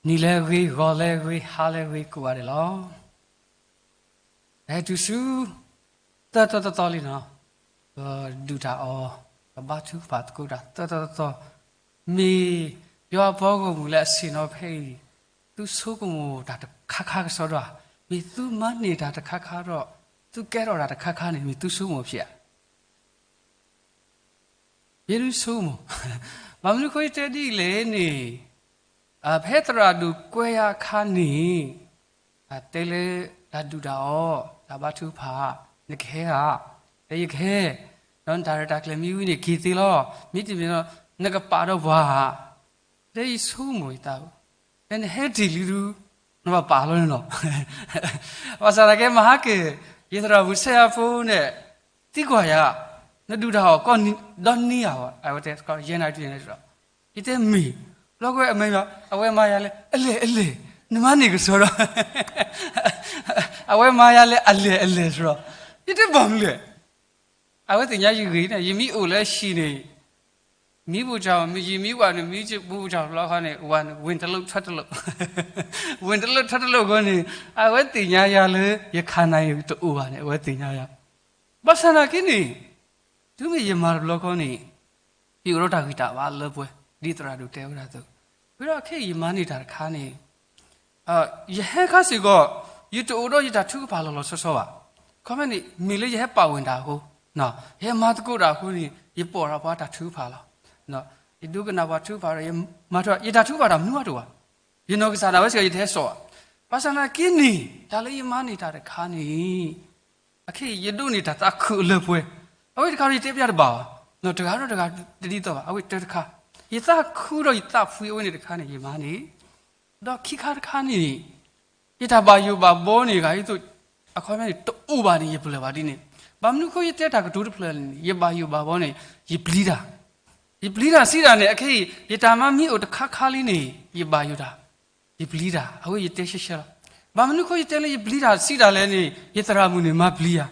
နံၤလၢအဂ့ၤ, ဂီၤလၢအဂ့ၤ, ဟါလၢအဂ့ၤ ကိးဂၤဒဲးလီၤ. ပဟဲတုၤဆူ သၢသီတသီလံနီၤ, ပဒုၣ်တၢ်အီၣ်, ပဘါထုကဖၣ်သကိးတၢ်သၢသီတသီ, မ့ၢ်ယွၤအပှၤဂီၢ်မုၢ်လၢအဆ့ၣ်နီၤဖဲအံၤ, သုဆိကမိၣ်တၢ်တခါခါကစီဒီဧါ, မ့ၢ်သုမၤန့ၢ်တၢ်တခါခါဒီး သုကဲထီၣ်တၢ်တခါခါန့ၣ် မ့ၢ်သုဆိကမိၣ်ဖဲဧါ. ယဲဒုဆိကမိၣ်, ဘၣ်မနုၤအဃိယတဲဒ်လဲၣ်န့ၣ်, ဖဲသရၣ်ဒိၣ်ကွဲယၤအခါန့ၣ်, တဲလၢတၢ်ဒုၣ်တၢ်အီၣ်, တၢ်ဘါထုကဖၣ်, နကဟဲဧါ, တဲယကဟဲ, ဒီးနတၢ်ရဲၣ်တၢ်ကျဲၤမ့ၢ်ဝံၤန့ၣ် က့ၤသ့လီၤ, မ့တမ့ၢ်ဒီး နကပာ်ဒီးပှၤဧါ. တဲယဆိကမိၣ်ယသး, ဖဲနဟဲတ့ၢ်လံဒုး, နဘၣ်ပာ်လီၤန့ၣ်လီၤ. ဘၣ်ဆၣ်သနာ်က့ မဟါက့ၤ, ယသရၣ်မုၣ်ဆဲးယၤဖိန့ၣ်, သံကွၢ်ယၤ, နဒုၣ်တၢ်အီၣ်ကီးဒီနံၤဧါ, အဝဲတဲ ယဲနၤတံၢ်န့ၣ်ဒီး, ယတဲမ့ၢ်, ဘျီကွဲအမဲာ်ညါ, အဝဲမၤယၤလၢအလဲၢ်အလဲၢ်, နမၤန့ၢ်ကစီဒီ, အဝဲမၤယၤလၢအလဲၢ်အလဲၢ်စရီ, ယတဲဘၣ်မနုၤလဲၣ်. အဝဲသ့ၣ်ညါယဂ့ၢ်န့ၣ် ယမ့ၢ်အိၣ်လၢဟံၣ်န့ၣ်, မံပူၤတၢ်, ယမ့ၢ်ဝဲန့ၣ် မံပူၤတၢ်ဘျီဃီန့ၣ် ဝဲန့ၣ် ဝင်တလိပ်ထွက်တလိပ်, ဝင်တလိပ်ထွက်တလိပ်အဃိန့ၣ်, အဝဲသ့ၣ်ညါယၤလၢ ယခါနၤယတအိၣ်ဘၣ်န့ၣ် အဝဲသ့ၣ်ညါယၤ. ဘၣ်ဆၣ်သနာ်က့န့ၣ်, တုၤမ့ၢ်ယမၤတဘျီဃီန့ၣ်, ယအိၣ်ဒီးတၢ်ဂံၢ်တၢ်ဘါလၢပှဲၤ, ဒ်သရၣ်ဒိၣ်တဲဝဲဒၣ်အသိး, ဝံၤဒီးခဲအံၤယမၤန့ၢ်တၢ်တခါန့ၣ် ယဟဲခါစ့ၢ်ကီး, ယတအိၣ်ဒီးယတၢ်ထုကဖၣ်လီၤလီၤဆီဆီဘၣ်. ခီဖျိန့ၣ် မ့ၢ်လၢယဟဲပာ်ဝဲဒၣ်အဃိ, ယဟဲမၤသကိးတၢ်အဃိန့ၣ် ယပိာ်ဒီးပှၤတၢ်ထုကဖၣ်လီၤ. ယဒိကနၣ်ပှၤထုကဖၣ်ဒီး ယမၤထီၣ် ယတၢ်ထုကဖၣ်တၢ်မနုၤအတအိၣ်ဘၣ်. ယနီၢ်ကစၢ်ဒၣ်ဝဲစ့ၢ်ကီး ယတဟဲစိာ်ဘၣ်. ဘၣ်ဆၣ်သနာ်က့န့ၣ် တၢ်လၢယမၤန့ၢ်တၢ်တခါန့ၣ် အခဲအံၤယဒိးန့ၢ်တၢ်သးခုအလၢပှဲၤ, အဝဲတခါဒီးယတဲပျၢ်တဘၣ်ဘၣ်, တဂၤဒီးတဂၤတဒ်သိးဘၣ်, အဝဲတၢ်တခါ, ယသးခုဒီးယသးဖှံအဝဲန့ၣ်တခါန့ၣ် ယမၤန့ၢ်, ဒီးခံခါတခါန့ၣ်, ယတၢ်ဘၣ်ယိၣ်ဘၣ်ဘီန့ၣ် ဂၤအံၤသိး, အခီပညီန့ၣ် တအိၣ်ဘၣ်န့ၣ် ယပလၢၢ်ဘၣ်ဒ်န့ၣ်, ဘၣ်မနုၤအဃိယတဲတၢ်ကတိၤတဖျၢၣ်န့ၣ် ယဘၣ်ယိၣ်ဘၣ်ဘီန့ၣ် ယပျံၤတၢ်, ယပျံၤတၢ်စံးတၢ်န့ၣ် အခဲအံၤ ယတၢ်မၤမ့ၢ်အိၣ်တခါခါလံန့ၣ် ယဘၣ်ယိၣ်တၢ်, ယပျံၤတၢ်, အဝဲယတဲရှဲရှဲလီၤ. ဘၣ်မနုၤအဃိယတဲလၢယပျံၤတၢ်စံးတၢ်လဲၣ်န့ၣ် ယသရၣ်မုၣ်န့ၣ်မၤပျံၤယၤ,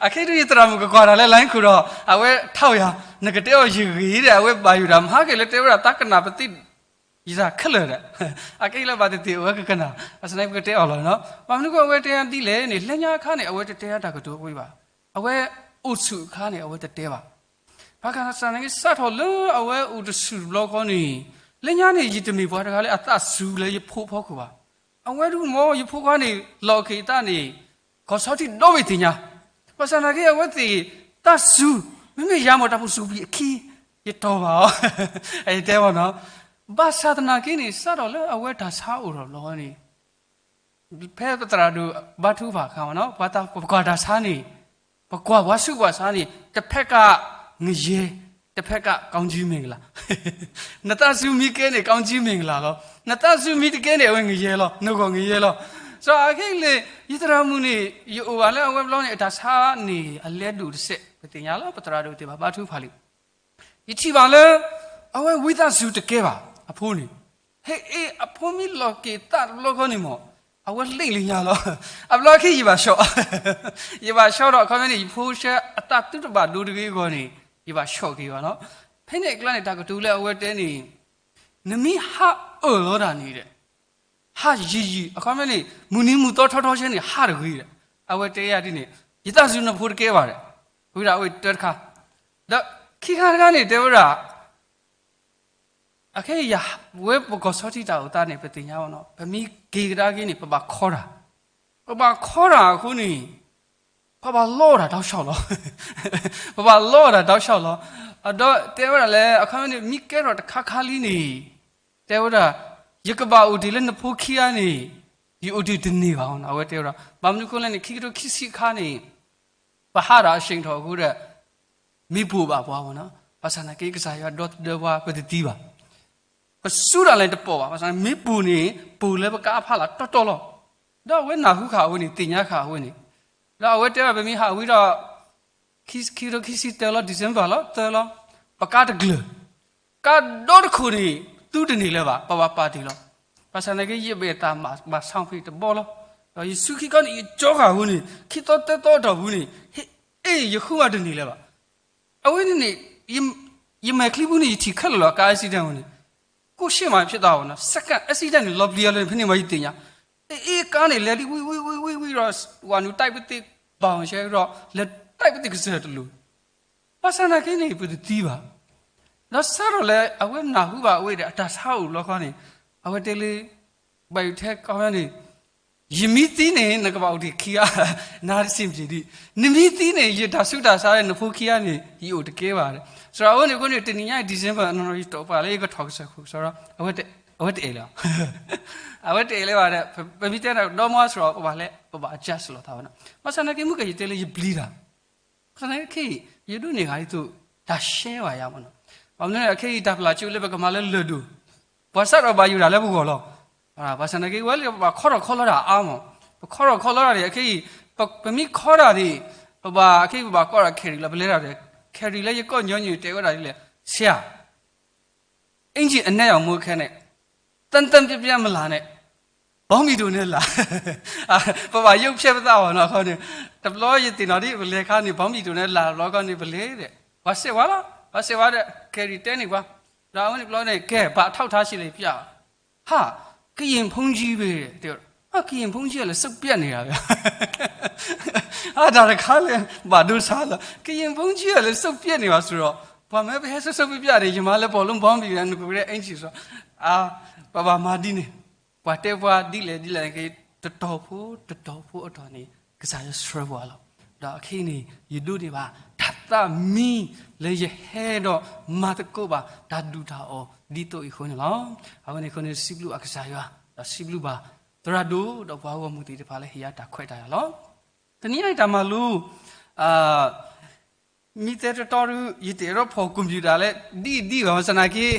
အခဲအံၤဒုးယသရၣ်မုၣ်ကကွၢ်တၢ်လၢ လိုင်း ခိၣ်ဒီး အဝဲထီၣ်ယၤ, နကတဲအီၤယဂ့ၤဒီး အဝဲဘၣ်ယိၣ်တၢ် မဟါက့ၤလၢတဲဝဲဒၣ်သးကနၣ်ပသ့ ယတၢ်ခဲလၢာ်ဒီး, အခဲအံၤလၢဘၣ်သ့ၣ်သ့ၣ် အဝဲကကနၣ်, ဘၣ်ဆၣ်သနာ်က့ပကတဲအီၤလီၤနီၤ. ဘၣ်မနုၤအဃိအဝဲတဲဒ်လဲၣ်န့ၣ် လၢညါအခါန့ၣ် အဝဲတတဲတၢ်ကတိၤအဝဲဘၣ်. အဝဲအိၣ်ဆူၣ်အခါန့ၣ် အဝဲတတဲဘၣ်. ဘၣ်ဆၣ်သနာ်က့ စးထီၣ်လၢအဝဲအိၣ်တဆူၣ်တဘျီဃီန့ၣ်, လၢညါန့ၣ် ယတမ့ၢ်ပှၤတဂၤလၢအသးစူၤလၢယဖိအဖီခိၣ်ဘၣ်. အဝဲဒုးမ့ၢ်ယဖိခွါန့ၣ် လီၢ်က့ၤသးန့ၣ် ကီၢ်ဆီထံဒီဘ့ၣ်သ့ၣ်ညါ, ဘၣ်ဆၣ်သနာ်က့ အဝဲသ့ၣ်သးစူၤ, မ့မ့ၢ်ယၤမ့ၢ်တၢ်ပူၤစူၤပံၤအခံ, ယတီၢ်ဘၣ်အီၤ, ယတဲဘၣ်နီၤ. ဘၣ်ဆၣ်သနာ်က့န့ၣ် စးထီၣ်လၢအဝဲတၢ်ဆါအိၣ်ထီၣ်တဘျီဃီန့ၣ်, ဖဲပသရၣ်ဒိၣ်ဘါထုကဖၣ်အခါမ့ၢ်နီၤ, ပှၤသးပကွၢ်တၢ်ဆါန့ၣ်, ပကွၢ်ပှၤဆူးပှၤဆါန့ၣ် တဖဲကငယဲၢ်, တဖဲကကောင်းကြီးမင်္ဂလာ, နသးစူၤမ့ၢ်ကဲန့ၣ် ကောင်းကြီးမင်္ဂလာလီၤ, နသးစူၤမ့ၢ်တကဲန့ၣ် အဝဲငယဲၢ်လီၤ, နဂီၢ်ငယဲၢ်လီၤ. စီၤအခဲအံၤန့ၣ် ယသရၣ်မုၣ်န့ၣ် ယအိၣ်ဘၣ်လၢအဝဲဘျီန့ၣ် အတၢ်ဆါန့ၣ် အလဲဒိၣ်တစဲး ပသ့ၣ်ညါလီၤ, ပသရၣ်ဒိၣ်သ့ၣ်ဘၣ်ဘါထုကဖၣ်လံ ယထံၣ်ဘၣ်လၢ အဝဲဝံသးစူၤတကဲဘၣ်, အဖိန့ၣ်, ဟဲအ့ၣ် အဖိမ့ၢ်လီၢ်က့ၤသးတဘျီဃီန့ၣ်မ့ၢ်, အဝဲလ့ၣ်လၢညါလီၤ. အဘျီအခံယဘၣ်ဆီၣ်, ယဘၣ်ဆီၣ်ဒီး အခီပညီန့ၣ် ယဖိဆှၢအသးသုတဘၣ်ဒိတဂ့ၤအဂီၢ်န့ၣ် ယဘၣ်ဆီၣ်က့ၤဘၣ်နီၤ. ဖဲန့ၣ်အကျါန့ၣ် တၢ်ကတိၤလၢအဝဲတဲန့ၣ်, နမ့ၢ်ဟးအၢၣ်လီၤတၢ်န့ၣ်ဒီး ဟးယံာ်ယံာ် အခီပညီန့ၣ် မုၢ်နံၤမုၢ်သီထီထီဆဲန့ၣ် ဟးတဂ့ၤဒီး, အဝဲတဲယၤဒ်န့ၣ်, ယသးစူၤနဖိတကဲဘၣ်ဒီး, ဝံၤဒီးအဝဲတၢ်တခါ, ဒီးခံခါတခါန့ၣ် တဲဝဲဒၣ်, အခဲအံၤ ယဝဲပကီၢ်ဆီထံတၢ်အိၣ်သးန့ၣ် ပသ့ၣ်ညါဘၣ်နီၤ, ပမ့ၢ်က့ၤကဒါက့ၤန့ၣ် ပဘၣ်ခီတၢ်, ပဘၣ်ခီတၢ်အဃိန့ၣ် ပဘၣ်လီအီၣ်တၢ်တောက်လျှောက်လီၤ. ပဘၣ်လီအီၣ်တၢ်တောက်လျှောက်လီၤ. အဒီးတဲဝဲဒၣ်လၢ အခီပညီန့ၣ် မ့ၢ်ကဲထီၣ်တခါခါလံန့ၣ်, တဲဝဲဒၣ်, ယကဘၣ်အိၣ်တ့ၢ်လၢနဖိခံဂၤန့ၣ်, ယအိၣ်တ့ၢ်တန့ၢ်ဘၣ်အီၤနီၤ, အဝဲတဲဝဲဒၣ်. ဘၣ်မနုၤအဃိလဲၣ်န့ၣ် ခံကထိခံဆံအခါန့ၣ် ပဟးဒီးအဆ့ၣ်ထီၣ်အဃိဒီး မ့ၢ်ပိာ်ဘၣ်ပှၤမ့ၢ်နီၤ, ဘၣ်ဆၣ်သနာ်က့ ကစၢ်ယွၤဒီသဒၢပှၤ ပတသံဘၣ်. ပစူးတၢ်လဲၣ်တပိာ်ဘၣ်, ဘၣ်ဆၣ်မ့ၢ်ပိာ်န့ၣ် ပိာ်လၢပကအဖီလာ်တီတီလီၤ. ဒီးအဝဲနၢ်ဟူဃာ်အဝဲန့ၣ် သ့ၣ်ညါဃာ်အဝဲန့ၣ်, ဒီးအဝဲတဲဘၣ် ပမ့ၢ်ဟးဝံၤဒီး ခံကထိခံဆံတၢလီၤ December လီၤ တၢလီၤ, ပကါတကျၢၤ, ကါဒီတခိၣ်န့ၣ် သူတန့ၢ်လၢၤဘၣ်, ပဘၣ်ပာ်တ့ၢ်လီၤ. ဘၣ်ဆၣ်သနာ်က့ ယဘၣ်တၢ်မၤဘၣ်ဆါဖဲတဘီလီၤ. ဒီးယစုခံခီန့ၣ် ယကၠီဃာ်အဃိန့ၣ် ခံသီသၢသီအတီၢ်ပူၤန့ၣ် ဟ့ၣ်အ့ၣ် ယဃုမးတန့ၢ်လၢၤဘၣ်. အဝဲန့ၣ်န့ၣ် ယမဲာ်ချံပူၤန့ၣ် ယထံၣ်ခဲလၢာ်လီၤ ကါ accident ဝဲန့ၣ် ကိုယ့်ရှေ့မှာဖြစ်သွားတာပေါ့နော်။ Second accident န့ၣ် လီၤပျံၤအီၤလၢ ဖဲန့ၣ်မ့ၢ်ယသ့ၣ်ညါ, အ့ အ့ ကားန့ၣ် လဲၤလံ ဝံ ဝံ ဝံ ဝံ ဝံဒီး ဝၤနုာ်တိုက်ပွဲသ့ၣ် ဘောင်ချဲဒီး လဲၤတိုက်ပွဲသ့ၣ် ကစၢၢ်တလိၤ, ဘၣ်ဆၣ်သနာ်က့န့ၣ် ပတသံဘၣ်. ဒီးစးထီၣ်လၢအဝဲနၢ်ဟူဘၣ်အဝဲဒီး အတၢ်ဆါအိၣ်လီၤခီန့ၣ်, အဝဲတဲလၢ ဘၣ်ယိၣ်ထဲကီၢ်န့ၣ် ယမ့ၢ်သံန့ၣ် နကဘၣ်အိၣ်တ့ၢ်ခံဂၤ, နၤတစံးပတ့ၢ်ဒံး, နမ့ၢ်သံန့ၣ် ယတၢ်ဆူးတၢ်ဆါလၢနဖိခံဂၤန့ၣ် ယအိၣ်တကဲဘၣ်. ဆိုတော့ အဝဲန့ၣ်အဃိန့ၣ် တနံၤညါအံၤ December အနီၢ်နီၢ် ယတီၢ်ပာ်လၢယကထီၣ်ကစၢၢ်ခိၣ်ကစီဒီး အဝဲတအဲၣ်လၢၤ, အဝဲတအဲၣ်လၢၤဘၣ်ဒီး ပမ့ၢ်တဲဒီး ဒီမါ ဆိုတော့ ပဘၣ်လဲၤ ပဘၣ် adjust လိာ်သးဝဲနီၤ. ဘၣ်ဆၣ်သနာ်က့ မုၢ်ကယတဲလၢယပျံၤတၢ် ဘၣ်ဆၣ်သနာ်က့ခဲအံၤ ယဒိးန့ၢ်ဂၤဒ်သိး တၢ်ရှဲဘၣ်ယၤမ့ၢ်နီၤ. ဘၣ်မနုၤလဲၣ် ခဲအံၤတၢ်ပျၢ်ကၠိလၢပကမၤလၢလၢၢ်ဒိၣ်, ပှၤစးထီၣ်ဘၣ်ယိၣ်တၢ်လၢပဂီၢ်လီၤ. ဘၣ်ဆၣ်သနာ်က့ ဝဲလၢပဘၣ်ခီထီၣ်ခီလီတၢ်အါမး, ပခီထီၣ်ခီလီတၢ်န့ၣ် အခဲအံၤ ပမ့ၢ်ခီတၢ်န့ၣ် ပဘၣ် ခဲအံၤ ပဘၣ်ကိးဒီး carry လီၤ. ပလဲၤတၢ်ဒီး carry လၢယကိးညီနုၢ်တဲဝဲဒၣ်ဒ်လဲၣ်, ဆရာ အင်္ကျီအနက်ရောင် မွေးခဲန့ၣ်, သန့်သန့်ပြပြ မလာနဲ့, ဘောင်းဘီဒိုနဲ့လာ, ပဘၣ်ရုပ်ဖျက်ပသးဘၣ်နီၤခီန့ၣ်, တဘျီယသ့ၣ်နီၣ်ဒ်ပလဲၤခါန့ၣ် ဘောင်းဘီဒိုနဲ့လာ တဘျီခီန့ၣ် ပလဲၤဒီး ပှၤစဲးဝါလီၤ, ပှၤစဲးဝါဒီး carry တဲန့ၢ်ပှၤ, ဒီးအဝဲန့ၣ်တဘျီန့ၣ် ကဲ ဘၣ်အထောက်အထားရှိလဲပြ, ဟာ ကရင်ဘုန်းကြီးပဲ, ကရင်ဘုန်းကြီးကလည်း စုပ်ပြတ်နေတာပဲ, အတၢ်တခါလဲၣ် ဘၣ်ဒိဆါလီၤ, ကရင်ဘုန်းကြီးကလည်း စုပ်ပြတ်နေတာဆိုတော့ ပှၤမၢပဟဲ စုပ်စုပ်ပြတ်ပြတ်န့ၣ် ယမၤလၢ ဘောလုံး ဘောင်းဘီ နကဝဲအင်္ကျီ ဆိုတော့ ပဘၣ်မၤဒ်န့ၣ်, ပှၤတဲပှၤဒ်လဲၣ်ဒ်လဲၣ်က့ၤ တတီၤဖိတတီၤဖိအတီၢ်န့ၣ် ကစၢ်ယွၤဆှၢပှၤလီၤ. ဒီးအခဲအံၤန့ၣ် ယဒိးန့ၢ်ဘၣ် တၢ်သးမံလၢယဟဲဒီးမၤသကိးဘၣ် တၢ်ဒူၣ်တၢ်အီၣ်ဒ်သိးအံၤအဃိန့ၣ်လီၤ. အဝဲန့ၣ်အဃိန့ၣ် စံးဘျုးအကစၢ်ယွၤ, ဒီးစံးဘျုးဘၣ် သရၣ်ဒိၣ်ဒီးပှၤဂီၢ်မုၢ်သ့ၣ်တဖၣ်လၢဟ့ၣ်ယၤတၢ်ခွဲးတၢ်ယာ်လီၤ. တနံၤအံၤတၢ်မၤလိ မ့ၢ်တဲတတီဒုး ယတအဲၣ်ဒိးဖီၣ်ကွံာ်ပျုၤတၢ်လၢ ဒ်အံၤဒ်အံၤဘၣ် ဘၣ်ဆၣ်သနာ်က့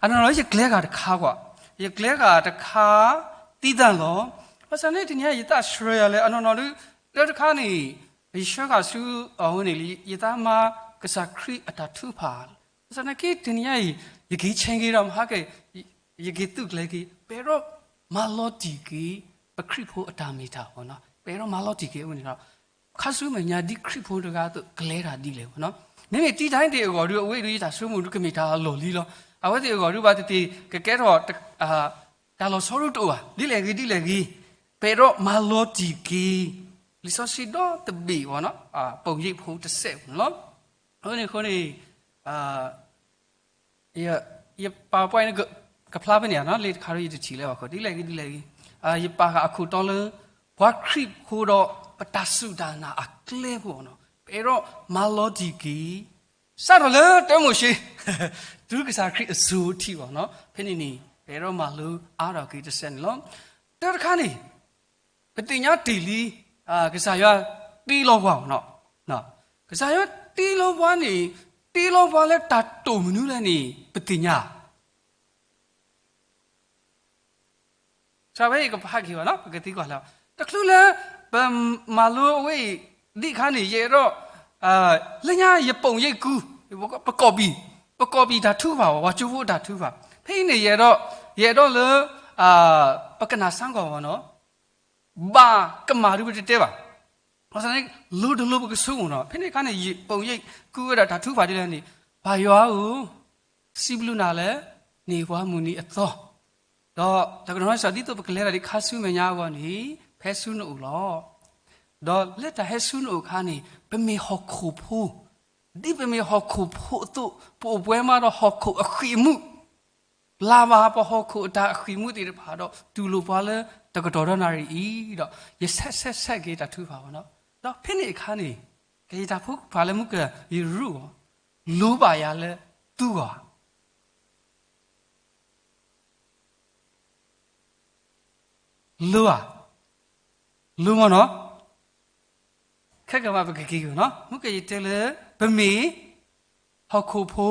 အနီၢ်နီၢ်ယကျဲဂၤတခါကွၢ်, ယကျဲဂၤတခါ သံသၣ်လီၤ. ဘၣ်ဆၣ်န့ၣ် တနံၤအံၤယသးဆှၢယၤလၢ အနီၢ်နီၢ်ဒုး တၢ်တခါန့ၣ် ယဆှၢဃာ်ဆူအဝဲန့ၣ်လံ ယသးမါကစၢ်ခရံာ်အတၢ်ထုကဖၣ်, ဘၣ်ဆၣ်သနာ်က့ တနံၤအံၤ ယက့ၤဆဲးက့ၤဒီးမဟါက့ၤ ယက့ၤသုးကျဲၤက့ၤ ပအဲၣ်ဒိးမၤလီၤတံၢ်က့ၤ ပခရံာ်ဖိအတၢ်မ့ၢ်တၢ်အဂီၢ်နီၤ, ပအဲၣ်ဒိးမၤလီၤတံၢ်က့ၤအဝဲန့ၣ်ဒီး ခါဆူမဲာ်ညါဒ်ခရံာ်ဖိတဂၤအသိး ကလဲၤတၢ်ဒ်လဲၣ်နီၤ. မ့မ့ၢ်တံၤတၢ်အံၤသ့ၣ်အဂီၢ်ဒုး အဝဲဒုးယတၢ်ဆိကမိၣ်ဒုး ကမ့ၢ်တၢ်အလီၢ်လံလီၤ. အဝဲသ့ၣ်အဂီၢ်ဒုးဘၣ်သ့ၣ်သ့ၣ် ကကဲထီၣ် တၢ်လီၤဆီဒုးတအိၣ်ဘၣ်. ဒ်လဲၣ်ဂ့ၤဒ်လဲၣ်ဂ့ၤ ပအဲၣ်ဒိးမၤလီၤတံၢ်က့ၤ လံာ်စီဆှံဒီတဘ့ၣ်နီၤ ပိာ်ရိပ် ဖိတစဲးန့ၣ်လီၤ. အဃိန့ၣ်အဃိန့ၣ် ယပာ်ပှဲန့ၣ် ကဖျါဖဲန့ၣ်နီၤ လံာ်တခါဒီးယတထံၣ်လၢၤဘၣ်အဃိ ဒ်လဲၣ်ဂ့ၤဒ်လဲၣ်ဂ့ၤ ယပာ်ဃာ်အခိၣ်တီလၢ ပှၤခရံာ်ဖိဒီးပတၢ်စူၢ်တၢ်နာ်အကျဲဖိနီၤ ပအဲၣ်ဒိးမၤလီၤတံၢ်က့ၤ စးထီၣ်လၢတၢမိၤၡ့ တုၤကစၢ်ခရံာ်အစိၤထံးဘၣ်နီၤ ဖဲန့ၣ်န့ၣ် ပအဲၣ်ဒိးမၤလိအါထီၣ်က့ၤတစဲးန့ၣ်လီၤ. တၢ်တခါန့ၣ် ပသ့ၣ်ညါတ့ၢ်လံ ကစၢ်ယွၤတ့လီၤပှၤနီၤ ကစၢ်ယွၤတ့လီၤပှၤန့ၣ် တ့လီၤပှၤလၢတၢ်တိာ်မနုၤလဲၣ်န့ၣ် ပသ့ၣ်ညါ ဆၢဝဲအံၤကဖးက့ၤဘၣ်နီၤ ပကသံကွၢ်လၢ တချုးလၢ ပမၤလိအဝဲအံၤ ဒ်အခါန့ၣ် ယအဲၣ်ဒိး လၢညါယပိာ်ရိပ်ကူ ပကိးပံာ် ပကိးပံာ်တၢ်ထုကဖၣ်ဘၣ် ပှၤကၠိဖိအတၢ်ထုကဖၣ် ဖဲအံၤန့ၣ် ယအဲၣ်ဒိး ယအဲၣ်ဒိးလၢ ပကနၣ်စၢ်ကွၢ်ဘၣ်နီၤ ဘၣ်ကမၣ်ဒုးပတတဲဘၣ် ဘၣ်ဆၣ်န့ၣ် လိၤတလိၤပကဆိကမိၣ်နီၤ ဖဲန့ၣ်အခါန့ၣ် ယပိာ်ရိပ်ကူဝဲဒၣ်တၢ်ထုကဖၣ်ဒ်လဲၣ်န့ၣ် ပၢ်ယွၤဧၢ စံးဘျုးနၤလၢ နဟ့ၣ်ပှၤမုၢ်နံၤအသီ ဒီးတကတီၢ်နီၢ်စ့ၢ် ဒ်သိးပကလဲၤတၢ်ဒ်ခါဆူမဲာ်ညါအဂီၢ်န့ၣ် ဖဲဆူနအိၣ်လီၤ. ဒီးလၢတၢ်ဟဲဆူနအိၣ်အခါန့ၣ် ပမ့ၢ်ဟီၣ်ခိၣ်ဖိ ဒ်ပမ့ၢ်ဟီၣ်ခိၣ်ဖိအသိး ပအိၣ်ပှဲၤမးဒီးဟီၣ်ခိၣ်အဃံးအမူး လၢ်ဘၣ်ပဟီၣ်ခိၣ်အတၢ်အဃံးအမူးသ့ၣ်တဖၣ်ဒီး တူၢ်လိာ်ပှၤလၢတကတီၢ်ဒီနၣ်ရံၣ်အံၤဒီး ယဆဲးဆဲးဆဲးက့ၤတၢ်ထုကဖၣ်ဘၣ်နီၤ ဒီးဖဲန့ၣ်အခါန့ၣ် ကယတၢ်ဖိကဖၣ်လၢမူက ယရူးအီၤ လိၤဘၣ်ယၤလၢသူဂီၢ် လိၤဧါ လိၤမ့ၢ်နီၤ ခဲကမးပကက့ၤက့ၤနီၤ မူကယတဲလၢ ပမ့ၢ် ဟီၣ်ခိၣ်ဖိ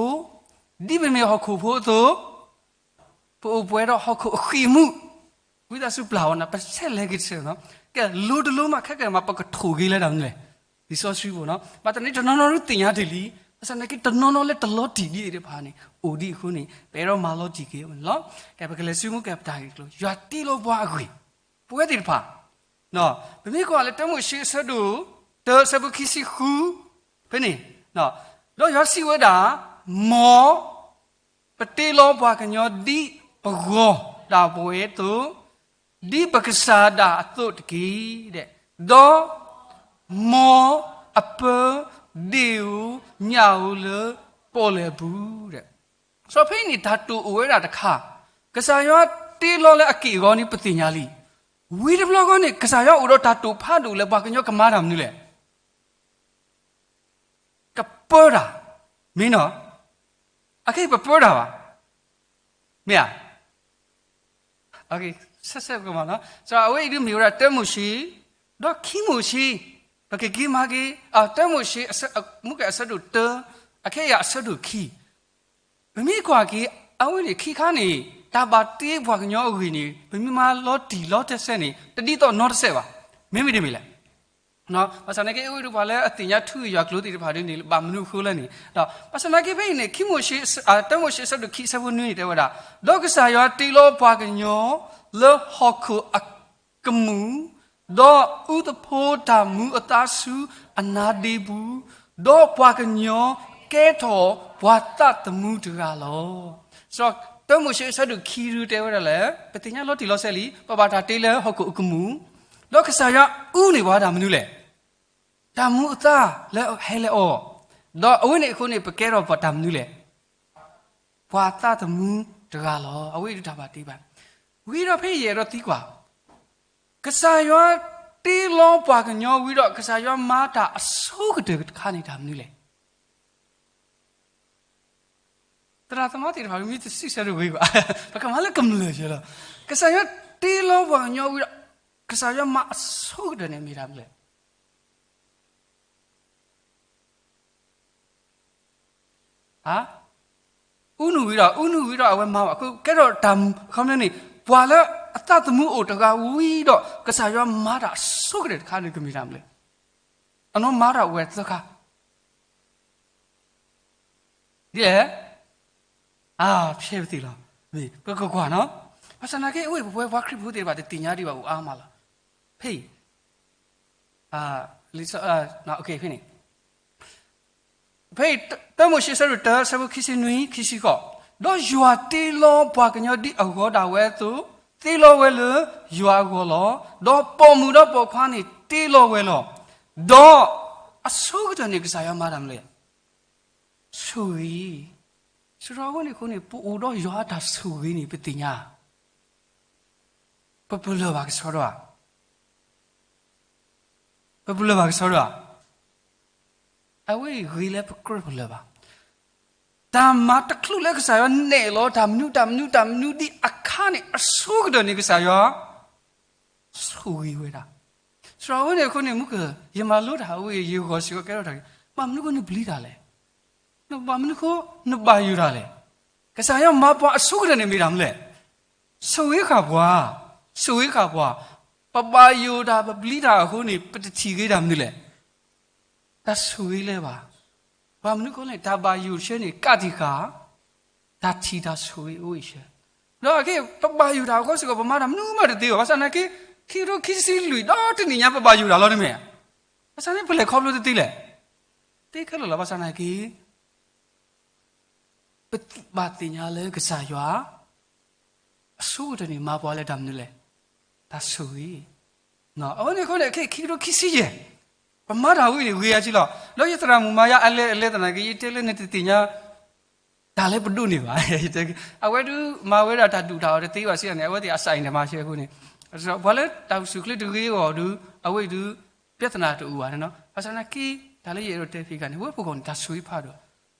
ဒ်ပမ့ၢ်ဟီၣ်ခိၣ်ဖိအသိး ပအိၣ်ပှဲၤဒီးဟီၣ်ခိၣ်အဃံးအမူး ဝံသးစူၤပျၢ်အီၤနီၤ ပဆဲးလဲၤက့ၤတစဲးနီၤ ကဲ လိၤတလိၤမး ခဲကမးပကထိၣ်က့ၤလၢတၢ်မနုၤလဲၣ် လံာ်စီဆှံပူၤနီၤ ဘၣ်တနံၤတနီၤနီၤဒုးသ့ၣ်ညါတ့ၢ်လံ ဘၣ်ဆၣ်သနာ်က့တနီၤနီၤလၢတလီၤတံၢ်ဒ်အံၤတဖၣ်န့ၣ် အိၣ်ဒံးအဃိန့ၣ် ပအဲၣ်ဒိးမၤလီၤတံၢ်က့ၤအီၤန့ၣ်လီၤ ကဲ ပကလဲၤဆူမူကပတၢ်ဂ့ၢ်ကျိၤ ယွၤတ့လီၤပှၤအဂ့ၢ် ပဝဲသ့ၣ်တဖၣ် ပမ့ၢ်ကွၢ်လၢတၢမိၤၡ့အဆၢဒိၣ် တၢ အဆၢဖိခံဆံဃု ဖဲန့ၣ် ဒီးယွၤစံးဝဲဒၣ် မ် ပတ့လီၤပှၤကညီဒ် ပဂီၢ်ဒၣ်ပဝဲအသိး, ဒ်ပကစၢ်ဒၣ်အသိးတက့ၢ်. ဒီး မ်အပၢဒ့ၣ်ဧိၤညၣ်ဧိၤလၢပီၣ်လဲၣ်ပူၤ ဒီး စီၤဖဲအံၤန့ၣ် တၢ်တိာ်အိၣ်ဝဲဒၣ်တခါ, ကစၢ်ယွၤတ့လီၤလၢအက့ၢ်အဂီၤန့ၣ် ပသ့ၣ်ညါလံ. ဝံၤတဘျီဃီန့ၣ် ကစၢ်ယွၤအိၣ်ဒီးတၢ်တိာ်ဖးဒိၣ်လၢပှၤကညီကမၤတၢ်မနုၤလဲၣ်. ကပၢတၢ်, မ့ၢ်နီၤ, အခဲအံၤပပၢတၢ်ဘၣ်, မ့ၢ်ဧါ. ဆဲးဆဲးကမၤနီၤ, အဝဲအံၤဒုးမ့ၢ်ဝဲဒၣ်တၢမိၤၡ့, ဒီးခံမိၤၡ့, ပကက့ၤမၤက့ၤ, တၢမိၤၡ့, မူကဲအဆၢဒိၣ်တၢ, အခဲအံၤအဆၢဒိၣ်ခံ ပမ့ၢ်ကွၢ်က့ၤ, အဝဲန့ၣ်ခံခါန့ၣ် တၢ်ဘၣ်တ့ပှၤကညီအဂ့ၢ်န့ၣ် ပမ့ၢ်မၤလီၤတံၢ်လီၤတၢ်ဆဲးန့ၣ် တဒ်သိးနီတစဲးဘၣ်. မ့မ့ၢ်တမ့ၢ်လဲၣ်. ဘၣ်ဆၣ်သနာ်က့ အဝဲဒၣ်ပှၤလၢအသ့ၣ်ညါထူယွၤကျိၤသ့ၣ်တဖၣ်ဒ်န့ၣ် ဘၣ်မနုၤအဃိလဲၣ်န့ၣ်ဒီး ဘၣ်ဆၣ်သနာ်က့ဖဲအံၤန့ၣ် ခံမိၤၡ့, တၢမိၤၡ့အဆၢဒိၣ်ခံအဆၢဖိနွံန့ၣ် တဲဝဲဒၣ်, ဒီးကစၢ်ယွၤတ့လီၤပှၤကညီလၢဟီၣ်ခိၣ်အကမူၣ်, ဒီးအူသဖိတၢ်မူအသါဆူအနါဒ့ပူၤ, ဒီးပှၤကညီကဲထီၣ်ပှၤသးသမူတဂၤလီၤ. တၢမိၤၡ့အဆၢဒိၣ်ခံဒုးတဲဝဲဒၣ်လဲၣ်, ပသ့ၣ်ညါလီၤတံၢ်လီၤဆဲးလံ, ပဘၣ်တၢ်တ့လၢဟီၣ်ခိၣ်အကမူၣ်, ဒီးကစၢ်ယွၤအူန့ၢ်ပှၤတၢ်မနုၤလဲၣ်, တၢ်မူအသါလၢဟဲလၢအီၤ, ဒီးအဝဲန့ၣ်အဃိန့ၣ် ပကဲထီၣ်ပှၤတၢ်မနုၤလဲၣ်, ပှၤသးသမူတဂၤလီၤ. အဝဲအံၤဒုးတၢ်ဘၣ်တ့ဘၣ်. ဝံၤဒီးဖဲယအဲၣ်ဒိးသံကွၢ်, ကစၢ်ယွၤတ့လီၤပှၤကညီဝံၤဒီး ကစၢ်ယွၤမၤတၢ်အဆိကတၢၢ်တခါန့ၣ်တၢ်မနုၤလဲၣ်. သရၣ်သမါသ့ၣ်တဖၣ် မ့ၢ်တစံးဆၢတဂ့ၤဘၣ်, ပကမၤလၢကမျၢၢ်ယဲလီၤ. ကစၢ်ယွၤတ့လီၤပှၤကညီဝံၤဒီး ကစၢ်ယွၤမၤအဆိကတၢၢ်န့ၣ်မ့ၢ်တၢ်မနုၤလဲၣ်. အူနုၢ်ဝံၤဒီး, အူနုၢ်ဝံၤဒီးအဝဲမၤဘၣ်. ကဲထီၣ်တၢ်ခီပညီန့ၣ် ပှၤလၢအသးသမူအိၣ်တဂၤဝံၤဒီး ကစၢ်ယွၤမၤတၢ်အဆိကတၢၢ်တခါန့ၣ်ကမ့ၢ်တၢ်မနုၤလဲၣ်. အနီၢ်မၤတၢ်အိၣ်ဝဲသၢခါ ဒ်လဲၣ်, အါ, ဖျဲပသံးလီၤ. ပကကွၢ်နီၤ, ဘၣ်ဆၣ်သနာ်က့ အဝဲပဝဲပှၤခရံာ်ဖိသ့ၣ်တဖၣ်တသ့ၣ်ညါဒံးဘၣ်အိၣ်အါမးလီၤ. ဖဲအံၤ, ဖဲန့ၣ်, ဖဲအံၤ တၢမိၤၡ့အဆၢဒိၣ်တၢ အဆၢဖိခံဆံနွံ ခံဆံဃိး, ဒီးယွၤတ့လီၤပှၤကညီဒ်အဂီၤဒၣ်ဝဲအသိး, တ့လီၤဝဲလၢယွၤအဂီၤလီၤ. ဒီးပိာ်မုၣ်ဒီးပိာ်ခွါန့ၣ်တ့လီၤဝဲလီၤ. ဒီးအဆိကတၢၢ်န့ၣ် ကစၢ်ယွၤမၤတၢ်မနုၤလဲၣ်. ဆိၣ်ဂ့ၤ, စရီအဝဲန့ၣ်အဃိန့ၣ် ပအိၣ်ဒီးယွၤအတၢ်ဆိၣ်ဂ့ၤန့ၣ် ပသ့ၣ်ညါ, ပပလၢၢ်ဘၣ်ကဆှီဒီးဧါ, ပပလၢၢ်ဘၣ်ကဆှီဒီးဧါ, အဝဲအံၤဂ့ၤလၢပကြၢးပလၢၢ်ဘၣ်. တၢ်မၤတချုးလၢကစၢ်ယွၤနဲၣ်လီၤ တၢ်မနုၤ တၢ်မနုၤ တၢ်မနုၤဒ်အခါန့ၣ် အဆိကတၢၢ်န့ၣ် ကစၢ်ယွၤ ဆိၣ်ဂ့ၤဝဲဒၣ်. စရီအဝဲန့ၣ်အဃိန့ၣ် မုၢ်က ယမၤလိတၢ်အဝဲ ယဂီၤစ့ၢ်ကီးကဲထီၣ်တၢ်ဂ့ၤ, ဘၣ်မနုၤဃိနပျံၤတၢ်လဲၣ်, ဘၣ်မနုၤဃိနဘၣ်ယိၣ်တၢ်လဲၣ်. ကစၢ်ယွၤမၤပှၤအဆိကတၢၢ်န့ၣ်မ့ၢ်တၢ်မနုၤလဲၣ်. ဆိၣ်ဂ့ၤဃာ်ပှၤ, ဆိၣ်ဂ့ၤဃာ်ပှၤ, ပဘၣ်ယိၣ်တၢ်ပပျံၤတၢ်အဃိန့ၣ် ပတထံၣ်ဂ့ၤတၢ်မနုၤလဲၣ်. တၢ်ဆိၣ်ဂ့ၤလၢၤဘၣ်. ဘၣ်မနုၤအဃိလဲၣ် တၢ်ဘၣ်ယိၣ်ဆၢန့ၣ် ကးတံာ်ဃာ် တၢ်ထံၣ်တၢ်ဆိၣ်ဂ့ၤအိၣ်အံၤဆၢ, ဒီးအခဲအံၤ ပဘၣ်ယိၣ်တၢ်အဃိစ့ၢ်ကီး ပမၤတၢ်မနုၤမးတသ့ဘၣ်. ဘၣ်ဆၣ်သနာ်က့ ခံကထိခံဆံလွံၢ်ဒီတနံၣ်ညါ ပဘၣ်ယိၣ်တၢ်လီၤတမ့ၢ်ဧါ. ဘၣ်ဆၣ်န့ၣ် ပလဲၤခီဖျိတသ့လဲၣ်. သ့ခဲလၢာ်လီၤ. ဘၣ်ဆၣ်သနာ်က့ ပဘၣ်သ့ၣ်ညါလၢကစၢ်ယွၤ အဆိကတၢၢ်န့ၣ် မၤပှၤလၢတၢ်မနုၤလဲၣ်, တၢ်ဆိၣ်ဂ့ၤ. အဝဲန့ၣ်အဃိန့ၣ် ခဲအံၤခံကထိခံဆံယဲၢ် ပမၤတၢ်ဝံၤန့ၣ် ဂ့ၤအါက့လီၤ. ဒီးယသရၣ်မုၣ်မၤယၤအလဲအလဲသနာ်က့ ယတဲလၢနတသ့ၣ်ညါ တၢ်လၢပဒိးန့ၢ်ဘၣ်. အဝဲဒုးမၤဝဲဒၣ်တၢ်ဒူၣ်တၢ်အီၣ်တသ့ဘၣ်စံးန့ၣ် အဝဲသ့ၣ်အစးအံၤန့ၣ်မၤဆၢအဃိန့ၣ်, ပှၤလၢတၢ်အိၣ်ဆူၣ်အိၣ်ချ့တဂ့ၤအဂီၢ်ဒုး အဝဲအံၤဒုး ပြဿနာတအိၣ်ဘၣ်န့ၣ်နီၤ. ဘၣ်ဆၣ်သနာ်က့ တၢ်လၢယအဲၣ်ဒိးတဲဖဲအံၤန့ၣ် ဝဲပဂီၢ်န့ၣ် တၢ်ဆိၣ်ဂ့ၤဖးဒိၣ်,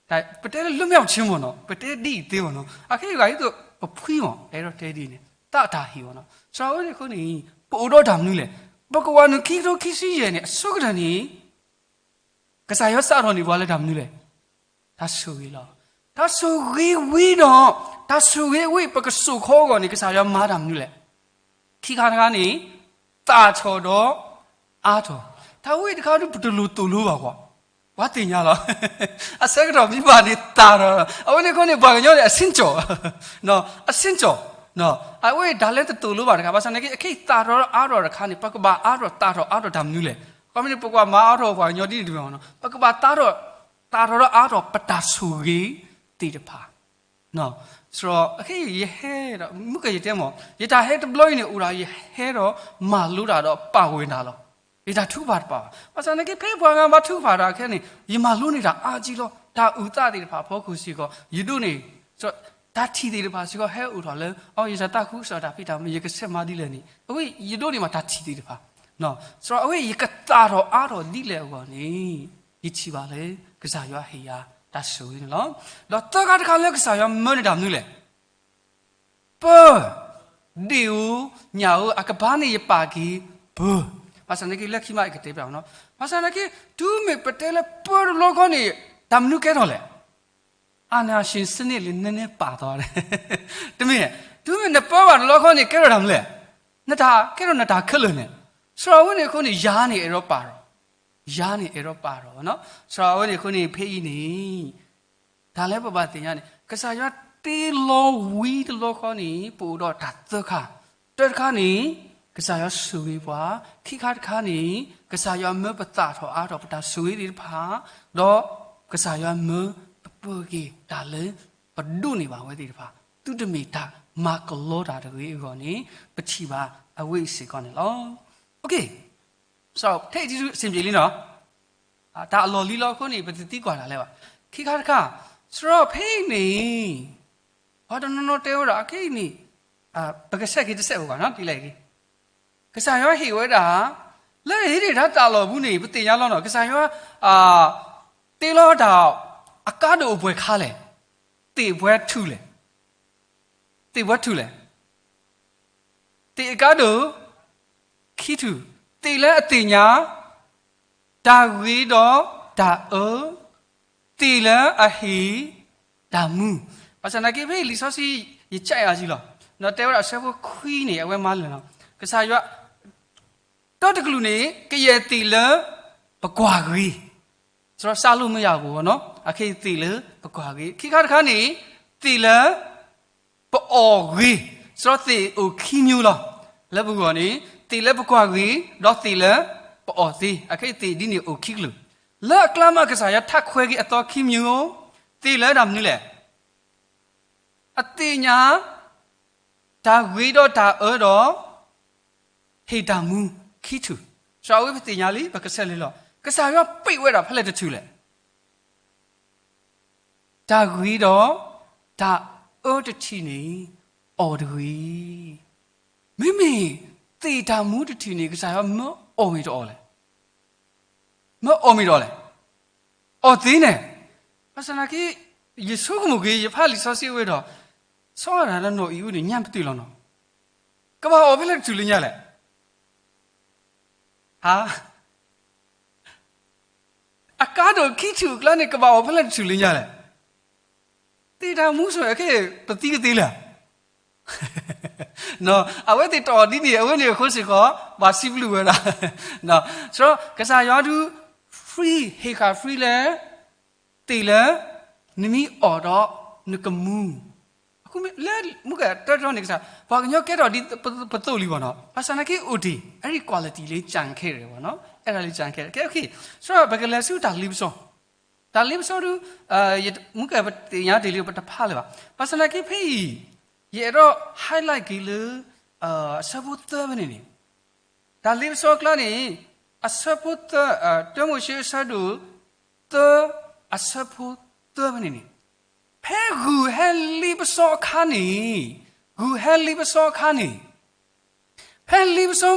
ပတဲလၢလွတ်မြောက်ခြင်းမ့ၢ်နီၤ, ပတဲဒ်အံၤသ့မ့ၢ်နီၤ, အခဲအံၤဂၤဒ်သိးပဖှံမ့ၢ် အဲၣ်ဒိးတဲဒ်အံၤန့ၣ် တၢ်တၢ်ဟ့ၣ်မ့ၢ်နီၤ. စရီအဝဲန့ၣ်အဃိန့ၣ် ပအိၣ်ဒီးတၢ်မနုၤလဲၣ်. ပကကွၢ်န့ၣ် ခံကထိခံဆံယဲၢ်န့ၣ် အဆိကတၢၢ်န့ၣ် ကစၢ်ယွၤစးထီၣ်န့ၢ်ပှၤလၢတၢ်မနုၤလဲၣ်. တၢ်ဆိၣ်ဂ့ၤလီၤ. တၢ်ဆိၣ်ဂ့ၤဝံၤဒီး တၢ်ဆိၣ်ဂ့ၤဝံၤ ပကစိာ်ခီအဂီၢ်န့ၣ် ကစၢ်ယွၤမၤတၢ်မနုၤလဲၣ်. ခံခါတခါန့ၣ် သၣ်ထီၣ်ဒီးအါထီၣ်, တၢ်ဝဲတခါဒုး ပတလိၣ်သိၣ်လိဘၣ်ကွၢ်, ပှၤသ့ၣ်ညါလီၤ. အဆၢကတီၢ်မ့ၢ်ဘၣ်န့ၣ် သၣ်ထီၣ်, အဝဲန့ၣ်အဃိန့ၣ် ပှၤကညီန့ၣ် အဆ့ကၠီၣ်, အဆ့ကၠီၣ်, အဝဲတၢ်လၢတသိၣ်လိဘၣ်တခါ, ဘၣ်ဆၣ်သနာ်က့ အခဲအံၤသၣ်ထီၣ်ဒီးအါထီၣ်တခါန့ၣ် ပကဘၣ်အါထီၣ်သၣ်ထီၣ်အါထီၣ်တၢ်မနုၤလဲၣ်. ခီမ့ၢ်န့ၣ် ပကဘၣ်မၤအါထီၣ်ပှၤကညီဒ်န့ၣ်တမ့ၢ်ဘၣ်နီၤ, ပကဘၣ်သၣ်ထီၣ်, သၣ်ထီၣ်ဒီးအါထီၣ်ပတၢ်ဆိၣ်ဂ့ၤသ့ၣ်တဖၣ်. စရီ အခဲအံၤယဟဲဒီး မုၢ်ကယတဲမ့ၢ် ယတၢ်ဟဲတဘျီအံၤန့ၣ် အိၣ်ဒီးယဟဲဒီးမၤလိတၢ်ဒီးပာ်ဝဲနၤလီၤ. ယတၢ်ထုကဖၣ်တပာ်ဘၣ်. ဘၣ်ဆၣ်သနာ်က့ ဖဲပှၤဂၤမၤထုကဖၣ်တၢ်ခဲန့ၣ် ယမၤလိန့ၢ်တၢ်အါကံလီၤ. တၢ်အုၣ်သးသ့ၣ်တဖၣ်အဖီခိၣ်စ့ၢ်ကီး ယဒိးန့ၢ် တၢ်ထံၣ်သ့ၣ်တဖၣ်စ့ၢ်ကီးဟဲအိၣ်ထီၣ်လၢ အီ ယတၢ်သးခုကစီၣ်တၢ်ဖံးတၢ်မၤ ယကဆဲးမၤဒ်လဲၣ်န့ၣ် အဝဲယဒိးန့ၢ်မးတၢ်ထံၣ်သ့ၣ်တဖၣ် စရီ အဝဲယကသၣ်ထီၣ်အါထီၣ်ဒ်လဲၣ်အဂီၢ်န့ၣ် ယထံၣ်ဘၣ်လၢ ကစၢ်ယွၤဟ့ၣ်ယၤတၢ်ဆိၣ်ဂ့ၤန့ၣ်လီၤ. ဒီးသၢခါတခါလၢကစၢ်ယွၤမၢန့ၢ်တၢ်မနုၤလဲၣ်. ပၢ, ဒ့ၣ်ဧိၤ, ညၣ်ဧိၤ, အကဘၣ်န့ၣ်ယပာ်က့ၤ ပၢ. ဘၣ်ဆၣ်သနာ်က့ လၢခံမးယကတဲဘၣ်နီၤ. ဘၣ်ဆၣ်သနာ်က့ တုၤမ့ၢ်ပတဲလၢပၢတဘျီဃီန့ၣ် တၢ်မနုၤကဲထီၣ်လဲၣ်. အာဏာရှင်စနစ်လၢနနဲပာ်သီ တမ့ၢ်, တုၤမ့ၢ်နပၢဘၣ်တဘျီဃီန့ၣ် ကဲထီၣ်တၢ်မနုၤလဲၣ်. နတၢ်ကဲထီၣ်နတၢ်ခဲလၢာ်န့ၣ်, စရီ အဝဲန့ၣ်အဃိန့ၣ် ယၤန့ၣ်အဲၣ်ဒိးပာ်ထီၣ်, ယၤန့ၣ်အဲၣ်ဒိးပာ်ထီၣ်နီၤ. စရီ အဝဲန့ၣ်အဃိန့ၣ် ဖဲအံၤန့ၣ် တၢ်လၢပဘၣ်သ့ၣ်ညါန့ၣ် ကစၢ်ယွၤတ့လီၤဝံၤတဘျီဃီန့ၣ် ပအိၣ်ဒီးတၢ်သၢခါ, တၢတခါန့ၣ် ကစၢ်ယွၤဆိၣ်ဂ့ၤပှၤ, ခံခါတခါန့ၣ် ကစၢ်ယွၤမၢပသၣ်ထီၣ်အါထီၣ်ပတၢ်ဆိၣ်ဂ့ၤသ့ၣ်တဖၣ်, ဒီးကစၢ်ယွၤမၢပပၢက့ၤတၢ်လၢပဒိးန့ၢ်ဘၣ်ဝဲသ့ၣ်တဖၣ်, သုတမ့ၢ်တၢ်မၤကလီတၢ်တဂ့ၤအဂီၢ်န့ၣ် ပထံၣ်ဘၣ်အဝဲအံၤစ့ၢ်ကီးန့ၣ်လီၤ. ထဲအံၤတံဆူစံးပျ့ၤလံနီၤ, တၢ်အလီၢ်လံလီၤအဃိန့ၣ် ပတသံကွၢ်တၢ်လၢၤဘၣ်. ခံခါတခါ, စရီ ဖဲအံၤန့ၣ် ပှၤတနီၤနီၤတဲဝဲဒၣ် အခဲအံၤန့ၣ် ပကဆဲးက့ၤတဆဲးဖိဘၣ်နီၤ ဒ်လဲၣ်ဂ့ၤ, ကစၢ်ယွၤဟ့ၣ်ဝဲဒၣ် လၢဧ့ဒ့ၣ်တၢ်သးလီၢ်ပူၤန့ၣ် ပသ့ၣ်ညါလီၤနီၤ ကစၢ်ယွၤ တ့လီၤတၢ် အကါဒိၣ်အပှဲၤခါလဲၣ်, သ့ၣ်ပှဲၤထူၣ်လဲၣ်, သ့ၣ်ပှဲၤထူၣ်လဲၣ်, သ့ၣ်အကါဒိၣ် ခံထူၣ်, သ့ၣ်လၢအသ့ၣ်ညါ တၢ်ဂ့ၤဒီးတၢ်အၢ, သ့ၣ်လၢအဟ့ၣ်တၢ်မူ. ဘၣ်ဆၣ်သနာ်က့ ဖဲအံၤလံာ်စီဆှံ ယကးအါကံလီၤ, ဒီးတဲဝဲဒၣ်အဆၢဖိခွံန့ၣ် အဝဲမၤလၢာ်လီၤ. ကစၢ်ယွၤ တၢတကလုာ်န့ၣ် ကယဲၢ်သ့ၣ်လၢပကွၢ်ဂ့ၤ, စရီ စၢ်လိမ့ၢ်ယၤပူၤနီၤ အခဲအံၤသ့ၣ်လၢပကွၢ်ဂ့ၤ, ခံခါတခါန့ၣ် သ့ၣ်လၢ ပအီၣ်ဂ့ၤ, စရီ သ့ၣ်အိၣ်ခံမျိုးလီၤ. လၢပဂီၢ်န့ၣ် သ့ၣ်လၢပကွၢ်ဂ့ၤ ဒီးသ့ၣ်လၢပအီၣ်သ့, အခဲအံၤသ့ၣ်ဒ်န့ၣ်အိၣ်ခံကလုာ်, လၢအကျါမးကစၢ်ယွၤထးခွဲက့ၤအသီခံမျိုး, သ့ၣ်လၢတၢ်မနုၤလဲၣ်, အသ့ၣ်ညါ တၢ်ဂ့ၤဒီးတၢ်အၢဒီး ဟ့ၣ်တၢ်မူခံထူၣ်, စရီ အဝဲပသ့ၣ်ညါလံ ပကဆဲးလံလီၤ. ကစၢ်ယွၤပ့ၢ်ဝဲဒၣ်ဖဲလဲၣ်တထူၣ်လဲၣ်. တၢ်ဂ့ၤဒီးတၢ်အၢတထံၣ်န့ၣ် အီၣ်တဂ့ၤ. မ့မ့ၢ်သ့ၣ်တၢ်မူတထံၣ်န့ၣ် ကစၢ်ယွၤမၢအီၣ်မ့ၢ်တအီၣ်လဲၣ်. မၢအီၣ်မ့ၢ်တအီၣ်လဲၣ်. အီၣ်သ့န့ၣ်. ဘၣ်ဆၣ်သနာ်က့ ယဆိကမိၣ်က့ၤ ယဖးလံာ်စီဆှံဝဲဒီး ဆီတၢ်လၢနီၢ်အံၤအူန့ၣ် ညၣ်ပတုာ်လီၤနီၤ. ကဘၣ်အီၣ်ဖဲလဲၣ်တထူၣ်လၢညါလဲၣ်. ဟါ အကါဒိၣ်ခံထူၣ်အကျါန့ၣ် ကဘၣ်အီၣ်ဖဲလဲၣ်တထူၣ်လၢညါလဲၣ်. သ့ၣ်တၢ်မူဆိၣ်အခဲ ပသံကသ့လၢၤ. အဝဲသ့ၣ်တအီၣ်ဒ်န့ၣ် အဝဲန့ၣ်အဃိစ့ၢ်ကီး ဘၣ်စံးဘျုးဝဲဒၣ်. စရီ ကစၢ်ယွၤဒုး free ဟ့ၣ်ဃာ် free လၢ သ့ၣ်လၢ နမ့ၢ်အီၣ်ဒီးနကမူ အဃိလၢမူကတၢၢ်တၢ်န့ၣ်ကစၢ် ပှၤကညီကဲထီၣ်ဒ်ပသိၣ်လံဘၣ်နီၤ. ဘၣ်ဆၣ်သနာ်က့အိၣ်တ့ၢ် အ equality လၢ ကၠၣ်ခဲ ဘၣ်နီၤ အဲၣ်ဒိးလၢ ကၠၣ်ခဲ ကဲ okay. စရီပကလဲၤဆူတၢ်လ့ပစီ တၢ်လ့ပစီဒုး မူကပသ့ၣ်ညါတ့ၢ်လံ ပတဖးလၢၤဘၣ်. ဘၣ်ဆၣ်သနာ်က့ဖဲအံၤ ယအဲၣ်ဒိး highlight က့ၤလၢ အဆၢဖိသၢဖဲန့ၣ်န့ၣ် တၢ်လ့ပစီအကျါန့ၣ် အဆၢဖိသၢ တၢမိၤၡ့အဆၢဒိၣ်သၢ အဆၢဖိသၢဖဲန့ၣ်န့ၣ် ဖဲဂုၢ်ဟဲလ့ပစီအခါန့ၣ် ဂုၢ်ဟဲလ့ပစီအခါန့ၣ် ဖဲလ့ပစီ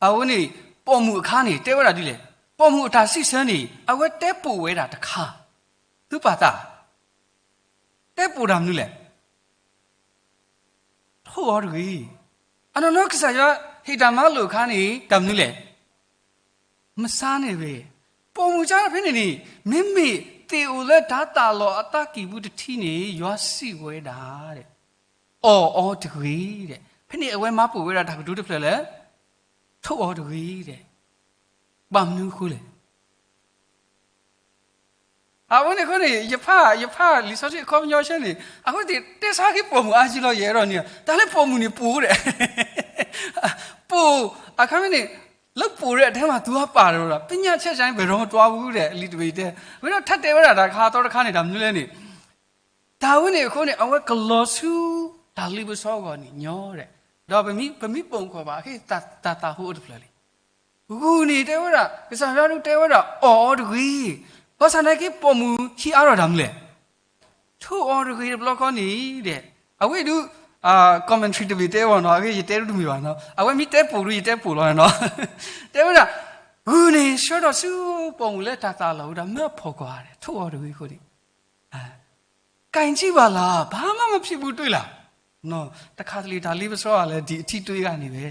အဝဲန့ၣ် ပိာ်မုၣ်အခါန့ၣ် တဲဝဲဒၣ်ဒ်လဲၣ်, ပိာ်မုၣ်အတၢ်စံးဆၢန့ၣ် အဝဲတဲပိာ်ဝဲဒၣ်တခါ, သုပာ်သး, တဲပိာ်တၢ်မနုၤလဲၣ်. ထိၣ်အီၤတဂ့ၤ. အနီၢ်နီၢ်ကစၢ်ယွၤ ဟ့ၣ်တၢ်မၤလိာ်အခါန့ၣ် တၢ်မနုၤလဲၣ်. မဆါန့ၣ်ဘၣ်. ပိာ်မုၣ်ကါဖဲန့ၣ်န့ၣ် မ့မ့ၢ်သ့ၣ်အိၣ်လၢတၢ်သးလီၤအသးကံၢ်ပူၤတထံၣ်န့ၣ် ယွၤစံးဝဲဒၣ် အီၣ်အီၤတဂ့ၤ. ဖဲန့ၣ်အဝဲမၤပိာ်ဝဲဒၣ်တၢ်ကတိၤတဖျၢၣ်လၢ ထိၣ်အီၤတဂ့ၤ. ဘၣ်မနုၤအဃိလဲၣ်. အဝဲန့ၣ်အဃိန့ၣ် ယဖး ယဖးလံာ်စီဆှံအခီပညီဆၢန့ၣ် အဃိသ့ၣ်တဲဆါက့ၤပိာ်မုၣ်အါကံလီၤ ယအဲၣ်ဒိးန့ၣ် တၢ်လၢပိာ်မုၣ်န့ၣ်ပိာ်ဒီး ပိာ် အခါမ့ၢ်န့ၣ် လၢပိာ်ဒီးအထဲမှာ သူကပါတယ်ဒီး ပညတ်ချက်ချင်းဘယ်တော့မသွားဘူးတဲ့ လံာ်တဘ့ၣ်တဲ ဝဲဒၣ်ထပ်တဲဝဲဒၣ်တၢ်တခါသီတခါန့ၣ် တၢ်မနုၤလဲၣ်န့ၣ် တၢ်ဝဲန့ၣ်အဃိန့ၣ် အဝဲကလီၤဆူတၢ်လ့ပစီအဂီၢ်န့ၣ်ညီဒဲး, ဒီးပမ့ၢ်ပိာ်မုၣ်ကီၢ်ဘၣ် အခဲအံၤတၢ်သးဟိအိၣ်တဖျၢၣ်လံ. ဂုၢ်န့ၣ်တဲဝဲဒၣ် ကစၢ်ယွၤဒုးတဲဝဲဒၣ် အီၣ်အီၤတဂ့ၤ, ဘၣ်ဆၣ်နာ်က့ပိာ်မုၣ်ဟံးအါထီၣ်တၢ်မနုၤလဲၣ်, ထိၣ်အီၤတဂ့ၤတဘျီဃီန့ၣ်ဒဲး, အဝဲဒုး commentary တဘ့ၣ်တဲအီၤနီၤ, အဂ့ၢ် ယတဲဒုးတမုာ်ဘၣ်နီၤ, အဝဲမ့ၢ်တဲပိာ်ဒုး ယတဲပိာ်လီၤနီၤ, တဲဝဲဒၣ် ဂုၢ်န့ၣ်ဆှၢထီၣ်ဆူပိာ်မုၣ်လၢတၢ်သးလီၤဝဲဒၣ် မၢအဖီၣ်ကွၢ်ဒဲး ထိၣ်အီၤတဂ့ၤအဃိန့ၣ် ကၣ်ကံၣ်ဘၣ်လၢ် ဘာမှမဖြစ်ဘူးတွေ့လား, တခါတလေတၢ်လ့ပစီအလဲၤဒံးအထံၣ်တွ့ဂၤန့ၣ်ဝဲ,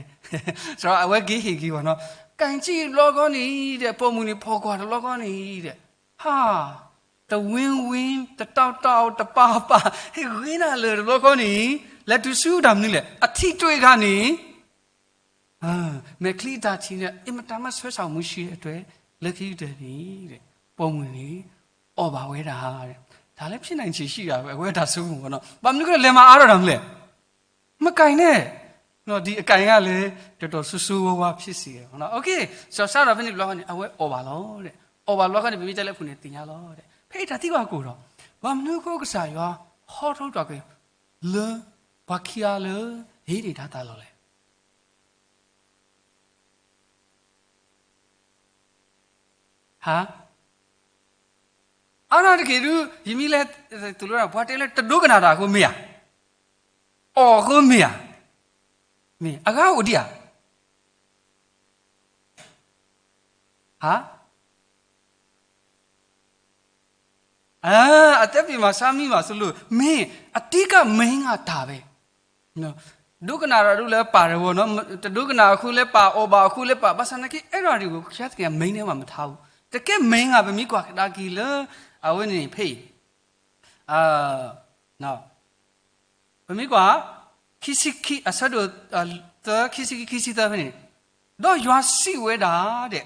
စးအဝဲက့ၤဟ့ၣ်က့ၤဘၣ်နီၤ, ကၣ်ကံၣ်ဘျီဃီန့ၣ်ဒဲး ပိာ်မုၣ်န့ၣ်ဖီၣ်ကွၢ်တဘျီဃီန့ၣ်ဒဲး, ဟါ, တဝ့ဝ့ တတီတီ တပာ်ပာ် ဟ့ၣ်ဂ့ၤနၤလၢာ်တဘျီဃီန့ၣ်, လဲၤတုၤဆူတၢ်မနုၤလဲၣ် အထံၣ်တွ့ဂၤန့ၣ် မဲာ်ချံအတၢ်ထံၣ်န့ၣ် အင်မတန်မှဆွဲဆောင်မှုရှိတဲ့အတွက် လၢခံကတၢၢ်န့ၣ် ပိာ်မုၣ်န့ၣ် အီၣ်ဘၣ်ဝဲဒၣ်, ဒါလည်းဖြစ်နိုင်ခြေရှိတာပဲ အဝဲတၢ်ဆိကမိၣ်ဘၣ်နီၤ, ဘၣ်မနုၤအဃိလဲၣ် လဲၤမၤအါထီၣ်တၢ်မနုၤလဲၣ်, မကၣ်န့ၣ်, ဒီးဒီးအကၣ်န့ၣ်လၢ တော်တော်ဆိုးဆိုးဝါးဝါးဖြစ်စေတယ်နီၤ, စးထီၣ်ဖဲန့ၣ်တဘျီဃီန့ၣ် အဝဲအီၣ်ဘၣ်လီၤဒဲး, အီၣ်ဘၣ်တဘျီဃီန့ၣ် ပမ့ၢ်တဲလၢအပူၤန့ၣ်သ့ၣ်ညါလီၤဒဲး, ဖဲအံၤတၢ်သံကွၢ်ကအိၣ်ဒီး, ဘၣ်မနုၤအဃိကစၢ်ယွၤ ဟီထီၣ်တၢ်က့ၤ လၢ ပှၤခံဂၤလၢ ဟ့ၣ်န့ၢ်တၢ်သးလီၤလဲၣ် ဟါ, အါထီၣ်တက့ၢ်ဒုး ယမ့ၢ်လဲၤ, ပှၤတဲလၢတဒိကနၣ်တၢ်အဃိမ့ၢ်ဧါ, အီၣ်အဃိမ့ၢ်ဧါ, မ့ၢ်အဂၤအိၣ်ဒံးဧါ, ဟါ, အသဲပ့ၤမၤဆါမံမၤစလိ, မ့ၢ်အတံကၢ်မ့ၢ်ငါတၢ်ဝဲ, ဒိကနၣ်တၢ်ဒုးလၢပာ်တဝီနီၤ, တဒိကနၣ်အဃိလၢပာ် အီၣ်ဘၣ်အဃိလၢပာ်, ဘၣ်ဆၣ်နာ်က့ အဲၣ်ဒိးဒံးဝဲ ကစၢ်သက့ မ့ၢ်န့ၣ်မးမထါဘူး, တကဲမ့ၢ်ငါ ပမ့ၢ်ကွၢ်ကဒါက့ၤလၢ အဝဲန့ၣ်ဖဲအံၤ ပမ့ၢ်ကွၢ်, ခံဆံခံ, အဆၢဒိၣ်သၢ ခံဆံခံ ခံဆံသၢဖဲန့ၣ်, ဒီးယွၤစံးဝဲဒၣ်ဒဲး,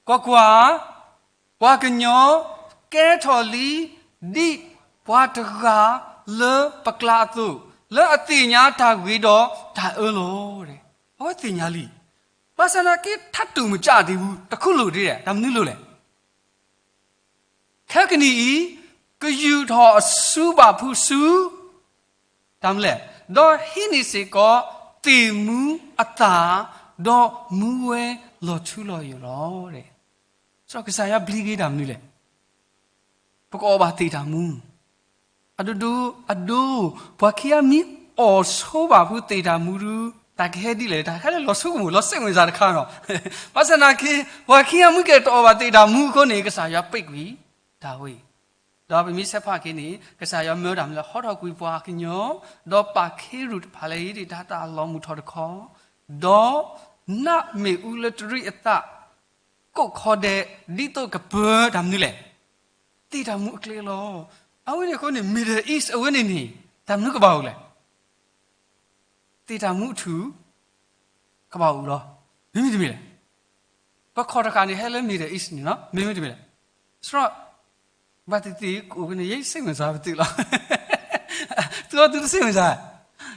ကွၢ်ကွၢ်, ပှၤကညီကဲထီၣ်လံ ဒ်ပှၤတဂၤလၢပကျါအသိး, လၢအသ့ၣ်ညါတၢ်ဂ့ၤဒီးတၢ်အၢလီၤဒဲး, အဝဲသ့ၣ်ညါလံ, ဘၣ်ဆၣ်နာ်က့ ထးတူၢ်မကၢ်ဒံးဘူး, တခူလိာ်ဒံးဒဲး, တၢ်မနုၤလိၤလဲၣ် ခဲကနံၣ်အံၤ ကယူာ်ထီၣ်အစုဘၣ်ဖုးဆူ တၢ်မနုၤလဲၣ်, ဒီးဟံးန့ၢ်စ့ၢ်ကီးသ့ၣ်မူအသၣ်, ဒီးမူဝဲလီၤထူလီၤယိာ်လီၤ. စီၤကစၢ်ယွၤဘျ့က့ၤတၢ်မနုၤလဲၣ်, ပကအီၣ်ဘၣ်သ့ၣ်တၢ်မူ အဒိဒိ, အဒိ, ပှၤခံဂၤမ့ၢ်အီၣ်ဆိဘၣ်ဖုးသ့ၣ်တၢ်မူဒုး တၢ်ကဟဲဒ်လဲၣ်, တၢ်ကဟဲလၢလီၤဆိကမိၣ် လီၤစ့ၣ်ဝဲၢ်စၢ်တခါနီၤ. ဘၣ်ဆၣ်နာ်က့ ပှၤခံဂၤမ့ၢ်ကဲတအီၣ်ဘၣ်သ့ၣ်တၢ်မူအဃိန့ၣ် ကစၢ်ယွၤပ့းကွံာ်တၢ်ဝဲအံၤ. ဒီးပမ့ၢ်ဆဲးဖးက့ၤန့ၣ် ကစၢ်ယွၤမၢတၢ်မနုၤလဲၣ်, ဟီထီၣ်ကွံာ်ပှၤကညီ, ဒီးပာ်ခ့ရူၢ်တဖၣ်လၢအံၤဒၣ်တၢ်လီၤမုၢ်ထီၣ်တခီ, ဒီးနးမ့ၣ်အူလၢတရံးအသး ကိးခီဒဲး ဒ်သိးကပၢတၢ်မနုၤလဲၣ်, သ့ၣ်တၢ်မူအကျဲလီၤ. အဝဲန့ၣ်အဃိန့ၣ် Middle East အဝဲန့ၣ်န့ၣ် တၢ်မနုၤကဘၣ်အိၣ်လဲၣ်, သ့ၣ်တၢ်မူအထူၣ် ကဘၣ်အိၣ်လီၤ. မ့မ့ၢ်တမ့ၢ်လဲၣ်, ပခီၣ်တဃာ်န့ၣ် ဟဲလၢ Middle East န့ၣ်နီၤ, မ့မ့ၢ်တမ့ၢ်လဲၣ်, စရီ ဘၣ်သ့ၣ်သ့ၣ်ကအိၣ်ကန့ၣ် ယဲယစ့ၣ်မ့ၢ်စၢ်ပသ့ၣ်လီၤ. သုအီၤသုတစ့ၣ်မ့ၢ်စၢ်,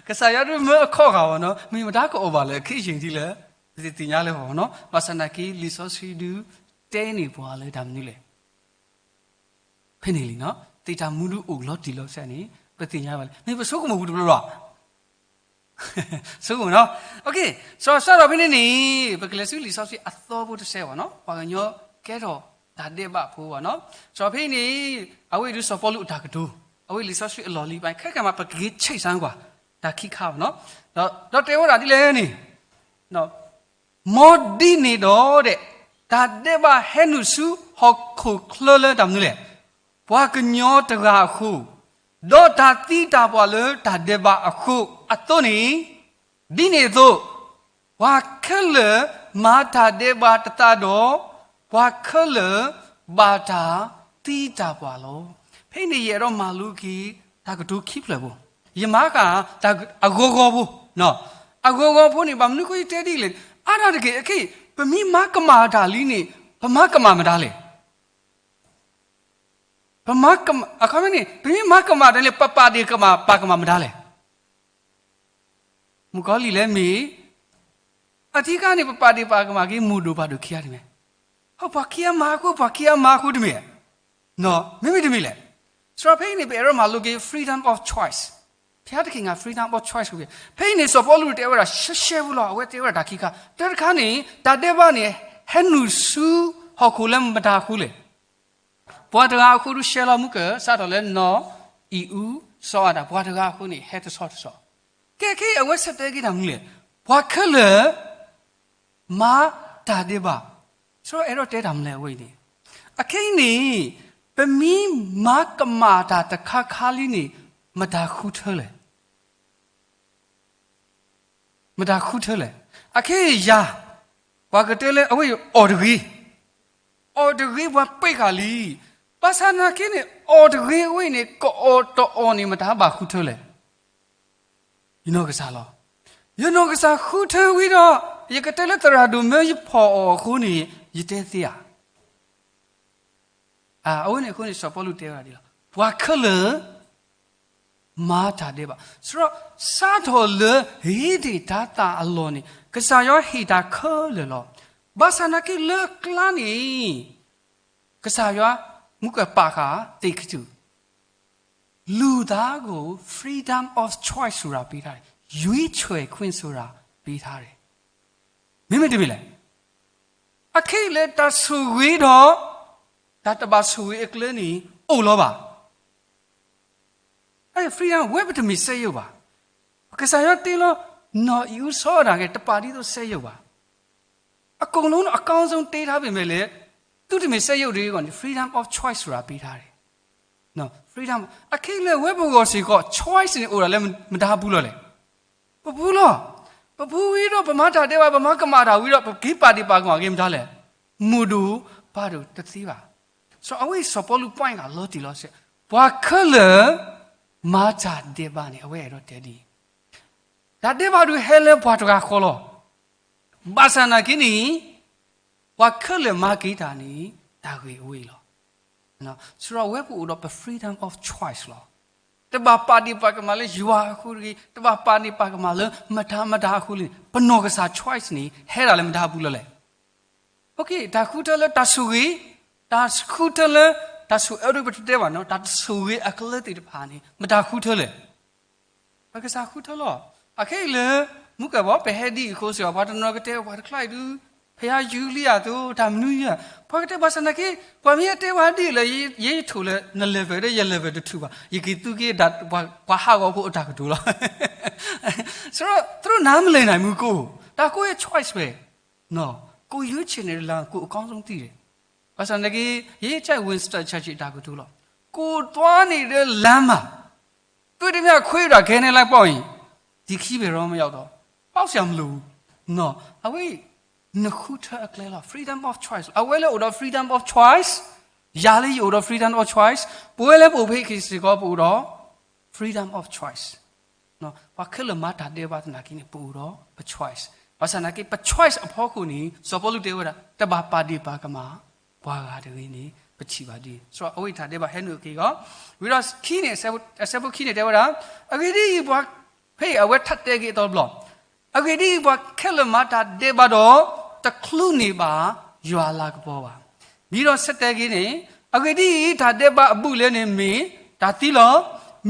ကစၢ်ယွၤဒုးမၢအခီၣ်ဃာ်ဝဲနီၤ, မ့ၢ်မတၤကအိၣ်ဘၣ်လၢ ခ့ယ့ၣ်ထံလၢ ပသ့ၣ်သ့ၣ်ညါလၢပှၤနီၤ, ဘၣ်ဆၣ်နာ်က့ လံာ်စီဆှံဒုး တဲန့ၢ်ပှၤလၢတၢ်မနုၤလဲၣ် ဖဲန့ၣ်လံနီၤ, သ့ၣ်တၢ်မူဒုးအိၣ်လီၤတံၢ်လီၤဆဲးန့ၣ် ပသ့ၣ်ညါဘၣ်လံ, မ့ၢ်ပဆိကမိၣ်ပူၤတဘျီဘျီ ဆိကမိၣ်နီၤ. စီၤစးထီၣ်ဖဲန့ၣ်န့ၣ် ပကလဲၤဆူလံာ်စီဆှံအသီဖိတစဲးဘၣ်နီၤ, ပှၤကညီကဲထီၣ်တၢ်ဒဲးဘးဖိဘၣ်နီၤ. စီၤဖဲအံၤန့ၣ် အဝဲအံၤဒုးစီၤပီလူးအတၢ်ကတိၤ, အဝဲလံာ်စီဆှံအလီၢ်လံၤဘၣ် ခဲကမၤ ပကဂ့ၤဆဲးစၢ်ကွၢ် တၢ်ခံခါဘၣ်နီၤ. ဒီးတဲဝဲဒၣ်ဒ်လဲၣ်န့ၣ် မ်ဒ်န့ၣ်ဒီးဒဲး တၢ်ဒဲးဘးဟဲနုာ်ဆူဟီၣ်ခိၣ်ချၢလၢတၢ်မနုၤလဲၣ်, ပှၤကညီတဂၤအဃိ, ဒီးတၢ်သံတၢ်ပှၢ်လၢတၢ်ဒဲးဘးအဃိအသိးန့ၣ်, ဒ်န့ၣ်အသိး, ပှၤခဲလၢာ်မၤတၢ်ဒဲးဘးတသးဒီး, ပှၤခဲလၢာ်ဘၣ်တၢ်သံတၢ်ပှၢ်လီၤ. ဖဲအံၤန့ၣ်ယအဲၣ်ဒိးမၤလိက့ၤ တၢ်ကတိၤခံဖျၢၣ်ဖိ, ယမၤဃာ်တၢ်အဂီၤဂီၤဖိ, အဂီၤဂီၤဖိန့ၣ် ဘၣ်မနုၤဃိယတဲဒ်လဲၣ်, အါဒၣ်တက့ၢ် အခဲအံၤ ပမ့ၢ်မၤကမၣ်တၢ်လံန့ၣ် ပမၤကမၣ်မတၤလဲၣ်. ပမၤကမၣ်, အခီပညီန့ၣ် ပမ့ၢ်မၤကမၣ်တၢ်န့ၣ် ပပာ်ဒ့ၣ်ကမၣ် ပာ်ကမၣ်မတၤလဲၣ်. မုၣ်ကီၤလံၢ်လဲၣ်မ့ၢ်, အထံကါန့ၣ် ပပာ်ဒ့ၣ်ပာ်ကမၣ်က့ၤ မိၢ်ဒိၣ်ပၢ်ဒိၣ်ခံဂၤတမ့ၢ်, ဟီ ပှၤခံဂၤမၤအဃိ ပှၤခံဂၤမၤအဃိတမ့ၢ်, မ့မ့ၢ်တမ့ၢ်လဲၣ်. သရၣ်ဖဲအံၤန့ၣ် ပအဲၣ်ဒိးမၤလိက့ၤ freedom of choice. ဘုရားသခင်က freedom of choice ဝဲ. ဖဲအံၤန့ၣ် စီၤပီလူးတဲဝဲဒၣ် ရှဲရှဲဖိလီၤ, အဝဲတဲဝဲဒၣ်တၢ်ခံခါ. တၢ်တခါန့ၣ် တၢ်ဒဲးဘးန့ၣ် ဟဲနုာ်ဆူဟီၣ်ခိၣ်လၢမတၤအဃိလဲၣ်. ပှၤတဂၤအဃိဒုးရှဲလီၤ, မုၢ်ကၢ် စးထီၣ်လၢနီၢ်အံၣ်အူစီၤအၤဒၣ် ပှၤတဂၤအဃိန့ၣ် ဟဲတဆီတဆီ. ကဲခဲအံၤ အဝဲဆၢတဲာ်က့ၤတၢ်မနုၤလဲၣ်. ပှၤခဲလၢာ် မၤတၢ်ဒဲးဘး. သရၣ်အဲၣ်ဒိးတဲတၢ်မနုၤလဲၣ်အဝဲအံၤန့ၣ်. အခဲအံၤန့ၣ် ပမ့ၢ်မၤကမၣ်တၢ်တခါခါလံန့ၣ် မတၤဃုထၢလဲၣ်. မတၤဃုထၢလဲၣ်. အခဲအံၤယၤ ပှၤကတဲလၢအဝဲအံၤ အီၣ်တဂ့ၤ, အီၣ်တဂ့ၤ ပှၤပှဲၤဃာ်လံ. ဘၣ်ဆၣ်နာ်က့န့ၣ် အီၣ်တဂ့ၤအဝဲအံၤန့ၣ် ကအီၣ်တအီၣ်န့ၣ် မတၤဘၣ်ဃုထၢလဲၣ်. ယနီၢ်ကစၢ်လီၤ. ယနီၢ်ကစၢ်ဃုထၢဝံၤဒီး ယကတဲလၢသရၣ်ဒိၣ်မၢယဖီၣ်အီၤအဃိန့ၣ် ယတဲသ့ဧါ. အဝဲန့ၣ်အဃိန့ၣ် စီၤပီလူးတဲဝဲဒၣ်ဒ်လီၤ. ပှၤခဲလၢာ် မၤတၢ်ဒဲးဘး. သရၣ် စးထီၣ်လၢဟ့ၣ်ဒံးတၤသၣ်အလီၢ်န့ၣ် ကစၢ်ယွၤဟ့ၣ်တၢ်ခဲလၢာ်လီၤ. ဘၣ်ဆၣ်နာ်က့လၢအကျါန့ၣ် ကစၢ်ယွၤ မုၢ်ကပာ်ဃာ်သ့ၣ်ခတုၣ် လူသားကို freedom of choice ဆိုတာပေးထားတယ်, ရွေးချယ်ခွင့်ဆိုတာပေးထားတယ်. မ့မ့ၢ်တမ့ၢ်လဲၣ်. အခဲအံၤလၢတၢ်ဆိၣ်ဂ့ၤဒီး တၢ်တဘၣ်ဆိၣ်ဂ့ၤအကျဲန့ၣ် အိၣ်လီၤဘၣ်. အဲ freedom ဝဲပတမ့ၢ်စက်ရုပ်ဘၣ်. ကစၢ်ယွၤတ့လီၤ နီၢ်အံၣ်အူစီၤအၤဒၣ်ဂ့ၤ တပာ်ဒ်သိးစက်ရုပ်ဘၣ်. အကုန်လုံး အကောင်းဆုံး တ့ထားပေမဲ့လည်း သုတမ့ၢ်စက်ရုပ်ဒ်အံၤအဂီၢ်န့ၣ် freedom of choice ဆိုတာပေးထားတယ်. freedom အခဲအံၤလၢဝဲပဂီၢ်စ့ၢ်ကီး choice န့ၣ်အိၣ်ဒၣ်လၢမတၤပူၤလီၤလဲၣ်. ပပူၤလီၤ. ပပူၤဝံၤဒီး ပမၤတၢ်ဒဲးဘး ပမၤကမၣ်တၢ်ဝံၤဒီး ပက့ၤပာ်ဒံးပာ်ကမၣ်က့ၤမတၤလဲၣ်. မိၢ်ဒိၣ်ပၢ်ဒိၣ်တသ့ဘၣ်. စီၤ အဝဲအံၤစီၤပီလူး point ဂၤလီၤတံၢ်လီၤဆဲး, ပှၤခဲလၢာ် မၤတၢ်ဒဲးဘးန့ၣ် အဝဲအဲၣ်ဒိးတဲဒ်အံၤ, တၢ်ဒဲးဘးဒုးဟဲလၢပှၤတဂၤဃီလီၤ. ဘၣ်ဆၣ်နာ်က့န့ၣ် ပှၤခဲလၢာ်မၤက့ၤတၢ်န့ၣ် တၢ်ဂ့ၢ်အဝဲအံၤလီၤ. သရၣ် ဝဲပအိၣ်ဒီးပ freedom of choice လီၤ. တဘၣ်ပာ်ဒံးပာ်ကမၣ်လၢယွၤအဃိတဂ့ၤ, တဘၣ်ပာ်ဒံးပာ်ကမၣ်လၢမတၤမတၤအဃိန့ၣ် ပနီၢ်ကစၢ် choice န့ၣ် ဟဲဒၣ်လၢမတၤပူၤလီၤလဲၣ်. တၢ်ဃုထၢလၢတၢ်ဆိၣ်ဂ့ၤ, တၢ်ဃုထၢလၢ တၢ်ဆိၣ်အၢဒိ ပတတဲဘၣ်နီၤ, တၢ်ဆိၣ်ဂ့ၤအကျဲသ့ၣ်တဖၣ်န့ၣ် မတၤဃုထၢလဲၣ်. ပကစၢ်ဃုထၢလီၤ. အခဲအံၤလၢ မုၢ်ကၢ်ဘီ ပဟဲဒ်အံၤအဃိစ့ၢ်ကီး ပှၤတနီၤကတဲ ပှၤတကျါအံၤဒုး ဖဲယၤယူၤလံယၤသိး တၢ်မနုၤယၤ, ပှၤကတဲ ဘၣ်ဆၣ်နာ်က့ ပှၤမ့ၢ်အတဲဝဲဒ်အံၤလၢ ယဲယထိၣ်လၢ န level ဒီးယ level တထူၣ်ဘၣ်, ယက့ၤသူက့ၤဒၣ် ပှၤဟးဂီၤဖိအတၢ်ကတိၤလီၤ. သရၣ် သရၣ် နားမလည်နိုင်ဘူးကိုယ့်, ဒါကိုယ့်ရဲ့ choice ပဲ, ကိုယ်ရွေးချယ်နေတဲ့လမ်း ကိုယ်အကောင်းဆုံးသိတယ်. ဘၣ်ဆၣ်နာ်က့ ယဲယကၢ် Winston Churchill တၢ်ကတိၤလီၤ. ကိုယ်သွားနေတဲ့လမ်းမှာ တွေ့သမျှခွေးတွေ ခဲနဲ့လိုက်ပေါက်ရင် ဒီခရီးဘယ်တော့မှမရောက်တော့ဘူး. ပေါက်စရာမလိုဘူး. နော်, အဝဲ နဃုထၢအကျဲလီၤ. Freedom of choice. အဝဲလၢအိၣ်ဒီး freedom of choice, ယၤလၢယအိၣ်ဒီး freedom of choice, ပဝဲလၢပအိၣ်ဖဲအံၤစ့ၢ်ကီး ပအိၣ်ဒီး freedom of choice. ပှၤခဲလၢာ်မၤတၢ်ဒဲးဘးသနာ်က့န့ၣ် ပအိၣ်ဒီးပ choice. ဘၣ်ဆၣ်နာ်က့ ပ choice အဖီခိၣ်န့ၣ် စီၤပီလူးတဲဝဲဒၣ် တဘၣ်ပာ်ဒ့ၣ်ပာ်ကမၣ် ပှၤဂၤတဂ့ၤန့ၣ် ပထံၣ်ဘၣ်ဒ်န့ၣ်. စီၤ အဝဲအံၤတၢ်ဒဲးဘးဟဲနုာ်က့ၤဂီၢ်, ဝံၤဒီးခံန့ၣ် အဆၢဖိခံန့ၣ်တဲဝဲဒၣ်, အဂ့ၢ်ဒ်အံၤ ပှၤ ဖဲအံၤအဝဲထပ်တဲက့ၤအသီတဘျီ, အဂ့ၢ်ဒ်အံၤ ပှၤခဲလၢာ်မၤတၢ်ဒဲးဘးဒီး တချုးန့ၢ်ဘၣ်ယွၤအလၤကပီၤဘၣ်. ဒ်သိးဆၢတဲာ်က့ၤန့ၣ်, အဂ့ၢ်ဒ်အံၤ တၢ်ဒဲးဘးအဘူးအလဲန့ၣ်မ့ၢ်တၢ်သံလီၤ.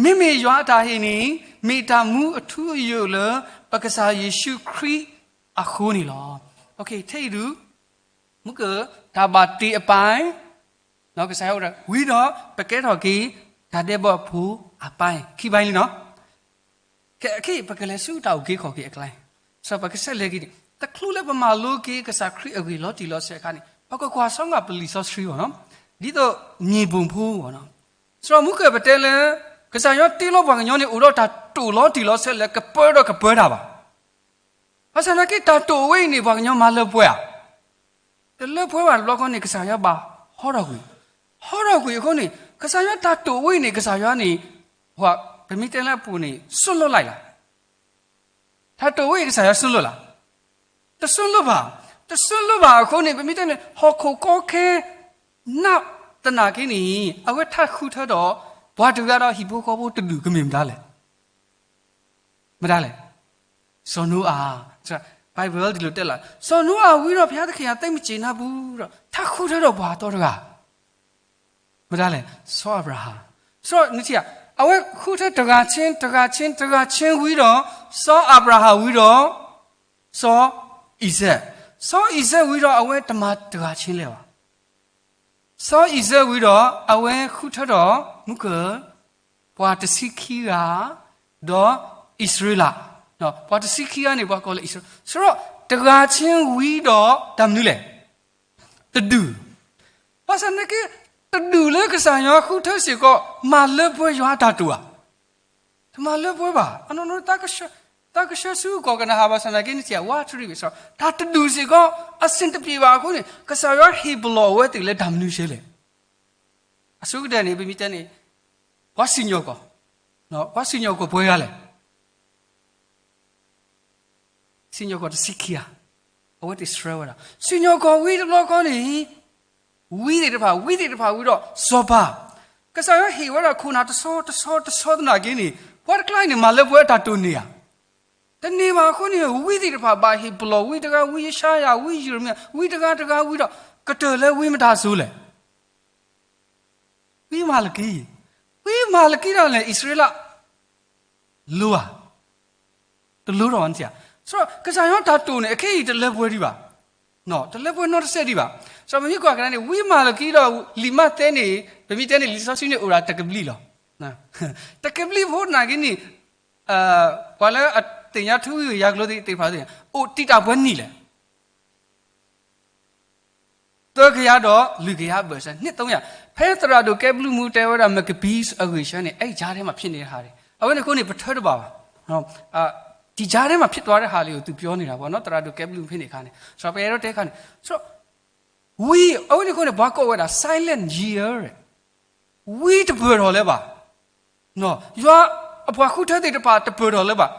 မ့မ့ၢ်ယွၤအတၢ်ဟ့ၣ်န့ၣ် မ့ၢ်တၢ်မူအထူအယိာ်လၢ ပကစၢ်ယ့ၣ်ၡူးခရံာ်အဃိန့ၣ်လီၤ. ထဲအံၤဒုး မုၢ်ကၢ် တၢ်ဘၣ်တ့အပိုင်း, ကစၢ်ယွၤအိၣ်ဒီး ဝံၤဒီး ပကဲထီၣ်က့ၤ တၢ်ဒဲးဘးဖိအပိုင်း, ခံပိုင်းလံနီၤ. ခဲအံၤ ပကလဲၤဆူတၢ်အုၣ်က့ၤခီၣ်က့ၤအကျါ, စီၤ ပကဆဲးလဲၤက့ၤန့ၣ် တချုးလၢပမၤလိက့ၤ ကစၢ်ခရံာ်အဂ့ၢ်လီၤတံၢ်လီၤဆဲးအခါန့ၣ် ပကကွၢ်စီကွၢ်ပလံာ်စီဆှံဘၣ်နီၤ, ဒ်သိး မြေပုံ ဖိဘၣ်နီၤ. စီၤ မုၢ်ကၢ် ပတဲလၢ ကစၢ်ယွၤတ့လီၤပှၤကညီန့ၣ် အိၣ်ဒီးတၢ်တိာ်လီၤတံၢ်လီၤဆဲးလၢ ကပၢဒီးကပၢတၢ်ဘၣ်. ဘၣ်ဆၣ်နာ်က့ တၢ်တိာ်ဝဲအံၤန့ၣ် ပှၤကညီမၤလၢပှဲၤဧါ. တလၢပှဲၤဘၣ်တဘျီဃီန့ၣ် ကစၢ်ယွၤဘၣ်ဟီထီၣ်ကွံာ်, ဟီထီၣ်ကွံာ်အဃိန့ၣ် ကစၢ်ယွၤတၢ်တိာ်ဝဲအံၤန့ၣ် ကစၢ်ယွၤန့ၣ် ပမ့ၢ်တဲလၢအပူၤန့ၣ် စွန့်လွှတ်လိုက်လီၤ. တၢ်တိာ်ဝဲအံၤ ကစၢ်ယွၤစွန့်လွှတ်လီၤ. တစွန့်လွှတ်ဘၣ်. တစွန့်လွှတ်ဘၣ်အဃိန့ၣ် ပမ့ၢ်တဲန့ၣ် ဟီၣ်ခိၣ်ကီခဲ နးသနာ်က့န့ၣ် အဝဲထပ်ဃုထၢဒီး ပှၤတဂၤဒီးဟံၣ်ဖိဃီဖိတဒူၣ် ကမ့ၢ်မတၤလဲၣ်. မတၤလဲၣ်. စီၤနိအၤ, Bible ဒ်လဲၣ်တဲလီၤ. စီၤနိအၤဝံၤဒီး ဘုရားသခင်က သိပ်မကျေနပ်ဘူးဒီး ထပ်ဃုထၢဒီးပှၤအသီတဂၤ မတၤလဲၣ်, စီၤအၤဘြၤဟၣ်. စီၤ နထံၣ်ဧါ, အဝဲဃုထၢတဂၤချင်း တဂၤချင်း တဂၤချင်းဝံၤဒီး စီၤအၤဘြၤဟၣ်ဝံၤဒီး စီၤအံၤစဲး, စီၤအံၤစဲးဝံၤဒီးအဝဲတမၤတဂၤချင်းလဲၣ်ဘၣ်. စီၤအံၤစဲးဝံၤဒီး အဝဲဃုထၢဒီး မုၢ်ကၢၢ် ပှၤတဆံခံဂၤ ဒီးအံၣ်စရ့လး, ပှၤတဆံခံဂၤန့ၣ် ပှၤကိးလၢအံၣ်စရ့လး, ဆိုတော့ တဂၤချင်းဝံၤဒီး တၢ်မနုၤလဲၣ်, တဒူၣ်, ဘၣ်ဆၣ်သနာ်က့ တဒူၣ်လၢကစၢ်ယွၤဃုထၢစ့ၢ်ကီး မၤလၢပှဲၤယွၤအတၢ်တိာ်ဧါ. တမၤလၢပှဲၤဘၣ်. အနီၢ်နီၢ် တၢ်ကဆှၢဆူကီၢ်ကနၤဧၣ် ဘၣ်ဆၣ်သနာ်က့ နထံၣ်ဧါ, ဝါထရံးဝံၤ တၢ်တဒူၣ်စ့ၢ်ကီး အဆင်တပြေဘၣ်အဃိန့ၣ် ကစၢ်ယွၤဟ့ၣ်ပလီၢ်ဝဲသ့ၣ်လၢတၢ်မနုၤဆဲလဲၣ်. အဆိကတၢၢ်န့ၣ် ပမ့ၢ်တဲန့ၣ် ပှၤစံၣ်ညီၣ်ကွီၢ်, ပှၤစံၣ်ညီၣ်ကွီၢ်ပှဲၤဂၤလဲၣ်. စံၣ်ညီၣ်ကွီၢ်တဆံခံဂၤ, အဝဲသ့ၣ်ဆှၢဝဲဒၣ်. စံၣ်ညီၣ်ကွီၢ်ဝံၤတဘျီဃီန့ၣ် ဝံသ့ၣ်တဖၣ်, ဝံသ့ၣ်တဖၣ်ဝံၤဒီးစီၤပၤ, ကစၢ်ယွၤဟ့ၣ်ဝဲဒၣ်ခိၣ်နၢ်တဆီတဆီတဆီသနာ်က့န့ၣ် ပှၤတကျါအံၤန့ၣ် မၤလၢပှဲၤအတၢ်တိာ်န့ၢ်ဧါ. တန့ၢ်ဘၣ်အဃိန့ၣ် ဝံသ့ၣ်တဖၣ်ဘၣ်ဟ့ၣ်ပလီၢ်, ဝံတဂၤ ဝံယၡါယၤ, ဝံယံးရမံယၤ, ဝံတဂၤတဂၤဝံဒီး ကတၢၢ်လၢဝံမတၤအစိၤလဲၣ်. ဝံမၤလကံ, ဝံမၤလကံဒၣ်လဲာ် အံၣ်စရ့လး လိဧါ, တလိထီၣ်ဘၣ်. နထံၣ်ဧါ, ဆိုတော့ ကစၢ်ယွၤတၢ်တိာ်န့ၣ် အခဲအံၤတလၢပှဲၤဒံးဘၣ်, တလၢပှဲၤနီတစဲးဒံးဘၣ်. ဆိုတော့ ပမ့ၢ်ကွၢ်ကဒါန့ၣ် ဝံမၤလကံဒီးလံာ်မးသဲန့ၣ် ပမ့ၢ်တဲန့ၣ် လံာ်စီဆှံန့ၣ်အိၣ်ဒၣ်တကဘျံးလီၤ. တကဘျံးဖိသနာ်က့န့ၣ် ပှၤလၢအသ့ၣ်ညါထူဝံၤဂ့ၤ ယၤကျိၤသ့ၣ်တဖၣ် အိၣ်တံာ်တာ်ပှဲၤနံၣ်လဲၣ်. သၢကယၤဒီးလွံၢ်ကယၤအဘၢၣ်စၢၤ နှစ်သုံးရာ, ဖဲသရၣ်ဒိၣ်ကဲဘျုးမူတဲဝဲဒၣ် Maccabees အဂ့ၢ်ဆၢန့ၣ် အဲၣ်ယၤထဲမှာဖြစ်နေတဲ့ဟာတွေ, အဝဲန့ၣ်အဃိန့ၣ် ပထၢတဘၣ်ဘၣ်, ဒီကြားထဲမှာဖြစ်သွားတဲ့ဟာလေးကို သူပြောနေတာပေါ့နော်, သရၣ်ဒိၣ်ကဲဘျုးမူဖဲန့ၣ်အခါန့ၣ်, ဆိုတော့ ပအဲၣ်ဒိးတဲခါန့ၣ်, ဆိုတော့ ဝံ အဝဲန့ၣ်အဃိန့ၣ် ပှၤကိးဝဲဒၣ် silent year ဝံတပၢၢ်ထီၣ်လၢၤဘၣ်. ယွၤအပှၤဃုထၢသ့ၣ်တဖၣ်တပၢၢ်ထီၣ်လၢၤဘၣ်.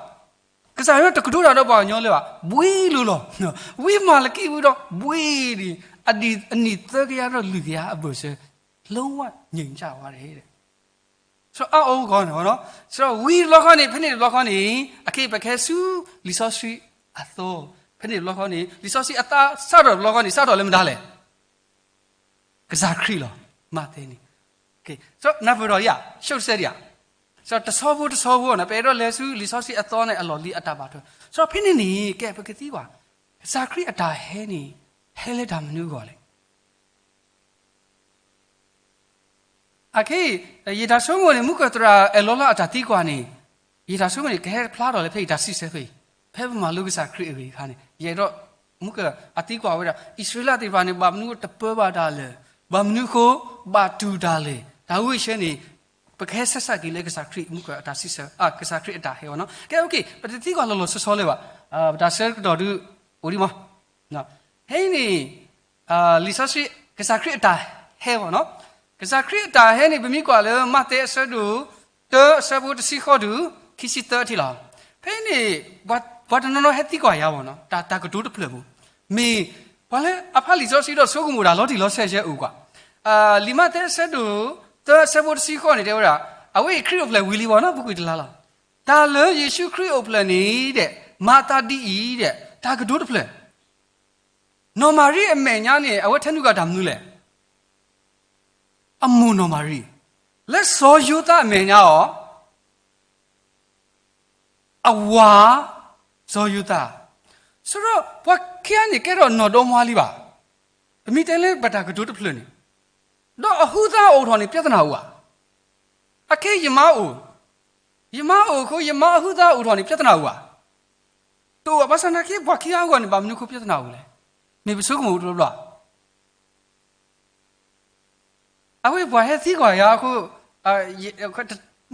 ကစၢ်ယွၤတကတိၤတၢ်ဒီးပှၤကညီလၢၤဘၣ်. ဘှံလိၤလီၤ. ဝံမၤလကံဝံၤဒီး ဘှံဒီး အနံၣ်သၢကယၤဒီးလွံၢ်ကယၤအဘၢၣ်စၢၤ လုံးဝငြိမ်ကျသွားတယ်. ဆိုတော့ အအိၣ်ဂီၢ်န့ၣ်, ဆိုတော့ ဝံတဘျီဃီန့ၣ် ဖဲန့ၣ်တဘျီဃီန့ၣ် အခဲအံၤပကဟဲဆူလံာ်စီဆှံအသီ, ဖဲန့ၣ်တဘျီဃီန့ၣ် လံာ်စီဆှံအသီစးထီၣ်တဘျီဃီန့ၣ် စးထီၣ်လၢမတၤလဲၣ်. ကစၢ်ခရံာ်လီၤ. မးသဲန့ၣ်, နၢ်ပၢၢ်ထီၣ်ဧါ, ရှုပ်စဲဒံးဧါ. ဆိုတော့ တဆီဖိတဆီဖိန့ၣ် ပအဲၣ်ဒိးလဲၤဆူလံာ်စီဆှံအသီန့ၣ် အလီၢ်လံၤအတၢ်ဘၣ်ထွဲ. ဆိုတော့ ဖဲန့ၣ်န့ၣ် ကဲ ပကသံကွၢ်, ကစၢ်ခရံာ်အတၢ်ဟဲန့ၣ် ဟဲလၢတၢ်မနုၤအဂီၢ်လဲၣ်. အခဲအံၤ ယတၢ်ဆိကမိၣ်န့ၣ် မုၣ်ကၢၢ်သရၣ်အဲၣ်လီၤလၢအတၢ်သံကွၢ်န့ၣ်, ယတၢ်ဆိကမိၣ်န့ၣ် ကဟဲဖျါထီၣ်လၢဖဲအံၤတၢ်စံးဆၢဖဲအံၤ, ဖဲပမၤလိကစၢ်ခရံာ်အဂ့ၢ်အခါန့ၣ် ယအဲၣ်ဒိး မုၣ်ကၢၢ်အသံကွၢ်ဝဲဒၣ် အံၣ်စရ့လးသ့ၣ်တဖၣ်န့ၣ် ဘၣ်မနုၤတပၢဘၣ်တၢ်လဲၣ်, ဘၣ်မနုၤဃိ ဘၣ်တူၢ်တၢ်လဲၣ်, တၢ်ဂ့ၢ်ဆၢန့ၣ် ပကဟဲဆဲးဆးက့ၤလၢကစၢ်ခရံာ် မုၣ်ကၢၢ်အတၢ်စံးဆၢ, ကစၢ်ခရံာ်အတၢ်ဟဲဝဲနီၤ. ကဲ okay, ပတသံကွၢ်လီၤလီၤဆီဆီလၢၤဘၣ်, ပတၢ်ဆၢကတီၢ်ဒုးအိၣ်ဒံးမး. ဖဲအံၤန့ၣ် လံာ်စီဆှံ ကစၢ်ခရံာ်အတၢ်ဟဲဝဲနီၤ. ကစၢ်ခရံာ်အတၢ်ဟဲန့ၣ် ပမ့ၢ်ကွၢ်လၢမးသဲအဆၢဒိၣ်တၢ အဆၢဖိတဆံဃိးတုၤ ခံဆံသၢထံၣ်လီၤ. ဖဲအံၤန့ၣ် ပှၤတနီၤနီၤဟဲသံကွၢ်ယၤဝဲနီၤ, တၢ် တၢ်ကတိၤတဖျၢၣ်ပူၤ, မ့ၢ်ပှၤလၢအဖးလံာ်စီဆှံဒီးဆိကမိၣ်တၢ်လီၤတံၢ်လီၤဆဲးဆဲးအိၣ်ကွၢ်. လံာ်မးသဲအဆၢဒိၣ်တၢ အဆၢဖိတဆံဃိးန့ၣ် တဲဝဲဒၣ်, အဝဲအံၤခရံာ်အိၣ်ဖျဲၣ်ဝံၤလံဝဲနီၤ, ပူၤကွံာ်တလါလီၤ. တၢ်လၢယ့ၣ်ၡူးခရံာ်အိၣ်ဖျဲၣ်န့ၣ်ဒီး မၤသးဒ်အံၤဒီး တၢ်ကတိၤတဖျၢၣ် နီၢ်မၤရံအမဲာ်ညါန့ၣ် အဝဲထဲနုာ်ကွၢ်တၢ်မနုၤလဲၣ်. အမိၢ်နီၢ်မၤရံ, လၢစီၤယိၤသးအမဲာ်ညါအီၤ အဝၤ စီၤယိၤသး, ဆိုတော့ ပှၤခံဂၤန့ၣ် ကဲထီၣ်နီၢ်ဒီမါလံဘၣ်. ပမ့ၢ်တဲလၢပတၢ်ကတိၤတဖျၢၣ်န့ၣ်, ဒီးအဟုးသးအိၣ်ထီၣ်န့ၣ် ပြဿနာအိၣ်ဧါ. အခဲယမါအိၣ်, ယမါအိၣ်အဃိ ယမါအဟုးသးအိၣ်ထီၣ်န့ၣ် ပြဿနာအိၣ်ဧါ. တအိၣ်ဘၣ်, ဘၣ်ဆၣ်သနာ်က့ ပှၤခံဂၤအဂီၢ်န့ၣ် ဘၣ်မနုၤအဃိပြဿနာအိၣ်လဲၣ်. မ့ၢ်ပဆိကမိၣ်တဘျီဘျီ အဝဲပှၤဟဲသံကွၢ်ယၤအဃိ,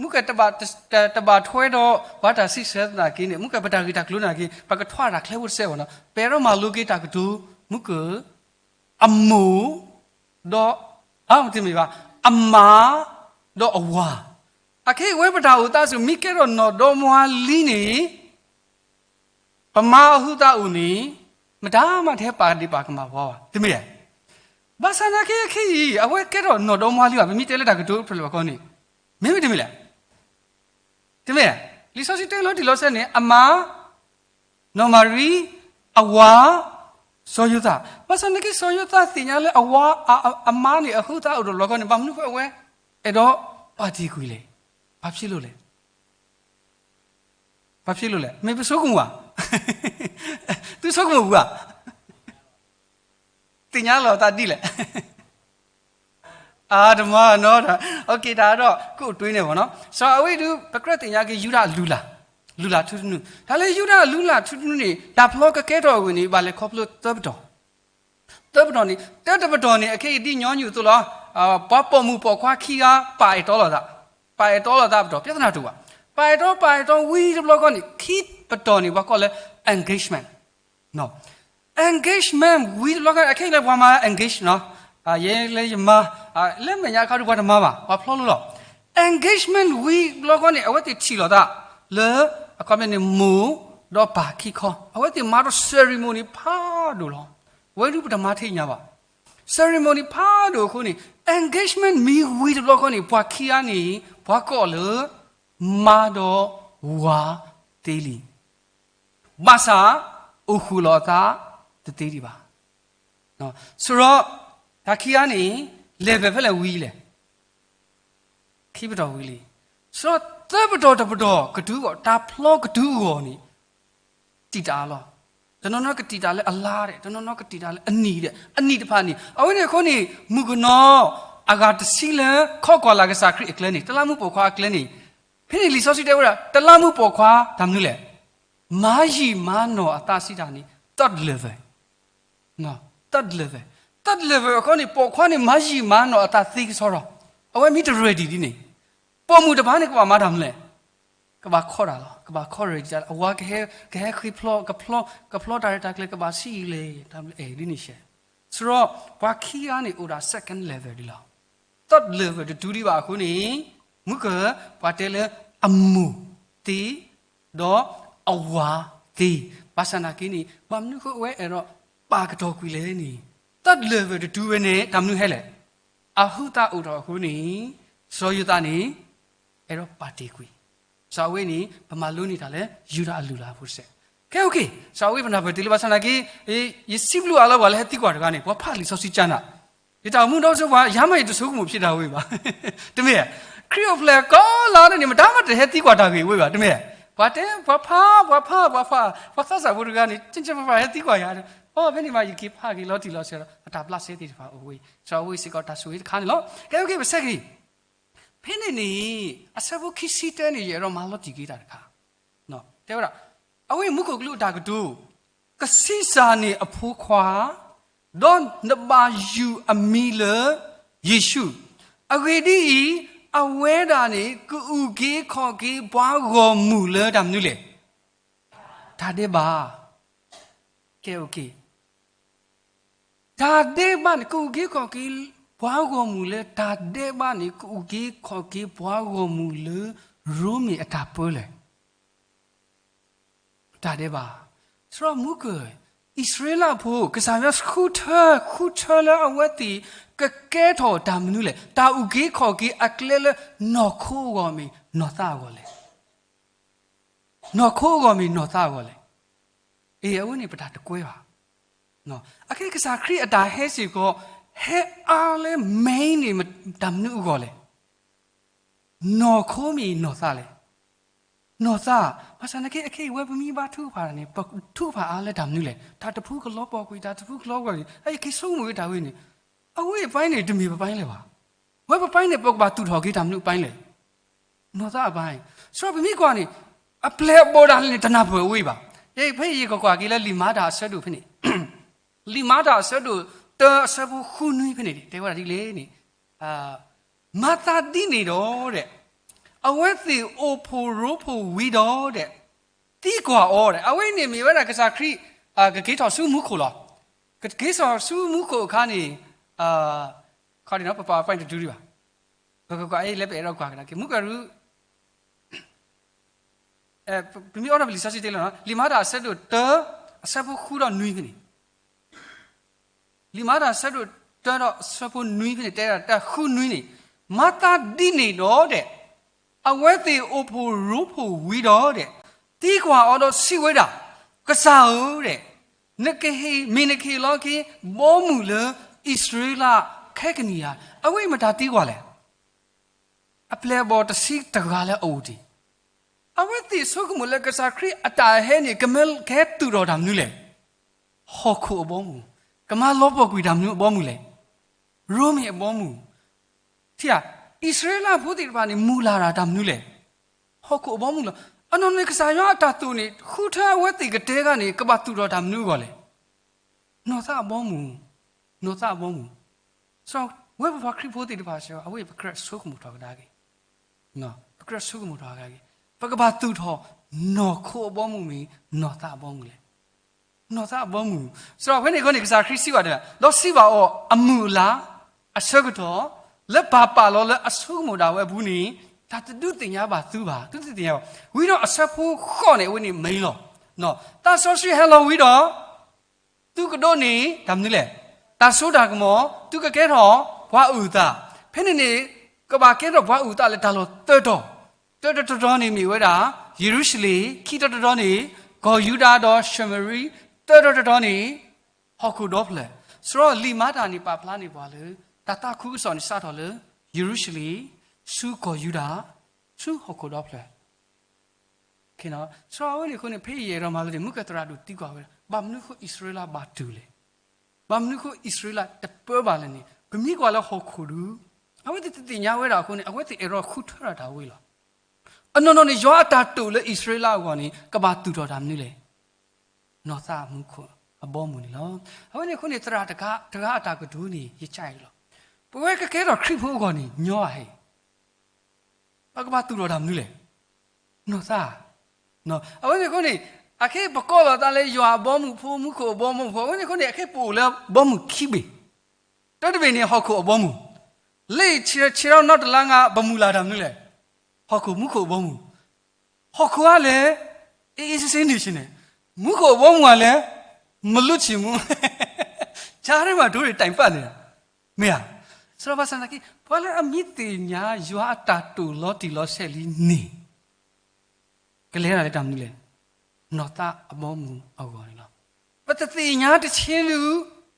မုၣ်ကၢၢ် တဘၣ်ထွဲဒီးပှၤတၢ်စံးဆၢသနာ်က့န့ၣ် မုၣ်ကၢၢ်ပတၢ်ဂ့ၢ်တၢ်ကျိၤသနာ်က့ ပကထွဲတၢ်ချၢဖိတစဲးဘၣ်နီၤ, ပအဲၣ်ဒိးမၤလိက့ၤတၢ်ကတိၤ မုၣ်ကၢၢ် အမိၢ် ဒီး, အမ့ၢ်တမ့ၢ်ဘၣ်, အမါ ဒီးအဝၤ, အခဲအံၤဝဲပတၢ်အိၣ်သးစ့ၢ် မ့ၢ်ကဲထီၣ်နီၢ်ဒီမါလံန့ၣ် ပမါအဟုးသးအိၣ်န့ၣ် မတၤမးတဟဲပာ်ဒ့ၣ်ပာ်ကမၣ်ပှၤဘၣ်, တမ့ၢ်ဧါ. ဘၣ်ဆၣ်သနာ်က့ အခဲအံၤ အဝဲကဲထီၣ်နီၢ်ဒီမါလံဘၣ်, ပမ့ၢ်တဲလၢတၢ်ကတိၤတဖျၢၣ်လၢၤဘၣ်ခီန့ၣ်, မ့မ့ၢ်တမ့ၢ်လဲၣ်. တမ့ၢ်ဧါ. လံာ်စီဆှံတဲလီၤတံၢ်လီၤဆဲးန့ၣ် အမါ, နီၢ်မၤရံ, အဝၤ, စီၤယိၤသး, ဘၣ်ဆၣ်သနာ်က့ စီၤယိၤသးသ့ၣ်ညါလၢအဝၤ, အမါန့ၣ် အဟုးသးအိၣ်တဘျီဃီန့ၣ် ဘၣ်မနုၤဃိအဝဲ အဲၣ်ဒိး ပာ်တ့ၢ်ကွံာ်လဲၣ်. ဘာဖြစ်လို့လဲ. ဘာဖြစ်လို့လဲ. မ့ၢ်ပဆိကမိၣ်ဧါ. သုဆိကမိၣ်ပူၤဧါ. သ့ၣ်ညါလီၤသးဒ်လဲၣ်. အတမၤနီတၢ်, တၢ်ဒီး ကအိၣ်တွ့န့ၣ်ဘၣ်နီၤ. စီၤအဝဲဒုး ပကြၢးသ့ၣ်ညါက့ၤယူဒၤအလုၢ်လၢ်, လုၢ်လၢ်ထူသနူ, တၢ်လၢယူဒၤအလုၢ်လၢ်ထူသနူန့ၣ် တၢ်ဖျီကကဲထီၣ်အဂ့ၢ်န့ၣ် ဘၣ်လဲၤခီဖျိသၢပတီၢ် သၢပတီၢ်န့ၣ် တၢတပတီၢ်န့ၣ် အခဲအံၤဒ်ညီနုၢ်အသိးလီၤ. ပှၤပိာ်မုၣ်ပိာ်ခွါခံဂၤ ပာ်အဲၣ်တီလိာ်သး, ပာ်အဲၣ်တီလိာ်သးပတီၢ် ပြဿနာတအိၣ်ဘၣ်. ပာ်အဲၣ်တီ ပာ်အဲၣ်တီဝံၤတဘျီဃီန့ၣ် ခံပတီၢ်န့ၣ် ပှၤကိးလၢ engagement, engagement ဝံၤတဘျီဃီ အခဲအံၤလၢပှၤမၤ engage နီၤ, ယဲလၢယမါ လၢမဲာ်ညါအခါဒုးပှၤတမၤဘၣ် ပှၤဖျီလိလီၤ. engagement ဝံၤတဘျီဃီန့ၣ် အဝဲသ့ၣ်ထံၣ်လိာ်သး လၢ အခီပညီန့ၣ် မိၢ်ဒီးပၢ်ခံခီ အဝဲသ့ၣ်မၤဒီး ceremony ဖးဒိၣ်လီၤ. အဝဲဒုးပတမၤထဲညါဘၣ်. ceremony ဖးဒိၣ်အဃိန့ၣ် engagement မံၤဝံၤတဘျီဃီန့ၣ် ပှၤခံဂၤန့ၣ် ပှၤကိးလၢ မါဒီးဝၤသ့လံ. ဘၣ်ဆၣ် အိၣ်ဃုာ်လီၤအသးတသ့ဒံးဘၣ်. စရီ တၢ်ခံဂၤန့ၣ် လဲၤဖဲလဲၣ်ဝံၤလဲၣ် ခံပတီၢ်ဝံၤလံ. စရီ သၢပတီၢ်တပတီၢ်ကတုၤအဂီၢ် တၢ်ဖျီကတုၤအဂီၢ်န့ၣ် တံာ်တာ်လီၤ. တနီၤနီၤကတံာ်တာ်လၢအလါဒီး တနီၤနီၤကတံာ်တာ်လၢအနံၣ်ဒီး အနံၣ်တဖၣ်န့ၣ် အဝဲန့ၣ်အဃိန့ၣ် မုၣ်ကနီၤ အဂၤတဆံလၢ ခီကွၢ်လၢ်ကစၢ်ခရံာ်အကျဲန့ၣ် တလးမူးပိာ်ခွါအကျဲန့ၣ် ဖဲန့ၣ်လံာ်စီဆှံတဲဝဲဒၣ် တလးမူးပိာ်ခွါ တၢ်မနုၤလဲၣ် မၤယံာ်မၤနီၢ်အသးစံးတၢ်န့ၣ် သၢ level, သၢ level, သၢ level အဃိန့ၣ် ပိာ်ခွါန့ၣ် မၤယံာ်မၤနီၢ်အသးသ့ကစီဒီး အဝဲမ့ၢ်တ ready ဒ်န့ၣ် ပိာ်မုၣ်တဖၣ်န့ၣ် ကဘၣ်မၤတၢ်မနုၤလဲၣ်. ကဘၣ်ခီတၢ်လီၤ. ကဘၣ်ခီ ready တၢ်လီၤ. အဝၤကဟဲ ကဟဲဃ့ဖျီ ကဖျီ ကဖျီတၢ်ရဲၣ်တၢ်ကျဲၤ ကဘၣ်ဆံးအံၤလဲၣ် တၢ်မနုၤလဲၣ် အဲၣ်ဒ်န့ၣ်ရှဲ. စရီ ပှၤခံဂၤန့ၣ် အိၣ်ဒၣ် second level ဒ်လီၤ. third level တတုၤဒံးဘၣ်အဃိန့ၣ် မုၢ်ကၢၢ် ပှၤတဲလၢအမိၢ်သ့ ဒီးအဝၤသ့, ဘၣ်ဆၣ်နာ်က့န့ၣ် ဘၣ်မနုၤဃိအဝဲအဲၣ်ဒိးပာ်ကတီၤကွံာ်လဲၣ်န့ၣ် သၢ level တတုၤဝဲန့ၣ် တၢ်မနုၤဟဲလဲၣ်. အဟုးသးအိၣ်ထီၣ်အဃိန့ၣ် စီၤယိၤသးန့ၣ် အဲၣ်ဒိးပာ်တ့ၢ်ကွံာ်. စီၤအဝဲန့ၣ် ပမၤလိန့ၢ်တၢ်လၢ ယူဒၤအလုၢ်အလၢ်အဖိတစဲး. ကဲ okay, စီၤအဝဲပနၢ်ပၢၢ်တ့ၢ်လံ ဘၣ်ဆၣ်နာ်က့ ယစံးဘျုးအါလၢပှၤလၢဟဲသံကွၢ်တဂၤန့ၣ် ပှၤဖးလံာ်စီဆှံကနၣ် ယတၢ်အိၣ်မူဒီးပှၤ ယၤမးယတဆိကမိၣ်ဖျါဒၣ်ဝဲဘၣ်. တမ့ၢ်ဧါ. ခရံာ်အိၣ်ဖျဲၣ်ကိးလါန့ၣ် မတၤမးတဟဲသံကွၢ်တၢ်ဂ့ၢ်ဝဲဘၣ် တမ့ၢ်ဧါ. ပှၤတဲ ပှၤဖး ပှၤဖး ပှၤဖး ပှၤသးစၢ်ဖိတဂၤန့ၣ် ကၠ့ကၠ့ဖးဖးဟဲသံကွၢ်ယၤ, အိ ဖဲန့ၣ်မး ယက့ၤဖးက့ၤလီၤတံၢ်လီၤဆဲးဒီး အတၢ်ဘျးစဲသ့ၣ်တဖၣ်အိၣ်ဝဲ, စီၤအဝဲစ့ၢ်ကီးတၢ်ဆိၣ်ဂ့ၤတခါန့ၣ်လီၤ. ကဲ okay, ပဆဲက့ၤ ဖဲန့ၣ်န့ၣ် အဆၢဖိခံဆံတၢန့ၣ် ယအဲၣ်ဒိးမၤလီၤတံၢ်က့ၤတၢ်တခါ, တဲဝဲဒၣ် အဝဲမူခိၣ်ကလူးအတၢ်ကတိၤ, ကဆံးစၢ်န့ၢ်အဖိခွါ, ဒီးနဘၣ်ယုၢ်အမံၤလၢ ယ့ၣ်ၡူး, အဂ့ၢ်ဒ်အံၤ, အဝဲဒၣ်န့ၣ် ကအုၣ်က့ၤခီၣ်က့ၤပှၤဂီၢ်မုၢ်လၢတၢ်မနုၤလဲၣ်. တၢ်ဒဲးဘး. ကဲ okay, တၢ်ဒဲးဘးန့ၣ် ကအုၣ်က့ၤခီၣ်က့ၤပှၤဂီၢ်မုၢ်လၢ တၢ်ဒဲးဘးန့ၣ် ကအုၣ်က့ၤခီၣ်က့ၤပှၤဂီၢ်မုၢ်လၢ ရိမ့ၤအတၢ်ပၢလဲၣ်. တၢ်ဒဲးဘး. စရီမူကၢၢ်, အံၣ်စရ့လးဖိ ကစၢ်ယွၤဃုထၢ ဃုထၢလၢအဝဲသ့ၣ် ကကဲထီၣ်တၢ်မနုၤလဲၣ်, တၢ်အုၣ်က့ၤခီၣ်က့ၤအကျဲလၢ နီၢ်ခိအဂီၢ်မ့ၢ်နီၢ်သးအဂီၢ်လဲၣ်. နီၢ်ခိအဂီၢ်မ့ၢ်နီၢ်သးအဂီၢ်လဲၣ်. အ့ အဝဲန့ၣ်ပတၢ်တကွဲဘၣ်. အခဲကစၢ်ခရံာ်အတၢ်ဟဲစ့ၢ်ကီး ဟဲအါလၢ main န့ၣ် တၢ်မနုၤအဂီၢ်လဲၣ်. နီၢ်ခိမ့ၢ်နီၢ်သးလဲၣ်. နီၢ်သး, ဘၣ်ဆၣ်နာ်က့ အခဲအံၤဝဲပမ့ၢ်ဘါထုကဖၣ်န့ၣ် ပထုကဖၣ်အါလၢတၢ်မနုၤလဲၣ်. တၢ်တဖုကလီၤပှီၢ်ကွံာ် တၢ်တဖုကလီၤပှီၢ်ကွံာ် အံၤက့ၤဆိကမိၣ်ဝဲတၢ်ဝဲန့ၣ် အဝဲအပိုင်းန့ၣ် တမ့ၢ်ပပိုင်းလၢၤဘၣ်. ဝဲပပိုင်းန့ၣ် ပကဘၣ်သူၣ်ထီၣ်က့ၤတၢ်မနုၤအပိုင်းလဲၣ်. နီၢ်သးအပိုင်း. စရီပမ့ၢ်ကွၢ်န့ၣ် အပျဲၢ်အဘီၣ်ဒၣ်လဲာ်န့ၣ် တနၢ်ပၢၢ်ဝဲဘၣ်. ယဖဲယကကွၢ်က့ၤလၢလံာ်မၤတၢ်အဆၢဒိၣ်ဖဲန့ၣ် လံာ်မၤတၢ်အဆၢဒိၣ်တၢအဆၢဖိဃုနွံဖဲန့ၣ် တဲဝဲဒၣ်ဒ်လဲၣ်န့ၣ် မၤသးဒ်န့ၣ်ဒီး အဝဲသ့ၣ်အိၣ်ဖှိၣ်ရိဖှိၣ်ဝံၤဒီး သံကွၢ်အီၤ, အဝဲန့ၣ်မ့ၢ်ဝဲဒၣ်ကစၢ်ခရံာ် ကက့ၤထီၣ်ဆူမူခိၣ်လီၤ. ကက့ၤထီၣ်ဆူမူခိၣ်အခါန့ၣ် ခီဒ်န့ၣ် ပပာ်အပိုင်းတတုၤဒံးဘၣ်. ပကကွၢ်အံၤလၢပအဲၣ်ဒိးကွၢ်ကဒါက့ၤ မူကရူ ပမ့ၢ်အိးထီၣ်ပလံာ်စီဆှံတ့ၢ်လီၤ, လံာ်မၤတၢ်အဆၢဒိၣ်တၢ အဆၢဖိဃုဒီးနွံဖဲန့ၣ်, လံာ်မၤတၢ်အဆၢဒိၣ်တၢဒီးအဆၢဖိနွံဖဲန့ၣ် တဲဒၣ်တၢ်ဃုနွံန့ၣ်, မၤသးဒ်န့ၣ်ဒီးဒဲး, အဝဲသ့ၣ်အိၣ်ဖှိၣ်ရိဖှိၣ်ဝံၤဒီးဒဲး, သံကွၢ်အီၤဒီးစံးဝဲဒၣ်, ကစၢ်ဧၢဒဲး, နကဟ့ၣ် မ့ၢ်နကဟ့ၣ်လီၤက့ၤ ဘီမုၢ်လၢအံၣ်စရ့လးခဲကနံၣ်ဧါ. အဝဲအံၤမတၤသံကွၢ်လဲၣ်. အပျဲၢ်အဘီၣ်တဆံတဂၤလၢအအိၣ်တ့ၢ်, အဝဲသ့ၣ်ဆိကမိၣ်လၢကစၢ်ခရံာ်အတၢ်ဟဲန့ၣ် ကမ့ၢ်ကဟဲသူၣ်ထီၣ်တၢ်မနုၤလဲၣ်. ဟီၣ်ခိၣ်အဘီအမုၢ်, ကမၤလီၤပှီၢ်ကွံာ်တၢ်မနုၤအဘီအမုၢ်လဲၣ်. ရိမ့ၤအဘီအမုၢ်, ထံၣ်ဧါ, အံၣ်စရ့လးဖိသ့ၣ်တဖၣ်န့ၣ် မုၢ်လၢ်တၢ်တၢ်မနုၤလဲၣ်. ဟီၣ်ခိၣ်အဘီအမုၢ်လီၤ. အနီၢ်နီၢ်န့ၣ် ကစၢ်ယွၤအတၢ်သိၣ်န့ၣ် ဃုထၢအဝဲသ့ၣ်ကတဲဂၤန့ၣ် ကဘၣ်သူၣ်ထီၣ်တၢ်မနုၤအဂီၢ်လဲၣ်. နီၢ်သးအဘီအမုၢ်, နီၢ်သးအဘီအမုၢ်. စံး, ဝဲပပှၤခရံာ်ဖိသ့ၣ်တဖၣ်စ့ၢ်ကီး အဝဲပကြၢးဆိကမိၣ်ထီၣ်ကဒါက့ၤ, ပကြၢးဆိကမိၣ်ထီၣ်ကဒါက့ၤ, ပကဘၣ်သူၣ်ထီၣ် နီၢ်ခိအဘီအမုၢ်မ့ၢ် နီၢ်သးအဘီအမုၢ်လဲၣ်. နီၢ်သးအဘီအမုၢ်. စံး, ဖဲန့ၣ်အဃိန့ၣ် ကစၢ်ခရံာ်စံးဘၣ်တဲ, ဒီးစံးဘၣ်အီၤ, အမုၢ်အလါ, အဆၢကတီၢ်, လၢပၢ်ပာ်လီၤလၢအဆိကမိၣ်ဒၣ်ဝဲအပူၤန့ၣ်, တၢ်တဒုးသ့ၣ်ညါဘၣ်သုဘၣ်, သုတသ့ၣ်ညါဘၣ်. ဝံၤဒီးအဆၢဖိဃိးန့ၣ် အဝဲန့ၣ်မ့ၢ်လီၤ. သးစီဆှံဟဲလီၤဝံၤဒီး သုကဒိးန့ၢ်တၢ်မနုၤလဲၣ်. တၢ်စိတၢ်ကမီၤ, သုကကဲထီၣ်ပှၤအုၣ်သး. ဖဲန့ၣ်န့ၣ် ကဘၣ်ကဲထီၣ်ပှၤအုၣ်သးလၢတၢ်လီၢ်သၢတီၤ, တၢတတီၤတီၤန့ၣ်မ့ၢ်ဝဲဒၣ် ယရူၤၡလ့ၣ်, ခံတီၤတီၤတီၤန့ၣ် ကီၢ်ယူဒၤဒီးၡမရံ, သၢတီၤတီၤတီၤန့ၣ် ဟီၣ်ခိၣ်ဒီဖျၢၣ်. စံး, လံာ်မၤတၢ်န့ၣ် ပာ်ဖျါန့ၢ်ပှၤလၢ တၢ်သးခုကစီၣ်န့ၣ် စးထီၣ်လၢ ယရူၤၡလ့ၣ်, ဆူကီၢ်ယူဒၤ, ဆူဟီၣ်ခိၣ်ဒီဖျၢၣ်. စံးဝဲန့ၣ်အဃိန့ၣ် ဖဲယအဲၣ်ဒိးမၤလိန့ၣ် မုၢ်ကဲသရၣ်ဒိၣ်သံကွၢ်ဝဲဒၣ် ဘၣ်မနုၤအဃိအံၣ်စရ့လးဘၣ်တူၢ်လဲၣ်. ဘၣ်မနုၤအဃိအံၣ်စရ့လးတပၢဘၣ်လဲၣ်န့ၣ် ပမ့ၢ်ကွၢ်လၢဟီၣ်ခိၣ်ဒုး အဝဲသ့ၣ်တသ့ၣ်ညါဝဲဒၣ်အဃိန့ၣ် အဝဲသ့ၣ်အဲၣ်ဒိးဃုထၢဒၣ်တၢ်ဝဲလီၤ. အနီၢ်နီၢ်န့ၣ် ယွၤအတၢ်တိာ်လၢအံၣ်စရ့လးအဂီၢ်န့ၣ် ကဘၣ်သူၣ်ထီၣ်တၢ်မနုၤလဲၣ်. နီၢ်သးအဘီအမုၢ်န့ၣ်လီၤ. အဝဲန့ၣ်အဃိန့ၣ် သရၣ်တဂၤအတၢ်ကတိၤန့ၣ် ယကအံၤလီၤ. ပဝဲကကဲထီၣ်ခရံာ်ဖိအဂီၢ်န့ၣ် ညီအဟဲ ပကဘၣ်သူၣ်ထီၣ်တၢ်မနုၤလဲၣ်. နီၢ်သး. အဝဲန့ၣ်အဃိန့ၣ် အခဲအံၤပကိးလီၤသးလၢယွၤအဘီအမုၢ်ဖိ မူခိၣ်အဘီအမုၢ်ဖိ အဝဲန့ၣ်အဃိန့ၣ် အခဲအံၤပအိၣ်လၢဘီအမုၢ်ခံဘ့ၣ်. တၢ်တဘ့ၣ်န့ၣ် ဟီၣ်ခိၣ်အဘီအမုၢ်, လၢဆံးထီၣ်နီတလါငါ ပမုၢ်လၢ်တၢ်မနုၤလဲၣ်. ဟီၣ်ခိၣ်မူခိၣ်အဘီအမုၢ်, ဟီၣ်ခိၣ်အါလဲၣ် အေးအေးဆေးဆေးန့ၣ်ဆ့န့ၣ်, မူခိၣ်အဘီအမုၢ်အါလဲၣ် မလူးဆံးမူ ဆါရဲမၤဒိရံးတိုင်ပၣ်န့ၣ် မ့ၢ်ဧါ. စရီဘၣ်ဆၣ်သနာ်က့ ပှၤလၢအမ့ၢ်သ့ၣ်ညါယွၤအတၢ်တိာ်လီၤတံၢ်လီၤဆဲးလံန့ၣ် ကလဲၤဒၣ်လၢတၢ်မနုၤလဲၣ်. နီၢ်သးအဘီအမုၢ်အဂီၢ်န့ၣ်လီၤ. ပတသ့ၣ်ညါတဆ့ဒု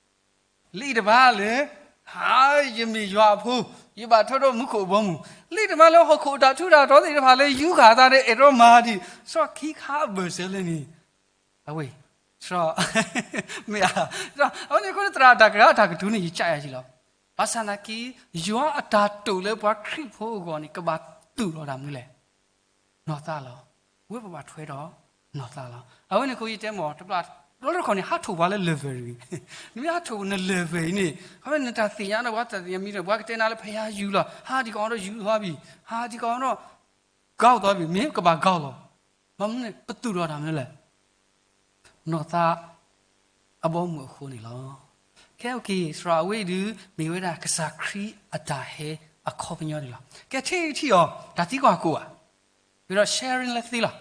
လၢအံၤတဘၣ်လၢ ဟါ ယမ့ၢ်ယွၤအဖိ, ယဘၣ်ထွဲဒီးမူခိၣ်အဘီအမုၢ်, လၢအံၤတဘၣ်လၢဟီၣ်ခိၣ်တၢ်ထူးတၢ်တီၤသ့ၣ်တဖၣ်လၢယူဃာ်သးဒီးအဲၣ်ဒိးမၤဒံး စရီခံခါအဘၢၣ်စၢၤလၢန့ၣ် အဝဲ မ့ၢ်ဧါ. အဝဲန့ၣ်အဃိန့ၣ် သရၣ်တၢ်ကရၢအတၢ်ကတိၤန့ၣ် ယကယၤယံၤလီၤ. ဘၣ်ဆၣ်သနာ်က့ ယွၤအတၢ်တိာ်လၢပှၤခရံာ်ဖိအဂီၢ်န့ၣ် ကဘၣ်သူၣ်ထီၣ်တၢ်မနုၤလဲၣ်. နီၢ်သးလီၤ. ဝဲပဘၣ်ထွဲဒီးနီၢ်သးလီၤ. အဝဲန့ၣ်အဃိယတဲမ့ၢ်တဘျီ တဘျီတခီၣ်န့ၣ် ဟးထီၣ်ပှၤလၢ level အံၤ, နမ့ၢ်ဟးထီၣ်န level အံၤန့ၣ် ခီဖျိနတၢ်သ့ၣ်ညါဒီးပှၤတၢ်သ့ၣ်ညါမံဒီး ပှၤကတဲနၤလၢဖဲယၤယူၤလီၤ, ဟးဒံးကီးဒီးယူၤလီၤဘၣ်, ဟးဒံးကီးဒီး ကီၢ်သီဘၣ်, မ့ၢ်ကဘၣ်ကီၢ်လီၤ. မ့ၢ်မနုၤန့ၣ် ပသူၣ်ထီၣ်တၢ်မနုၤလဲၣ်. နီၢ်သးအဘီအမုၢ်အဃိန့ၣ်လီၤ. ကဲ okay, စရီအဝဲအံၤဒုး မ့ၢ်ဝဲဒၣ်ကစၢ်ခရံာ်အတၢ်ဟဲအခီပညီန့ၣ်လီၤ. ကဲ ထံၣ်ထံၣ်အီၤ တၢ်သံကွၢ်ကိးဘၣ်, ဝံၤဒီး sharing လၢသ့လီၤ.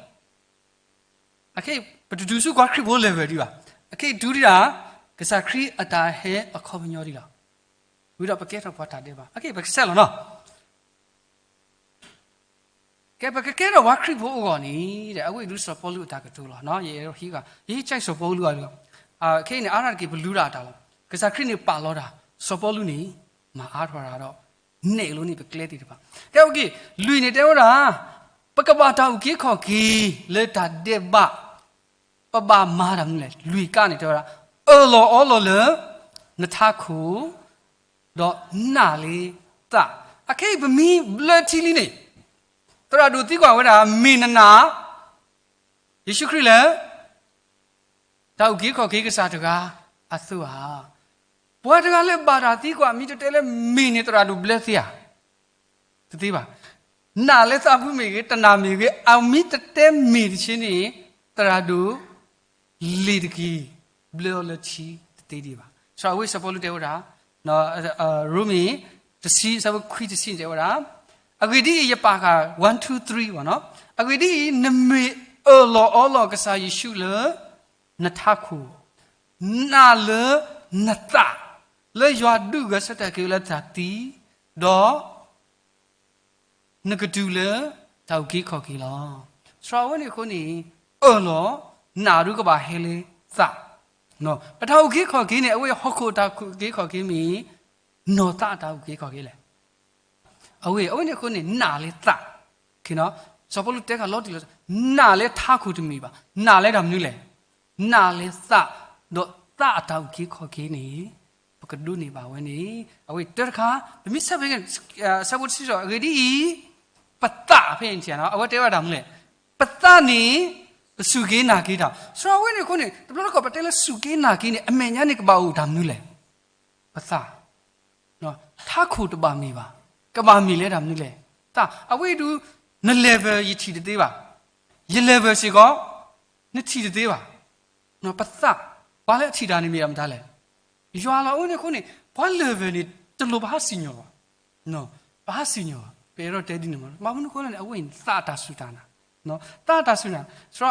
အခဲအံၤ ပတတုၤဆူပှၤခရံာ်ဖိ level ဒံးဘၣ်. အခဲအံၤတုၤဒံးဒၣ် ကစၢ်ခရံာ်အတၢ်ဟဲအခီပညီဒံးလီၤ. ဝံၤဒီးပကဲထီၣ်ပှၤတၢ်ဒဲးဘး. အခဲအံၤ ပကစဲးလီၤနီၤ. ကဲ ပကကဲထီၣ်ပှၤခရံာ်ဖိအဂီၢ်န့ၣ် အဝဲအံၤဒုးစီၤပီလူးအတၢ်ကတိၤလီၤ. ယအဲၣ်ဒိးဟံးဂၤ ယဟံးကၠဲးစီၤပီလူးအဂီၢ်လီၤ. ခဲအံၤန့ၣ် အါထီၣ်တက့ၢ် ပလူတၢ်အတၢ်လီၤ. ကစၢ်ခရံာ်န့ၣ်ပာ်လီၤတၢ်, စီၤပီလူးန့ၣ် မၤအါထီၣ်တၢ်ဒီး နဲၣ်လိန့ၢ်ပကျဲသ့ၣ်တဖၣ်. ကဲ okay, လွံၢ်န့ၣ်တဲဝဲဒၣ် ပကဘၣ်တၢ်အုၣ်က့ၤခီၣ်က့ၤလၢတၢ်ဒဲးဘး ပဘၣ်မၤတၢ်မနုၤလဲၣ်. လွံၢ်ကါန့ၣ်တဲဝဲဒၣ် အၢၣ်လီၤအီလီၤလၢနထးခိၣ် ဒီးနာ်လၢသး. အခဲအံၤပမ့ၢ်ဘျၢထံလံန့ၣ် သရၣ်ဒိၣ်သံကွၢ်ဝဲဒၣ် မ့ၢ်နနာ် ယ့ၣ်ၡူးခရံာ်လၢ တၢ်အုၣ်က့ၤခီၣ်က့ၤကစၢ်တဂၤအသိးဧါ. ပှၤတဂၤလၢဘၣ်တၢ်သံကွၢ် မ့ၢ်တတဲလၢမ့ၢ်န့ၣ် သရၣ်ဒိၣ်ဘျၢသ့ဧါ. တသ့ဘၣ်. နာ်လၢသးဖုမ့ၢ်ဂ့ၤ တနာ်မ့ၢ်ဂ့ၤ အမ့ၢ်တတဲမ့ၢ်တဆ့န့ၣ် သရၣ်ဒိၣ်လ့ၤတက့ၢ် ဘျၢအီၤလၢထံတသ့ဒံးဘၣ်. စံးအဝဲစီၤပီလူးတဲဝဲဒၣ် ရိမ့ၤ တဆံ ဆၢဖိခွံ တဆံန့ၣ်တဲဝဲဒၣ် အဂ့ၢ်ဒ်အံၤ ယပာ်ဃာ် one two three ဘၣ်နီၤ. အဂ့ၢ်ဒ်အံၤ နမ့ၢ်အၢၣ်လီၤအီလီၤကစၢ်ယ့ၣ်ၡူးလၢ နထးခိၣ်, နာ်လၢနသး လၢယွၤဒုးဂဲၤဆၢထၢၣ်က့ၤလၢတၢ်သံ, ဒီး နကတုၤလၢတၢ်အုၣ်က့ၤခီၣ်က့ၤလီၤ. စံးအဝဲန့ၣ်အဃိန့ၣ် အၢၣ်လီၤ နာ်ဒုးကဘၣ်ဟဲလၢသး, ပတၢ်အုၣ်က့ၤခီၣ်က့ၤန့ၣ် အဝဲဟီၣ်ခိၣ်တၢ်အုၣ်က့ၤခီၣ်က့ၤမ့ၢ် နီၢ်သးအတၢ်အုၣ်က့ၤခီၣ်က့ၤလဲၣ်. အဝဲ အဝဲန့ၣ်အဃိန့ၣ် နာ်လၢသး, စီၤပီလူးတဲဃာ်လီၤတံၢ်လီၤဆဲး, နာ်လၢထးခိၣ်တမ့ၢ်ဘၣ်, နာ်လၢတၢ်မနုၤလဲၣ်, နာ်လၢသး, ဒီးသးအတၢ်အုၣ်က့ၤခီၣ်က့ၤန့ၣ် ပကဒိးန့ၢ်ဘၣ်ဝဲန့ၣ် အဝဲတၢတခါ, ပမ့ၢ်ဆၢဖဲ ဆၢဖိတဆံဒီး အဂ့ၢ်ဒ်အံၤ, ပသးဖဲန့ၣ် အဝဲတဲဝဲဒၣ်မနုၤလဲၣ်, ပသးန့ၣ် ပစူၢ်က့ၤနာ်က့ၤတၢ်, စရီအဝဲန့ၣ်အဃိန့ၣ် တဘျီတခီၣ်ပတဲလၢစူၢ်က့ၤနာ်က့ၤန့ၣ် အမဲာ်ညါန့ၣ်ကဘၣ်အိၣ်တၢ်မနုၤလဲၣ်, ပသး ထးခိၣ်တဘၣ်မ့ၢ်ဘၣ်, ကဘၣ်မ့ၢ်လၢတၢ်မနုၤလဲၣ်, သး အဝဲအံၤဒုး န level ယထံၣ်တသ့ဘၣ်, ယ level စ့ၢ်ကီး နထံၣ်တသ့ဘၣ်, ပသး, ပှၤလၢအထံၣ်တၢ်န့ၣ်မ့ၢ်အမတၤလဲၣ်, ယွၤလီၤ. အဝဲန့ၣ်အဃိန့ၣ် ပှၤ level န့ၣ် တလိၣ်ပဟးစံၣ်ညီၣ်ဘၣ်, ပဟးစံၣ်ညီၣ်ဘၣ်, ပအဲၣ်ဒိးတဲဒ်န့ၣ်မး, ဘၣ်မနုၤအဃိလဲၣ်န့ၣ် အဝဲအံၤန့ၣ် သးအတၢ်စူၢ်တၢ်နာ်, သးအတၢ်စူၢ်နာ်, စရီ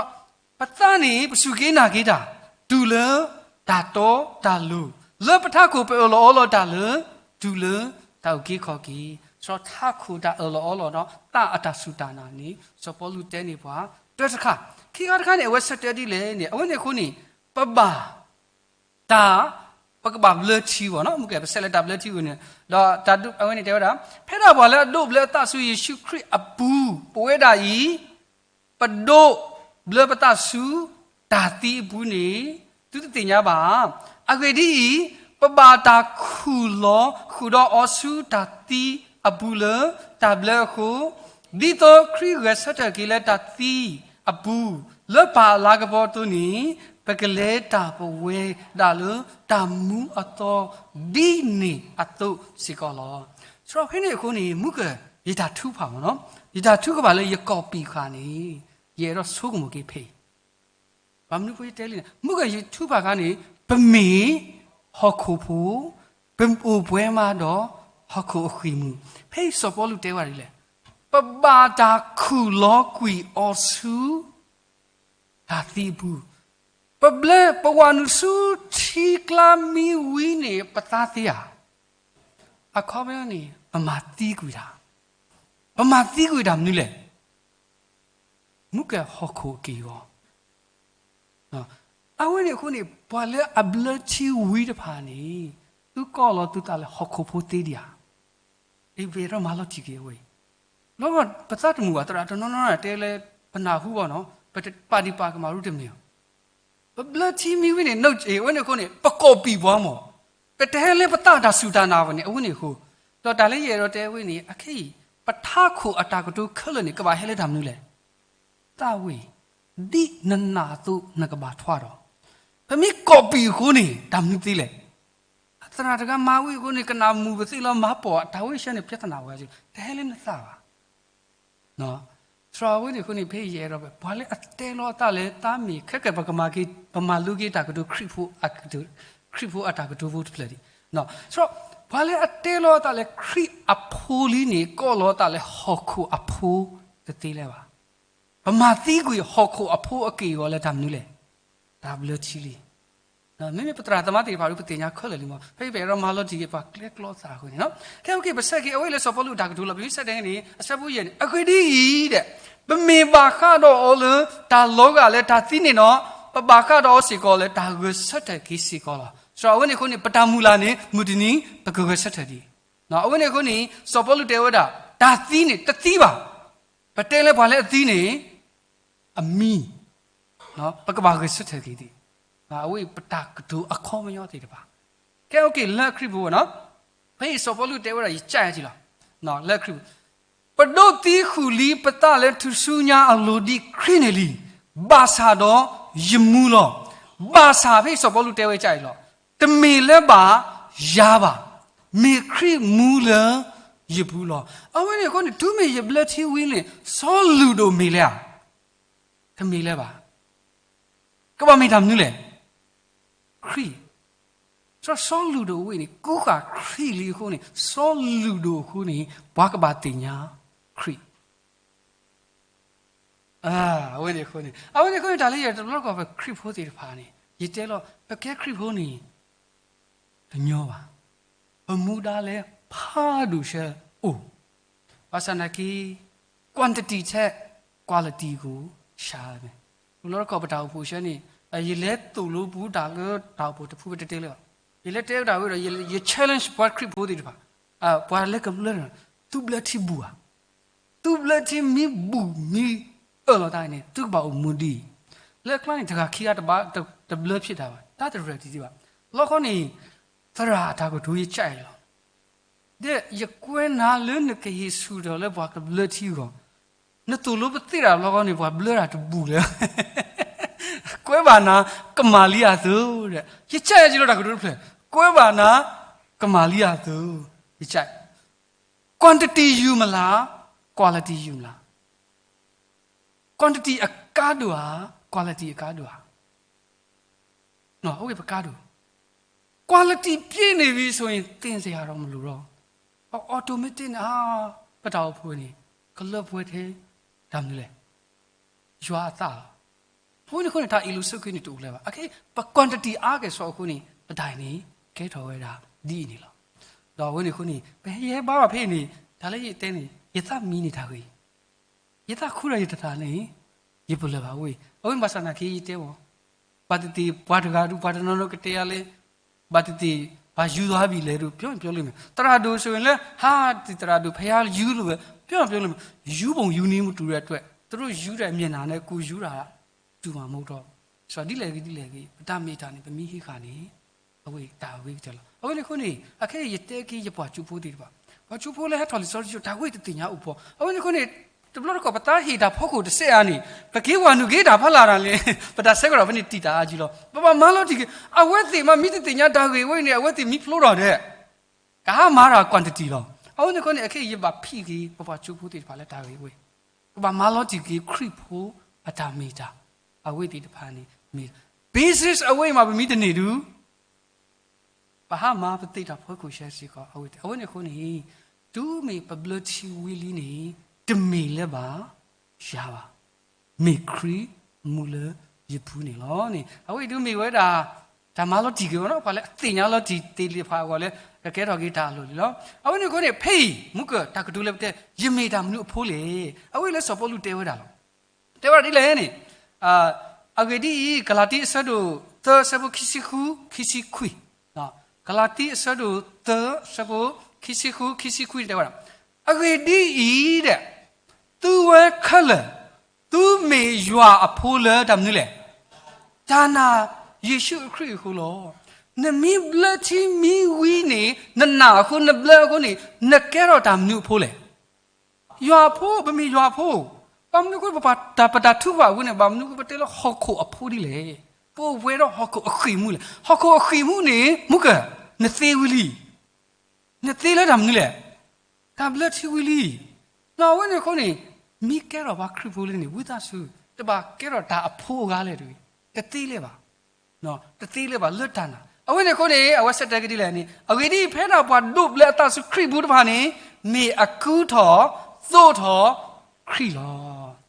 ပသးန့ၣ် ပစူၢ်က့ၤနာ်က့ၤတၢ် တုၤလၢတၢ်တီတၢ်လိၤ, လၢပထးခိၣ်ပအၢၣ်လီၤအီလီၤတၢ်လၢ တုၤလၢတၢ်အုၣ်က့ၤခီၣ်က့ၤ, စရီထးခိၣ်တၢ်အၢၣ်လီၤအီလီၤဒီး သးအတၢ်စူၢ်တၢ်နာ်န့ၣ် စီၤပီလူးတဲန့ၢ်ပှၤ တၢတခါ, ခံခါတခါန့ၣ် အဝဲဆၢတဲာ်ဒ်လဲၣ်န့ၣ် အဝဲန့ၣ်အဃိန့ၣ် ပဘၣ် တၢ် ပကဘၣ်ဘျၢထံဘၣ်နီၤ, မ့ၢ်ကဲ ပဆဲးလၢတၢ်ဘျၢထံဝဲန့ၣ်, ဒီးတၢ်ဒိ အဝဲန့ၣ်တဲဝဲဒၣ်, ဖဲဒၣ်ပှၤလၢအဒိးဘျၢအသးဆူယ့ၣ်ၡူးခရံာ်အပူၤ ပဝဲဒၣ်အံၤ ပဒိးဘျၢပသးဆူတၢ်သံအပူၤန့ၣ် သုတသ့ၣ်ညါဘၣ်. အဂ့ၢ်ဒ်အံၤ, ပဘၣ်တၢ်ခူၣ်လီၤဃုာ်ဒီးအီၤဆူတၢ်သံအပူၤလၢတၢ်ဘျၢအဃိ, ဒ်သိးခရံာ်ဂဲၤဆၢထၢၣ်က့ၤလၢတၢ်သံအပူၤ လၢပၢ်အလၤကပီၤအသိးန့ၣ်, ပကလဲၤတၢ်ပဝဲဒၣ်လၢတၢ်မူအသီဒ်န့ၣ်အသိးစ့ၢ်ကီးလီၤ. စရီဖဲန့ၣ်အဃိန့ၣ် မုၢ်က ယတၢ်ထုကဖၣ်မ့ၢ်နီၤ, ယတၢ်ထုကဖၣ်လၢယကီၢ်ပံာ်ဃာ်န့ၣ် ယအဲၣ်ဒိးဆိကမိၣ်က့ၤဖဲအံၤ ဘၣ်မနုၤဖိယတဲလံန့ၣ် မုၢ်ကယထုကဖၣ်ခါန့ၣ် ပမ့ၢ်ဟီၣ်ခိၣ်ဖိ, ပအိၣ်ပှဲၤမးဒီးဟီၣ်ခိၣ်အဃံၢ်မုၢ်, ဖဲအံၤစီၤပီလူးတဲဝဲဒ်လဲၣ်, ပဘၣ်တၢ်ခူၣ်လီၤကွံာ်အီၤဆူ တၢ်သံအပူၤ, ပဘျၢ ပဝၤနုာ်ဆူထံကျါမံဝံၤန့ၣ် ပသါသ့ဧါ. အခီပညီန့ၣ် ပမၤသံကွံာ်တၢ်, ပမၤသံကွံာ်တၢ်မနုၤလဲၣ်. မုၢ်ကဟီၣ်ခိၣ်အက့ၢ်အဂီၤ, အဝဲန့ၣ်အဃိန့ၣ် ပှၤလၢအဘျၢထံဝံၤတဖၣ်န့ၣ် သုကိးလီၤသုသးလၢဟီၣ်ခိၣ်ဖိသ့ဒံးဧါ. အဝဲဒီးမၤလီၤတံၢ်က့ၤအဝဲအံၤ, လီၤဂီၢ် ပသးတမုာ်ဘၣ် သရၣ်တနီၤနီၤတဲလၢ ပနၢ်ဟူဘၣ်နီၤ ပပာ်ဒံးပာ်ကမၣ်ရူတမ့ၢ်ဧါ. ပဘျၢထံမံဝံၤန့ၣ် အဝဲန့ၣ်အဃိန့ၣ် ပကီၢ်ပံာ်ပှၤမ့ၢ် ပတဟဲလၢပသးတၢ်စူၢ်တၢ်နာ်ဘၣ်န့ၣ် အဝဲန့ၣ်အဃိ, ဒီးတၢ်လၢယအဲၣ်ဒိးတဲဝဲန့ၣ် အခဲအံၤ ပထးခိၣ်အတၢ်ကတိၤခဲလၢာ်န့ၣ် ကဘၣ်ဟဲလၢတၢ်မနုၤလဲၣ်. သးဝဲအံၤ ဒ်နနာ်အသိးနကဘၣ်ထွါဒီး, ပမ့ၢ်ကီၢ်ပံာ်အဃိန့ၣ် တၢ်မနုၤသ့လဲၣ်. သရၣ်တဂၤမၤဝံၤအဃိန့ၣ် ကနၣ်မုာ်ပသ့လီၤ မၤပိာ်တၢ်ဝဲဆၢန့ၣ် ပြဿနာဝဲ တဟဲလၢနသးဘၣ်. သရၣ်ဝဲန့ၣ်အဃိန့ၣ် ဖဲယအဲၣ်ဒိး ပှၤလၢအတဲလီၤအသးလၢသးမ့ၢ် ခဲကဲ ပကမၤက့ၤ ပမၤလိက့ၤတၢ်ကတိၤ ခရံာ်ဖိအတၢ်ကတိၤဖိတဖျၢၣ်ဒံး, သရၣ် ပှၤလၢအတဲလီၤအသးလၢခရံာ်အဖိလံန့ၣ် ကိးလီၤအသးလၢဟီၣ်ခိၣ်အဖိတသ့လၢၤဘၣ်. ပမၤသံကွံာ်ဟီၣ်ခိၣ်အဖိအက့ၢ်အဂီၤလၢတၢ်မနုၤလဲၣ်. တၢ်ဘျၢထံလံ. မ့မ့ၢ်ပသရၣ်သမါသ့ၣ်တဖၣ်ဒီး ပသ့ၣ်ညါခဲလၢာ်လံမး, ဖဲအံၤပအဲၣ်ဒိးမၤလီၤတံၢ်က့ၤပှၤကျဲကျီသးအဃိန့ၣ်, ခဲအံၤပက့ၤ ပဆၢက့ၤအဝဲလၢစီၤပီလူးတၢ်ကတိၤလီၤ. ပမ့ၢ်ဆၢတဲာ်န့ၣ် အဆၢဖိယဲၢ်န့ၣ် အဂ့ၢ်ဒ်အံၤဒီး, ပမ့ၢ်ဘၣ်ဃးဒီးအီၤလၢတၢ်လီၤဂာ်လၢတၢ်သံန့ၣ်ဒီး, ပဘၣ်ဃးဒီးအီၤစ့ၢ်ကီးလၢတၢ်ဂဲၤဆၢထၢၣ်က့ၤစ့ၢ်ကီးလီၤ. စရီအဝဲန့ၣ်အဃိန့ၣ် ပတၢ်မုၢ်လၢ်န့ၣ် မုၢ်တနံၤ ပကဂဲၤဆၢထၢၣ်ဒံး. အဝဲန့ၣ်အဃိန့ၣ် စီၤပီလူးတဲဝဲဒၣ် တၢ်သံန့ၣ် တသံဘၣ်. ပတဲလၢပှၤလၢအသံန့ၣ် အမံၤ ပကဘၣ်ဂဲၤဆၢထၢၣ်က့ၤသ့, အဝဲအံၤပတၢ်ကတိၤအခီပညီသ့ၣ်တဖၣ်, ကဲ လၢခရံာ်ဖိ, ဖဲအံၤစီၤပီလူးတဲဝဲဒၣ် ယကးယၤလီၤ, လၢခရံာ်ဖိ, ပဒိးသံဃုာ်လံပသးလၢထူၣ်စုညါအလိၤဒ်ခရံာ်န့ၣ်လံ, ဘၣ်ဆၣ်ဒီးယမူလီၤ. ဘၣ်ဆၣ် ဖဲအံၤစီၤပီလူးတဲဝဲကးအံၤလီၤ, တမ့ၢ်လၢၤဘၣ်ယၤဘၣ်, မ့ၢ်ခရံာ်မူလၢယပူၤလီၤ. အဝဲန့ၣ်အဃိန့ၣ် တုၤမ့ၢ်ယဘျၢထံဝံၤန့ၣ် စီၤလုၢ်ဒိၣ်မ့ၢ်လၢဧါ တမ့ၢ်လၢၤဘၣ်. ကဘၣ်မ့ၢ်တၢ်မနုၤလဲၣ်. ခရံာ်, စီၤလုၢ်ဒိၣ်ဝဲန့ၣ် ကူဃာ်ခရံာ်လံအဃိန့ၣ် စီၤလုၢ်ဒိၣ်အဃိန့ၣ် ပှၤကဘၣ်သ့ၣ်ညါခရံာ်. အဝဲန့ၣ်အဃိန့ၣ် အဝဲန့ၣ်အဃိန့ၣ် တၢ်လၢယတဘျီကီၢ် ပခရံာ်ဖိသ့ၣ်တဖၣ်န့ၣ် ယတဲလီၤ ပကဲခရံာ်ဖိန့ၣ် တညီဘၣ်. ပမူဒါလၢဖးဒိၣ်ဆၢအိၣ်, ဘၣ်ဆၣ်နာ်က့ quantity ထဲ quality ကအိၣ်ဆံးန့ၣ်, တဘျီကီၢ်ပတၢ်အိၣ်ဖှိၣ်ဆၢန့ၣ် ယလဲၤသိၣ်လိပူၤတၢ်လၢတၢ်အိၣ်ဖှိၣ်တဖု ပတတဲလၢၤဘၣ်. ယလဲၤတဲဝဲဒၣ်ဝဲဒီး ယ challenge ပှၤခရံာ်ဖိသ့ၣ်တဖၣ်, ပှၤလၢကဘျၢ သုဘျၢထံဘူၣ်ဧါ. သုဘျၢထံမ့ၢ်ဘူၣ်မ့ၢ်အၢၣ်လီၤတၢ်န့ၣ် သုကဘၣ်အိၣ်မူဒ်အံၤ. လၢအကျါန့ၣ် တဂၤခံဂၤတဘၣ်တဘျၢဖျါတၢ်ဘၣ်, တၢ်တရၢၣ်တံၢ်ဒံးဘၣ်. လီခီန့ၣ် သရၣ်အတၢ်ကတိၤယကၠဲးလီၤ. ဒီးယကွဲးနၤလၢနကဟ့ၣ်ဆူၣ်ထီၣ်လၢပှၤကဘျၢထံအဂီၢ်, နသိၣ်လိပသ့ၣ်တၢ်လီခီန့ၣ် ပှၤဘျၢတၢ်တဘူၣ်လၢ ကွဲးဘၣ်နၤ ကမၤလံအသိးဒီး ယကၠဲးယလီၤတၢ်ကတိၤတဖျၢၣ်, ကွဲးဘၣ်နၤ ကမၤလံအသိး, ယကၠဲး quantity ယူၤမလၤ, quality ယူၤမလၤ. quantity အကါဒိၣ်ဧါ, quality အကါဒိၣ်ဧါ. အဝဲပကါဒိၣ် quality ပြည့်နေပြီဆိုရင် သင်စရာတော့မလိုတော့, automatic န့ၣ် ပတၢ်အိၣ်ဖှိၣ်န့ၣ် ကလၢပှဲၤထဲ တၢ်မနုၤလဲၣ်, ယွၤအသးလီၤ. အဃိန့ၣ်အဃိန့ၣ် တၢ်အ့ၣ်လိာ်ဆိးက့န့ၣ်တအိၣ်လၢၤဘၣ်. အခဲ ပ quantity အါကဲၣ်ဆိးအဃိန့ၣ် ပတၢ်အံၤန့ၣ် ကဲထီၣ်ဝဲဒၣ်ဒ်အံၤန့ၣ်လီၤ. ဒီးအဝဲန့ၣ်အဃိန့ၣ် ပဟဲယဲဘါဘၣ်ဖဲအံၤန့ၣ် တၢ်လၢယတဲန့ၣ် ယသးမံန့ၢ်တၢ်ဂ့ၤ, ယသးခုဒီးယတၢ်သးန့ၣ် ယပလၢၢ်ဘၣ်ဝဲ. အဝဲန့ၣ်ဘၣ်ဆၣ်သနာ်က့ယတဲဝဲ ဘၣ်သ့ၣ်သ့ၣ် ပှၤတဂၤဒုး ပှၤတနီၤနီၤကတဲယၤလၢ ဘၣ်သ့ၣ်သ့ၣ် ပှၤယူၤသီဘံၣ်လဲၣ်ဒုး ပြောရင်ပြောလိမ့်မယ်. သရၣ်ဒိၣ်ဆိုရင်လည်း ဟာ ဒီသရၣ်ဒိၣ် ဖဲယါယူၤလိာ်ဝဲ ပြောရင်ပြောလိမ့်မယ်. ယူၤပုံယူၤနည်းမတူတဲ့အတွက် သူတို့ယူၤတဲ့မျက်နှာနဲ့ ကိုယ်ယူၤတာ တူမှာမဟုတ်တော့ ဆိုတော့ ဒ်လဲၣ်ဂ့ၤ ဒ်လဲၣ်ဂ့ၤ ပတၢ်မ့ၢ်တၢ်န့ၣ် ပမ့ၢ်ဟံးဃာ်န့ၣ် အဝဲတၢ်အဂ့ၤကတၢၢ်လီၤ. အဝဲန့ၣ်အဃိန့ၣ် အခဲအံၤယတဲက့ၤယပှၤကၠိဖိသ့ၣ်တဖၣ်, ပှၤကၠိဖိလၢဟဲထီၣ်လံာ်စီဆှံကၠိ တၢ်ဂ့ၢ်တသ့ၣ်ညါအိၣ်ဖှိၣ်. အဝဲန့ၣ်အဃိန့ၣ် တဘျီတခီၣ် ပသးဟ့ၣ်တၢ်ဖီခိၣ်တစဲးဧါန့ၣ် ပက့ၤဝၤနုာ်က့ၤတၢ်ဖီလာ်တၢ်န့ၣ် ပတၢ်ဆၢကတီၢ်ဖဲန့ၣ်တံာ်တာ်အါကံလီၤ. ပဘၣ်မၤလီၤတံၢ်က့ၤ အဝဲသ့ၣ်မးမ့ၢ်တသ့ၣ်ညါတၢ်ဂ့ၢ်ဝဲအံၤန့ၣ် အဝဲသ့ၣ်မံဖျိထီၣ်ဒီး ကဟါမၢ်တၢ် quantity လီၤ. အဝဲန့ၣ်အဃိန့ၣ် အခဲအံၤယဘၣ်ဖံးက့ၤ ပပှၤကၠိဖိသ့ၣ်တဖၣ်လၢတၢ်ဂ့ၢ်ဝဲ ကဘၣ်မၤလီၤတံၢ်က့ၤခရံာ်ဖိအတၢ်မ့ၢ်တၢ် အဝဲသ့ၣ်တဖၣ်န့ၣ်မ့ၢ် basis အဝဲအံၤမး ပမ့ၢ်တန့ၢ်ဒုး ပဟါမၢ်ပသ့ၣ်တၢ်ဖီခိၣ်ဆဲးစ့ၢ်ကီး အဝဲသ့ၣ် အဝဲန့ၣ်အဃိန့ၣ် တုၤမ့ၢ်ပဘျၢထံဝံၤလံန့ၣ် တမ့ၢ်လၢၤဘၣ်ယၤဘၣ်, မ့ၢ်ခရံာ်မူလၢယပူၤန့ၣ်လီၤန့ၣ် အဝဲအံၤဒုးမ့ၢ်ဝဲဒၣ် တၢ်မၤလီၤတံၢ်က့ၤဝဲနီၤ ပှၤလၢအသ့ၣ်ညါလီၤတံၢ်သ့ၣ်တဖၣ်အဂီၢ်လၢ ကကဲထီၣ်က့ၤတၢ်အလီၢ်လံလီၤ. အဝဲန့ၣ်အဃိန့ၣ် ဖဲအံၤ မူကၢၢ် တၢ်ကတိၤလၢပတဲ ယမ့ၢ်တၢ်မနုၤအဖိလဲၣ်. အဝဲလၢစီၤပီလူးတဲဝဲဒၣ်လီၤ. တဲဝဲဒၣ်ဒ်လဲၣ်န့ၣ် အဂ့ၢ်ဒ်အံၤ ကလၤတံအဆၢဒိၣ်သၢ အဆၢဖိခံဆံဃု ခံဆံခွံ, ကလၤတံအဆၢဒိၣ်သၢ အဆၢဖိခံဆံဃု ခံဆံခွံန့ၣ်တဲဝဲဒၣ်, အဂ့ၢ်ဒ်အံၤဒီး သုဝဲခဲလၢာ် သုမ့ၢ်ယွၤအဖိလၢတၢ်မနုၤလဲၣ်, တၢ်နာ်ယ့ၣ်ၡူးခရံာ်အဃိလီၤ. နမ့ၢ်ဘျၢထံမံဝံၤန့ၣ် နနာ်အဃိ နဘျၢအဃိန့ၣ် နကဲထီၣ်တၢ်မနုၤအဖိလဲၣ်. ယွၤအဖိ, ပမ့ၢ်ယွၤအဖိ, ဘၣ်မနုၤအဃိ ပတၢ်ပတၢ်ထုကဖၣ်အဃိန့ၣ် ဘၣ်မနုၤအဃိ ပတဲလၢဟီၣ်ခိၣ်အဖိဒ်လဲၣ်. ပအိၣ်ပှဲၤဒီးဟီၣ်ခိၣ်အဃံၢ်မူလဲၣ်. ဟီၣ်ခိၣ်အဃံၢ်မူန့ၣ် မူကၢၢ် နသ့ဝံၤလံ. နသ့လၢတၢ်မနုၤလဲၣ်. တၢ်ဘျၢထံဝံၤလံ. အဝဲန့ၣ်အဃိန့ၣ် မ့ၢ်ကဲထီၣ်ပှၤခရံာ်ဖိလံန့ၣ် ဝံသးစူၤ တဘၣ်ကဲထီၣ်တၢ်အဖိအဂၤလဲၣ်တဂ့ၤ. တသ့လၢၤဘၣ်. တသ့လၢၤဘၣ်လၢတၢ်နာ်. အဝဲန့ၣ်အဃိန့ၣ် အဝဲဆၢတဲာ်က့ၤဒ်လဲၣ်န့ၣ် အဂ့ၢ်ဒ်အံၤ ဖဲဒၣ်ပှၤဒိးဘျၢအသးဆူခရံာ်ပူၤတဖၣ်န့ၣ် မ့ၢ်အကူထီၣ်သိးထီၣ်ခရံာ်လီ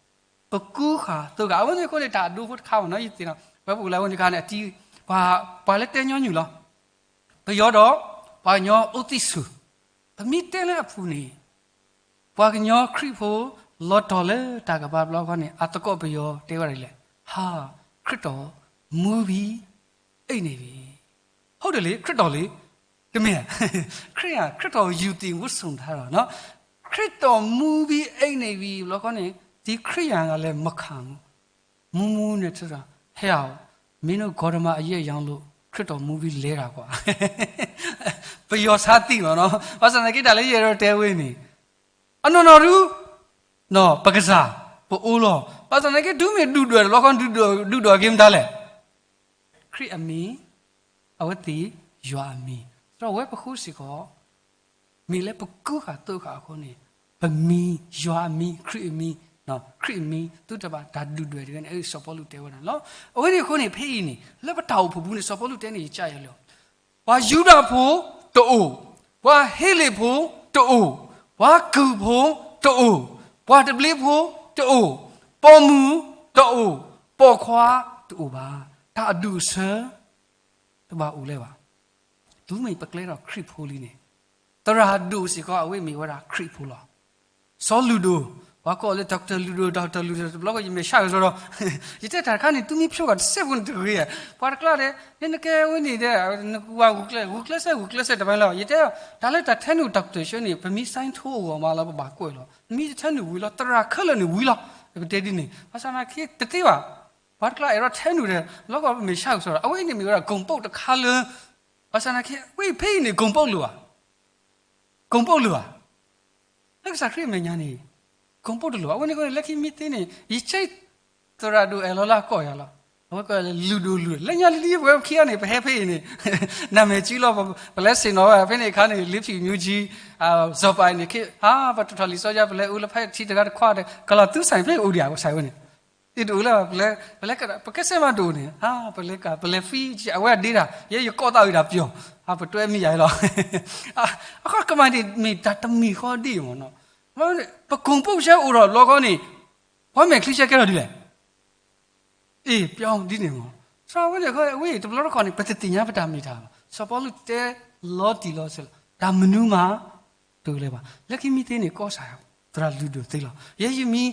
ၤ. ပကူဃာ်သိးဃာ် အဝဲန့ၣ်အဃိန့ၣ် တၢ်အဒိဖိတခါဘၣ်နီၤ ယသ့ၣ်နီၤ ဝဲပအိၣ်လၢအဝဲန့ၣ်တခါန့ၣ် အတံၤ ပှၤလၢတဲညီနုၢ်လီၤ. ပယီၤဒီး ပှၤကညီအိၣ်သံၣ်ဆူၣ် ပမ့ၢ်တဲလၢအပူၤန့ၣ် ပှၤကညီခရံာ်ဖိ လီၤတီၤလၢတၢ်ကပၤဘျီခီန့ၣ် အသကိးပယီၤတဲဝဲဒ်လဲၣ်, ဟါ, ခရံာ်တီမူဘံ အိပ်နေပြီ. ဟုတ်တယ်လေ, ခရစ်တော်လေ, တမ့ၢ်, ခရစ်ယာန်, ခရစ်တော်ယူသေဝတ်စုံထားတာနော်, ခရစ်တော်မူပြီးအိပ်နေပြီ ဘျီခီန့ၣ် ဒီခရစ်ယာန်ကလည်းမခံဘူး, မူမူနဲ့ထတာ, ဟဲအောင်, မင်းတို့ဂေါတမအရက်ရောင်းလို့ ခရစ်တော်မူပြီးလဲတာကွာ. ပယီၤဆါသံၣ်လီၤနော်, ဘၣ်ဆၣ်သနာ်က့ တၢ်လၢယအဲၣ်ဒိးတဲဝဲန့ၣ်, အနီၢ်နီၢ်ဒု, ပကစၢ်, ပအိၣ်လီၤ, ဘၣ်ဆၣ်သနာ်က့ တုၤမ့ၢ်ဒုၣ်ဒွဲၣ်တဘျီခီ ဒုၣ်ဒွဲၣ်က့ၤမတၤလဲၣ်, ခရံာ်အမံၤ, အဝဲသ့ၣ်ယွၤအမံၤ, ဒီးအဝဲပဃိစ့ၢ်ကီး မ့ၢ်လၢပကူဃာ်သိးဃာ်အဃိန့ၣ်, ပမံၤ, ယွၤအမံၤ, ခရံာ်အမံၤ, ခရံာ်အမံၤ သုတဘၣ်တၢ်ဒုၣ်ဒွဲၣ်တဂ့ၤန့ၣ် စီၤပီလူးတဲဝဲဒၣ်န့ၣ်လီၤ. အဝဲန့ၣ်အဃိန့ၣ် ဖဲအံၤန့ၣ် လၢပတၢ်အိၣ်ဖှိၣ်ပူၤန့ၣ် စီၤပီလူးတဲန့ၣ် ယကၢ်ယဲလီၤ, ပှၤယူဒၤဖိတအိၣ်, ပှၤဟ့လ့ၣ်ဖိတအိၣ်, ပှၤကုၢ်ဖိတအိၣ်, ပှၤတဘျ့ဖိတအိၣ်, ပိာ်မုၣ်တအိၣ်, ပိာ်ခွါတအိၣ်ဘၣ်, တၢ်အဒူၣ်အဆၢ တဘၣ်အိၣ်လၢၤဘၣ်. တုၤမ့ၢ်ပကျဲဒီးခရံာ်ဖိလံန့ၣ်, သရၣ်ဒိၣ်စ့ၢ်ကီး အဝဲမ့ၢ်ဝဲဒၣ်ခရံာ်ဖိလီၤ. စီၤလုၢ်ဒိၣ်, ပှၤကိးလၢ Doctor Ludo, Doctor Ludo တဘျီဃီ ယမဲာ်ဆှးကစီဒီး ယတဲတၢ်တခါန့ၣ် သုမ့ၢ်ဖျိဘၣ်တစဲးဖိန့ၣ်တဂ့ၤဧါ, ပှၤတကျါဒီး နနကဲဝဲန့ၣ်ဒီး နကဝၤဂုာ်ကျဲ ဂုာ်ကျဲစဲးဂုာ်ကျဲစဲးတဘၣ်လီၤ. ယတဲတၢ်လၢတၢ်ထဲနုာ် Doctor ဆၢန့ၣ် ပမ့ၢ် sign ထိအဂီၢ်မးလီၤ ပဘၣ်ကွဲးလီၤ. မ့ၢ်တထဲနုာ်ဝံၤလီၤ သရၣ်ခဲလၢာ်န့ၣ်ဝံၤလီၤ. ပကတဲဒ်န့ၣ် ဘၣ်ဆၣ်သနာ်က့တသ့ဘၣ်. ပှၤတကျါအဲၣ်ဒိးထဲနုာ်ဒီး လီၤကီးပမဲာ်ဆှးကစီဒီး အဝဲအံၤန့ၣ်မ့ၢ်ဝဲဒၣ် ဂုဏ်ပုဒ်တခါလၢ ဘၣ်ဆၣ်သနာ်က့ ဝဲဖဲအံၤန့ၣ် ဂုဏ်ပုဒ်လိၣ်ဧါ ဂုဏ်ပုဒ်လိၣ်ဧါ. လၢကစၢ်ခရံာ်အမဲာ်ညါန့ၣ် ဂုဏ်ပုဒ်တလိၣ်. အဝဲန့ၣ်အဃိန့ၣ် လၢခံမံသ့န့ၣ် ယဆဲးသရၣ်ဒိၣ်အဲၣ်လီၤလၢအကိးယၤလီၤ. အဝဲကိးယၤလၢ လူဒိၣ်လူဒိၣ် လၢညါလံလံ ပဝဲပခံဂၤန့ၣ် ပဟဲဖဲအံၤန့ၣ် နမဲာ်စုလီၤ ပလဲၤဆ့ၣ်နီၤဝဲ ဖဲန့ၣ်အခါန့ၣ် လ့ဖံးမူကၠံ စီၤပၤအံၤန့ၣ် ခ့ အါ ပတူၢ်ထီၣ်လံာ်စီဆှံ ပလဲၤအူလၢဖဲထံတဂၤတခွါဒီး ကလီၤသူစဲးဖဲအိၣ်ဒံးဧါ ကစၢ်ဝဲန့ၣ် တအိၣ်လၢၤဘၣ် ပလဲၤ ပလဲၤကဲစဲးမးဒိၣ်န့ၣ် အါ ပလဲၤကး ပလဲၤဖှံ အဝဲဒ့တၢ် ယဲယကိးသးဝံၤဒၣ်ပျီၤ အါ ပတွဲမ့ၢ်ယၤလီၤ အခီကမၤန့ၣ် မ့ၢ်တၢ်တမံၤဃီဒ်အံၤမ့ၢ်နီၤ ပကိာ်ပူၤဆဲအိၣ်ထီၣ်တဘျီဃီန့ၣ် ပှၤမဲာ်ချံဆဲကဲထီၣ်ဒ်လဲၣ် အ့ၣ် ပျီဒ်န့ၣ်မ့ၢ် စီၤဝဲန့ၣ် အဝဲအံၤတဘျီတခီၣ်န့ၣ် ပတသ့ၣ်ညါပတၢ်မ့ၢ်တၢ်ဘၣ် စီၤပီလူးတဲလီၤတံၢ်လီၤဆဲးလီၤ တၢ်မနုၤမး တအိၣ်လၢၤဘၣ် လၢခံမံသ့န့ၣ် ကီၢ်ဆၣ်သရၣ်လုၢ်ဒိၣ်သ့လီၤ ယဲယမံ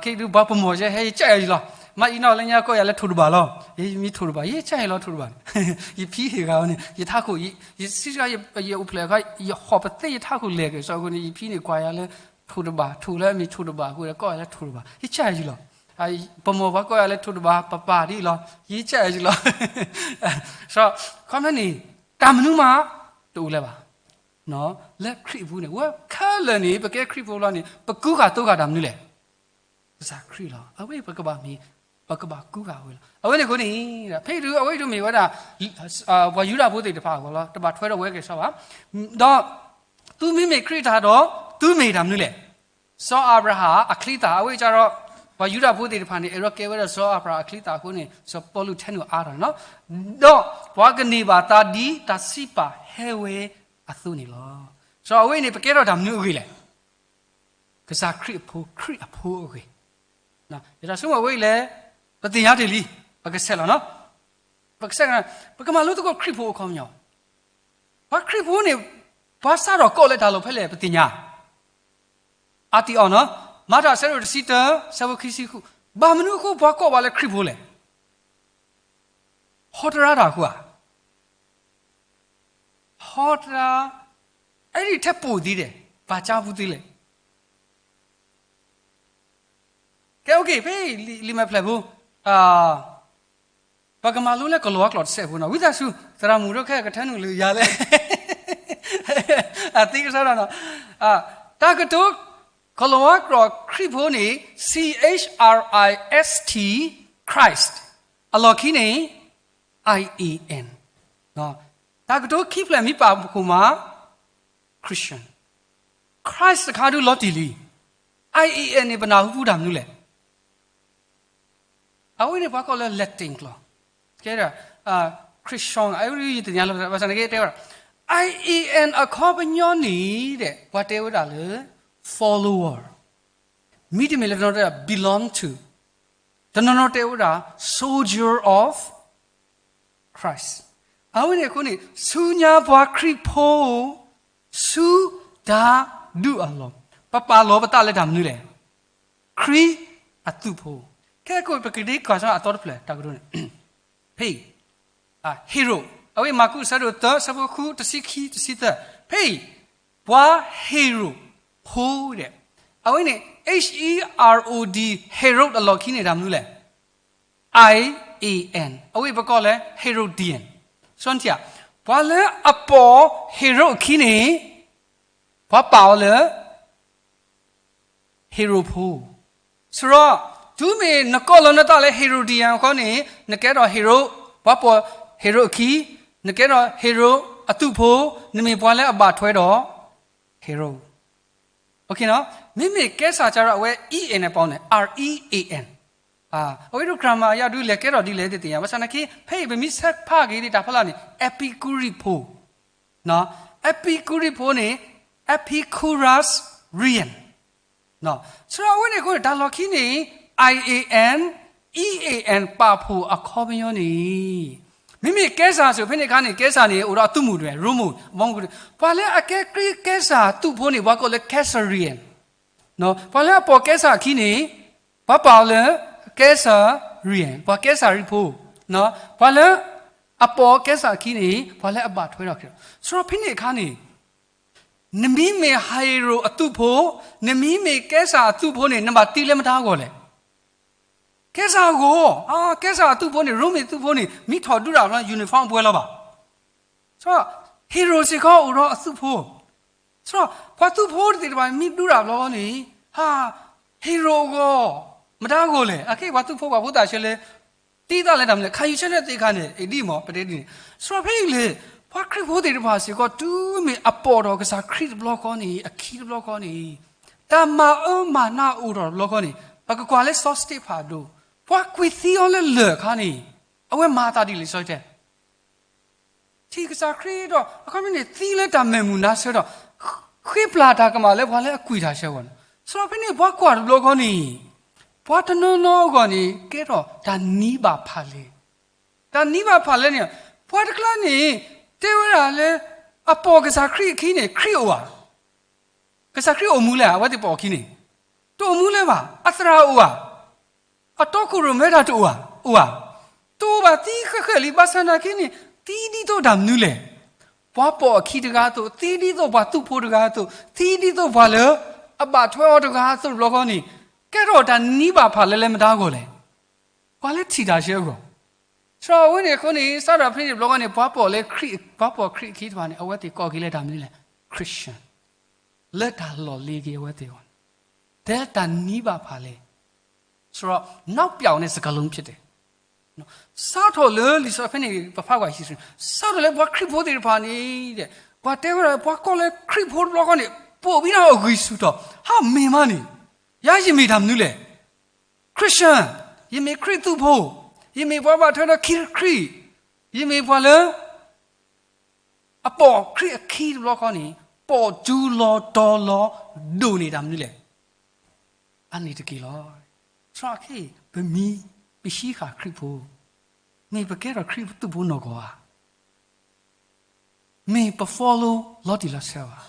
ခဲအံၤဒုးပှၤပမီၢ်ယဲဟဲယကၢ်ယၤယံၤလီၤ မ့ၢ်အံၤနီၢ်လၢညါကိးယၤလၢထိၣ်တဘၣ်လီၤ ယဲယမံထိၣ်တဘၣ် ယကၢ်ယၤလီၤထိၣ်တဘၣ်န့ၣ် ယဖံဟ့ၣ်ဂၤဝဲန့ၣ် ယထးခိၣ် ယစံးစှၤ ယအိၣ်ဖျဲၣ်အခါ ယဟီၣ်ပသ့ယထးခိၣ်လဲၤက့ၤ စီၤအဃိန့ၣ် ယဖံန့ၣ်ကွၢ်ယၤလၢ ထိၣ်တဘၣ် ထိၣ်လၢအမ့ၢ်ထိၣ်တဘၣ်အဃိဒီး ကိးယၤလၢထိၣ်တဘၣ် ယကၢ်ယၤယံၤလီၤ ပမီၢ်ပှၤကိးယၤလၢထိၣ်တဘၣ် ပပၢ်ဒ်အံၤလီၤ ယကၢ်ယၤယံၤလီၤ စီၤ ခီမ့ၢ်န့ၣ် တၢ်မနုၤမး တအိၣ်လၢၤဘၣ် လၢခရံာ်အပူၤန့ၣ် ဝဲခဲလၢာ်န့ၣ် ပကဲခရံာ်ဖိလီၤန့ၣ် ပကူဂာ်သိဂာ်တၢ်မနုၤလဲၣ် ကစၢ်ခရံာ်လီၤ အဝဲပကဘၣ်မ့ၢ် ပကဘၣ်ကူဂာ်ဝဲလီၤ အဝဲန့ၣ်အဃိန့ၣ် ဖဲအံၤဒုး အဝဲအံၤဒုးမ့ၢ်ဝဲဒၣ် ပှၤယူဒၤဖိသ့ၣ်တဖၣ်အဂီၢ်လီၤ တဘၣ်ထွဲဒီးဝဲက့ၤစီဘၣ် ဒီး သုမ့မ့ၢ်ခရံာ်တၢ်ဒီး သုမ့ၢ်တၢ်မနုၤလဲၣ် စီၤအၤဘြၤဟၣ်အချံသၣ် အဝဲအံၤကဒီး ပှၤယူဒၤဖိသ့ၣ်တဖၣ်န့ၣ် အဲၣ်ဒိးကဲဝဲဒၣ်စီၤအၤဘြၤဟၣ်အချံသၣ်အဃိန့ၣ် စီၤပီလူးထဲနုာ်အါထီၣ်န့ၣ်လီၤ ဒီးပှၤကန့ၢ်ဘၣ်သးဒ်တၢ်စံးပာ်ဟဲဝဲအသိးန့ၣ်လီၤ စီၤအဝဲအံၤန့ၣ် ပကဲထီၣ်တၢ်မနုၤအဂ့ၢ်လဲၣ် ကစၢ်ခရံာ်အဖိ ခရံာ်အဖိအဂ့ၢ် ယတၢ်ဆိကမိၣ်ဝဲအံၤလဲၣ် ပသ့ၣ်ညါတ့ၢ်လံ ပကဆဲးလီၤနီၤ ပကဆဲး ပကမၤလိသကိးခရံာ်ဖိအခီပညီ ပှၤခရံာ်ဖိန့ၣ် ပှၤစးထီၣ်ကိးလၢတၢ်လီၢ်ဖဲလဲၣ် ပသ့ၣ်ညါ အါတံၢ်အီၣ်နီၤ မၤတၢ်ဆၢဒိၣ်တဆံတၢ ဆၢဖိခံဆံဃု ဘၣ်မနုၤအဃိပှၤကိးပှၤလၢခရံာ်ဖိလဲၣ် ဟီတရါတၢ်အဃိဧါ ဟီတရါ အဲၣ်ဒိးထဲပိာ်သ့ဒဲး ဘၣ်ကၠါပူၤသ့လဲၣ် ကဲ OK ဖဲလံာ်မဲာ်ဖျၢၣ်ဖိ ပကမၤလိလၢကလံးဝါကျိာ်တစဲးဖိနီၤ ဝံသးစူၤ သရၣ်မုၣ်ဒိၣ်ခဲကထၢနုာ်လၢယၤလဲၣ် အသ့ကစီဒီနီၤ တၢ်ကတိၤ ကလံးဝါကျိာ်ခရံာ်ဖိန့ၣ် C H R I S T Christ အလီၢ်ခံန့ၣ် I A N တၢ်ကတိၤခံဖျၢၣ်မ့ၢ်ပာ်ဖှိၣ်မး Christian Christ တခါဒုးလီၤတံၢ်လံ I A N န့ၣ် ပနၢ်ဟူပူၤတၢ်မနုၤလဲၣ် အဝဲန့ၣ်ပှၤကိးလၢ Latin ကျိာ် ကဲဒၣ် Christian အဝဲယသ့ၣ်ညါလီၤ ဘၣ်ဆၣ်န့ၣ်က့တဲဝဲဒၣ် I A N အခီပညီန့ၣ်ဒီး ပှၤတဲဝဲဒၣ်လၢ follower မ့တမ့ၢ်လၢတနီၤတဲဝဲဒၣ် belong to တနီၤနီၤတဲဝဲဒၣ် soldier of Christ အဝဲန့ၣ်အဃိန့ၣ် ဆူညါပှၤခရံာ်ဖိ ဆူတၢ်ဒုးအလီၢ် ပပာ်လီၤပသးလၢတၢ်မနုၤလဲၣ် ခရံာ်အသုးဖိ ခဲကိးပကဒ့ကွၢ်ဆၢအသီတဖျၢၣ်တၢ်ကတိၤန့ၣ် ဖဲအံၤ Herod အဝဲမၢ်ကူးအဆၢဒိၣ်သၢ ဆၢဖိဃု တဆံခံ တဆံသၢ ဖဲအံၤ ပှၤ Herod ဖိဒဲး အဝဲန့ၣ် H E Rod Herod အလီၢ်ခံန့ၣ်တၢ်မနုၤလဲၣ် I A N အဝဲပကိးလၢ Herodian စီနထံၣ် ပှၤလၢအပိာ် Herod အခံန့ၣ် ပှၤပာ်အီၤလၢ Herod ဖိ စရီ တုၤမ့ၢ်နကိးလီၤနသးလၢ Herodian အဃိန့ၣ် နကဲထီၣ် Herod ပှၤပိာ် Herod အခံ နကဲထီၣ် Herod အသုးဖိ နမ့ၢ်ပှၤလၢအဘၣ်ထွဲဒီး Herod မ့မ့ၢ် Caesar စရီ အဝဲ E N န့ၣ်ပာ်န့ၣ် R E A N အဝဲဒၣ် grammar အယၤဒုးလဲၤကဲထီၣ်ဒ်လဲၣ်သ့ၣ်ညါ ဘၣ်ဆၣ်သနာ်က့ ဖဲအံၤပမ့ၢ်ဆဲးဖးက့ၤဒ်တၢ်ဖီလာ်န့ၣ် Epicurean ဖိ Epicurean ဖိန့ၣ် Epicurus reign စရီ အဝဲန့ၣ်အဃိန့ၣ် တၢ်လီၢ်ခံန့ၣ် I A N E A N ပာ်ဖှိၣ်အခီပညီန့ၣ် မ့မ့ၢ် Caesar စ့ၢ် ဖဲန့ၣ်အခါန့ၣ် Caesar န့ၣ် အိၣ်ဒီးအသုးမုၢ်ဒိၣ် Rome အဘီမုၢ် ပှၤလၢအကဲခရံာ် Caesar သုးဖိန့ၣ် ပှၤကိးလၢ Caesarian ပှၤလၢအပိာ်ကဲစၢ်အခံန့ၣ် ပှၤပာ်အီၤလၢ ကဲစၢ်ရံၣ်, ပှၤကဲစၢ်ရံၣ်ဖိ, ပှၤလၢအပိာ်ကဲစၢ်အခံန့ၣ် ပှၤလၢအဘၣ်ထွဲဒီးခရံာ်လီၤ. စရီဖဲန့ၣ်အခါန့ၣ် နမ့မ့ၢ်ဟ့ရိၣ်အသုးဖိ, နမ့မ့ၢ်ကဲစၢ်အသုးဖိန့ၣ် နဘၣ်သံလၢမတၤအဂီၢ်လဲၣ်. ကဲစၢ်အဂီၢ်, ကဲစၢ်အသုးဖိန့ၣ် ရိမ့ၤသုးဖိန့ၣ် မ့ၢ်ထီၣ်ဒူရၣ်ဘျီ uniform အပှဲၤလီၤဘၣ်. စရီ ဟ့ရိၣ်စ့ၢ်ကီးအိၣ်ဒီးအသုးဖိ, စရီ ပှၤသုးဖိသ့ၣ်တဖၣ်မ့ၢ်ဒူရၣ်ဘျီန့ၣ် ဟ့ရိၣ်အဂီၢ် မတၤအဂီၢ်လဲၣ်. အခဲအံၤပှၤသုးဖိပှၤဖိသၣ်ဆၢလၢ သံသးလၢတၢ်မနုၤလဲၣ်, ခးယံာ်ဆၢထၢၣ်သ့ၣ်တဖၣ်န့ၣ် အဒ်အံၤမ့ၢ် ပတဲဒ်န့ၣ်. စရီဖဲအံၤလၢ ပှၤခရံာ်ဖိသ့ၣ်တဖၣ်စ့ၢ်ကီး တုၤမ့ၢ်အပိာ်ထီၣ်ကစၢ်ခရံာ်တဘျီဃီန့ၣ် အခံတဘျီဃီန့ၣ် တၢ်မၤအၢမၤနးအိၣ်ထီၣ်တဘျီဃီန့ၣ် ပကကွၢ်လၢစီၤစတ့းဖၣ်အဒိ, ပှၤကွံာ်သံအီၤလၢလၢၢ်အခါန့ၣ် အဝဲမၤအသးဒ်လဲၣ် စီၤတဲ ထံၣ်ကစၢ်ခရံာ်ဒီး အခီပညီန့ၣ် သံလၢတၢ်မဲာ်မုာ်နါဆၢဒီး ဃ့ပျၢ်တၢ်ကမၣ်လၢပှၤလၢအကွံာ်တၢ်ဆၢအဂီၢ်န့ၣ်. စရီဖဲန့ၣ် ပှၤကွၢ်တဘျီဃီန့ၣ် ပှၤတနီၤနီၤအဂီၢ်န့ၣ် ကဲထီၣ်တၢ်နံၤဘၣ်ဖးလဲၢ်, တၢ်နံၤဘၣ်ဖးလဲၢ်န့ၣ် ပှၤတကျါန့ၣ် တဲဝဲဒၣ်လၢ အပိာ်ကစၢ်ခရံာ်အခံန့ၣ် ခရံာ်အိၣ်ဧါ. ကစၢ်ခရံာ်အိၣ်မူလဲၣ် အဝဲသ့ၣ်ပိာ်အခံန့ၣ်, တအိၣ်မူလၢၤဘၣ်. အသရၣ်အိၣ်ဧါ, အတီခိၣ်ရိၣ်မဲတၢ်တအိၣ်ဧါ, အိၣ်ဧါ, တအိၣ်ဘၣ် သံဃဲးဃဲးလံ. ဘၣ်ဆၣ်နာ်က့န့ၣ် သံဒ်သိးတၢ်မနုၤလဲၣ်. ပှၤပိာ်အခံတဂၤအသိး, သံဒ်သိးပှၤသုးဖိတဂၤအသိး, သံဒ်သိးပှၤလၢ အဘၣ်ထွဲအီၤတဂၤအသိးတဘျီဃီန့ၣ် ကဲထီၣ်တၢ်နံၤဘၣ်ဖးလဲၢ်လၢမတၤအဂီၢ်လဲၣ်. ပှၤလၢထံၣ်တၢ်ဆၢအဂီၢ်. စရီအဝဲန့ၣ်အဃိန့ၣ် စးထီၣ်ဖဲန့ၣ်တဘျီဃီန့ၣ် ပှၤပိာ်လၢခရံာ်, ပှၤပိာ်ခရံာ်အခံတဖၣ်န့ၣ် အဝဲသ့ၣ်ကိးက့ၤလၢတၢ်မနုၤလဲၣ်, Christian, လၢတၢ်လီၢ်လ့ၤက့ၤအဝဲသ့ၣ်အဂီၢ်န့ၣ် တဲတၢ်နံၤဘၣ်ဖးလဲၢ်. စရီ နောက်ပြောင်တဲ့စကားလုံးဖြစ်တယ်. စးထီၣ်လၢလံာ်စီဆှံဖဲန့ၣ် ပဖးကွၢ်ဟံၣ်ဆူ, စးထီၣ်လၢပှၤခရံာ်ဖိသ့ၣ်တဖၣ်န့ၣ် ပှၤတဲဝဲဒၣ် ပှၤကိးလၢခရံာ်ဖိတဘျီဃီန့ၣ် ပိာ်ဘံနၤအဂံၢ်ဆူၣ်ထီၣ် ဟးမ့ၢ်မးန့ၣ် ယၤယမ့ၢ်တၢ်မနုၤလဲၣ်. Christian, ယမ့ၢ်ခရံာ်သုးဖိ, ယမ့ၢ်ပှၤဘၣ်ထွဲဒီးခံခရံာ်, ယမ့ၢ်ပှၤလၢ အပိာ်ခရံာ်အခံတဘျီဃီန့ၣ် ပိာ်တူလီၤတီၤလီၤဒိၣ်န့ၢ်တၢ်မနုၤလဲၣ်. အန့ၣ်တက့ၢ်လီၤ. စရီအခဲအံၤ ပမံၤ ပဟံးဃာ်ခရံာ်ဖိ, မ့ၢ်ပကဲထီၣ်ခရံာ်သုးဖိနီၢ်ကီၢ်ဧါ, မ့ၢ်ပ follow လီၤတံၢ်လီၤဆဲးဧါ,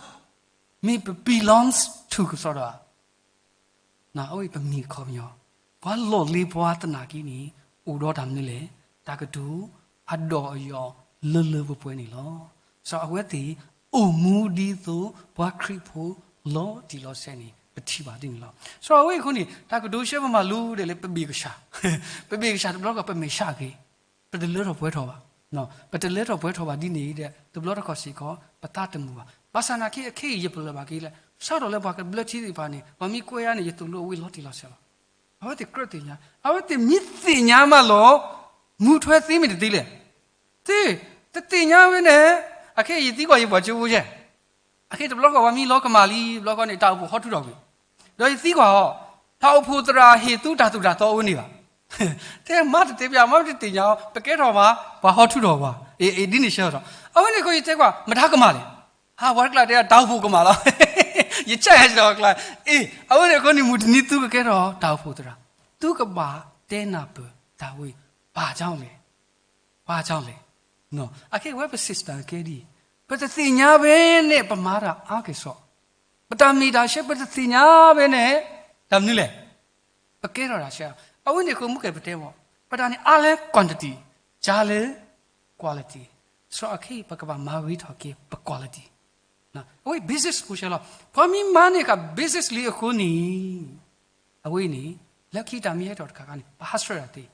မ့ၢ်ပ belongs to ကစီဒီဧါ. အဝဲအံၤပမံၤအခီပညီ, ပှၤလီၢ်လ့ၤပှၤသနာ်က့န့ၣ် အိၣ်ဒီးတၢ်မနုၤလဲၣ်, တၢ်ကတိၤအဒီးအယီၤလၢလၢပှဲၤပှဲၤန့ၣ်လီၤ. စရီအဝဲသ့ၣ် အိၣ်မူဒ်သိးပှၤခရံာ်ဖိလီၤတံၢ်လီၤဆဲးန့ၣ် ပထံၣ်ဘၣ်ဒ်န့ၣ်လီၤ. စရီအဝဲအံၤအဃိန့ၣ် တၢ်ကတိၤဆၢပမၤလိဒဲးလၢပဘ့ၣ်ကစၢ်, ပဘ့ၣ်ကစၢ်တဘျီကီး ပမဲာ်ဆှးက့ၤ, ပတလၢထီၣ်ပှဲၤထီၣ်ဘၣ်. ပတလၢထီၣ်ပှဲၤထီၣ်ဘၣ်ဒ်န့ၣ်ဒီး တဘျီတခီၣ်စ့ၢ်ကီး ပသးတမုာ်ဘၣ်. ဘၣ်ဆၣ်နာ်က့ အခဲအံၤယပလၢၢ်ဘၣ်က့ၤလၢ စးထီၣ်လၢပှၤကဘျၢထံသ့ၣ်တဖၣ်န့ၣ် ပှၤမ့ၢ်ကွဲယၤန့ၣ် ယသိၣ်လိအဝ့ၢ်လီၤတံၢ်လီၤဆဲးလီၤ. အဝဲသ့ၣ်ကြၢးသ့ၣ်ညါ, အဝဲသ့ၣ်မ့ၢ်သ့ၣ်ညါမးလီၤ, မူထွဲသ့မ့ၢ်တသ့လဲၣ်. သ့, တသ့ၣ်ညါဝဲန့ၣ်, အခဲအံၤယသံကွၢ်ယပှၤကၠိဖိယဲၢ်, အခဲအံၤတဘျီဃီပှၤမ့ၢ်လီၤကမၣ်လံ တဘျီဃီန့ၣ် တၢ်အိၣ်ဖှိၣ်ဟီထူးထီၣ်ကွံာ်, ဒီးယသံကွၢ်အီၤ, တၢ်အိၣ်ဖှိၣ်သရၣ်ဟ့ၣ်သုတၢ်သိၣ်တၢ်သီအိၣ်န့ၣ်ဘၣ်. တဲမၤတတဲပျး မၤတသ့ၣ်ညါအီၤ ပကဲထီၣ်မး ပှၤဟီထူးထီၣ်ပှၤ, အ့ ဒ်န့ၣ်ဆၢထီၣ်. အဝဲန့ၣ်အဃိယတဲကွၢ် မတၤကမၣ်လဲၣ်. ဟး ပှၤတကျါတဲ တၢ်အိၣ်ဖှိၣ်ကမၣ်လီၤ. ယဆၢယဲၢ်စ့ၢ်ကီးကျါ, အ့ အဝဲန့ၣ်အဃိန့ၣ် မုၢ်တနံၤသုကကဲထီၣ်တၢ်အိၣ်ဖှိၣ်သရၣ်, သုကဘၣ်တဲနၢ်ပၢၢ်တၢ်ဝဲ ဘၣ်ကၠီလဲၣ်, ဘၣ်ကၠီလဲၣ်. အခဲအံၤဝဲပ system ကဲဒ်အံၤ, ပတသ့ၣ်ညါဘဲန့ၣ် ပမၤတၢ်အါက့ၤစိာ်, ပတၢ်မ့ၢ်တၢ်ဆဲး ပတသ့ၣ်ညါဘဲန့ၣ် တၢ်မနုၤလဲၣ်, ပကဲထီၣ်တၢ်ဆဲး. အဝဲန့ၣ်အဃိမုၢ်ကဲပတဲမး, ပတၢ်န့ၣ်အါလၢ quantity, ကၢလၢ quality. စရီအခဲအံၤ ပကဘၣ်မၤဂ့ၤထီၣ်က့ၤပ quality. အဝဲ basis အိၣ်ဆဲးလီၤ. ပှၤမ့ၢ်မၤန့ၢ်ဃာ် basis လံအဃိန့ၣ်, အဝဲအံၤန့ၣ် လၢခံတၢ်မ့ၢ်ဟဲထီၣ်တခါခါန့ၣ် ပဟးဆှဲးတၢ်သ့.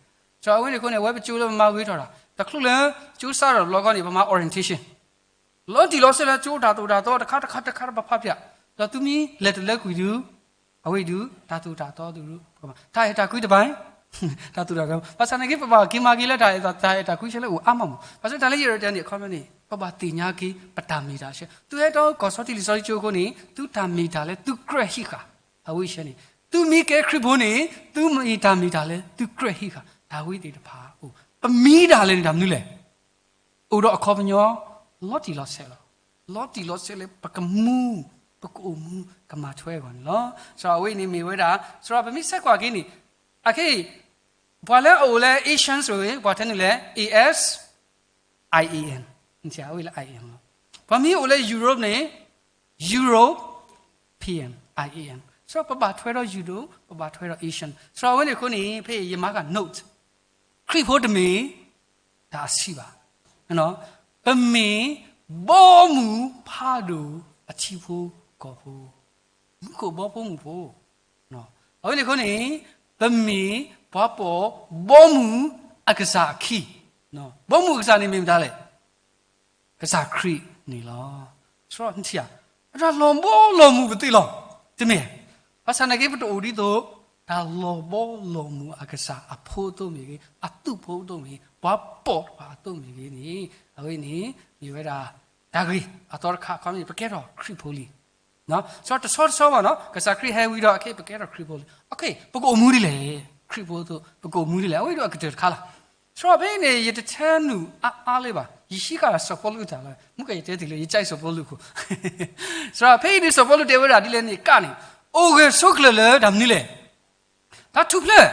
စရီအဝဲန့ၣ်အဃိန့ၣ် အဝဲပကၠိလၢပမၤဂ့ၤထီၣ်တၢ်, တချုးလၢကၠိစးထီၣ်တဘျီဃီန့ၣ် ပမၤ orientation လီၤတံၢ်လီၤဆဲးလၢကၠိတၢ်သိၣ်တၢ်သီတခါတခါတခါတခါပဖးဖျါ, ဒီးသုမ့ၢ်လဲၤတလၢကွံာ်ဒုး, အဝဲအံၤဒုး တၢ်သိၣ်တၢ်သီသုဒုး ပကမၤ တၢ်အဲၣ်တၢ်ကွံတဘၣ်, တၢ်သိၣ်တၢ်သီ ဘၣ်ဆၣ်နာ်က့ ပဘၣ်က့ၤမၤက့ၤလၢတၢ်အဲၣ်တၢ်ကွံဆဲးလၢအိၣ်အါမးမး. ဘၣ်ဆၣ်တၢ်လၢယရဲၣ်တၢ်န့ၣ် အခီပညီန့ၣ် ပဘၣ်သ့ၣ်ညါက့ၤ ပတၢ်မ့ၢ်တၢ်ဆဲး. သုဟဲထီၣ်ကီၢ်စီထံလံာ်စီဆှံကၠိအဃိန့ၣ် သုတၢ်မ့ၢ်တၢ်လၢသုကြၢးဟံးဃာ်, အဝဲဆဲးန့ၣ် သုမ့ၢ်ကဲခရံာ်ဖိန့ၣ် သုမ့ၢ်တၢ်မ့ၢ်တၢ်လၢသုကြၢးဟံးဃာ် တၢ်ဝဲသ့ၣ်တဖၣ်အိၣ်. ပမ့ၢ်တၢ်လဲၣ်န့ၣ် တၢ်မနုၤလဲၣ်. အိၣ်ဒီးအခီပညီ လီၤတံၢ်လီၤဆဲးလီၤ. လီၤတံၢ်လီၤဆဲးလၢပကမူ, ပကအိၣ်မူ ကမၤထွဲအဂီၢ်န့ၣ်လီၤ. စရီအဝဲအံၤန့ၣ်မ့ၢ်ဝဲဒၣ် စရီပမ့ၢ်ဆဲးကွၢ်က့ၤန့ၣ်, အခဲအံၤ ပှၤလၢအအိၣ်လၢ Asian န့ၣ် ပှၤတဲန့ၣ်လဲၣ် A S I A N, အဝဲလၢ I A N လီၤ. ပှၤမ့ၢ်အိၣ်လၢ Europe န့ၣ် European, I A N. ဒီးပဘၣ်ထွဲဒီးယူၤဒိၣ်, ပဘၣ်ထွဲဒီး Asian. စရီအဝဲန့ၣ်အဃိန့ၣ် ဖဲအံၤယမၤဃာ် note, ခရံာ်ဖိတမ့ၢ်တၢ်အဆံးဘၣ်. ပမ့ၢ်ဘီမုၢ်ဖးဒိၣ်အထံဖိကီၢ်ဖိ, မူခိၣ်ဘီဖိမုၢ်ဖိ. အဝဲန့ၣ်အဃိန့ၣ် ပမ့ၢ်ပှၤပိာ်ဘီမုၢ်အကစၢ်အခံ, ဘီမုၢ်အကစၢ်န့ၣ်မ့ၢ်မတၤလဲၣ်. ကစၢ်ခရံာ်န့ၣ်လီၤ. စရီနထံၣ်ဧါ, အတၢ်လီၤဘီလီၤမုၢ်ပသ့လီၤ. တမ့ၢ်, ဘၣ်ဆၣ်နာ်က့ပတအိၣ်ဒ်သိး တၢ်လီၤဘီလီၤမုၢ်အကစၢ်အဖိအသိးမ့ၢ်ဂ့ၤ, အသူၣ်ဖိအသိးမ့ၢ်ဂ့ၤ, ပှၤပိာ်တဖၣ်အသိးမ့ၢ်ဂ့ၤန့ၣ်, အဝဲန့ၣ် မ့ၢ်ဝဲဒၣ်တၢ်ဂ့ၢ်အသီတခါ, အခီပညီ ပကဲထီၣ်ခရံာ်ဖိလံ. စရီတဆီတဆီဘၣ်နီၤ, ကစၢ်ခရံာ်ဟဲဝံၤဒီး အခဲအံၤပကဲထီၣ်ခရံာ်ဖိလံ. အခဲအံၤ ပကအိၣ်မူဒ်လဲၣ်, ခရံာ်ဖိအသိး ပကအိၣ်မူဒ်လဲၣ်. အဝဲဒၣ်အကတၢၢ်တခါလီၤ. စရီဖဲအံၤန့ၣ် ယတထဲနုာ်အါအါလၢၤဘၣ်, ယဟံးဃာ်ဒီးစီၤပီလူးအတၢ်လီၤ. မုၢ်ကယတဲတ့ၢ်လၢ ယကဲစီၤပီလူးအဃိ, စရီဖဲအံၤန့ၣ် စီၤပီလူးတဲဝဲဒၣ်ဒ်လဲၣ်န့ၣ် ကးန့ၣ်, အိၣ်ဂၢၢ်ဆိးကျၢၤလၢတၢ်မနုၤလဲၣ်. တၢ်ထူၣ်ဖျဲး,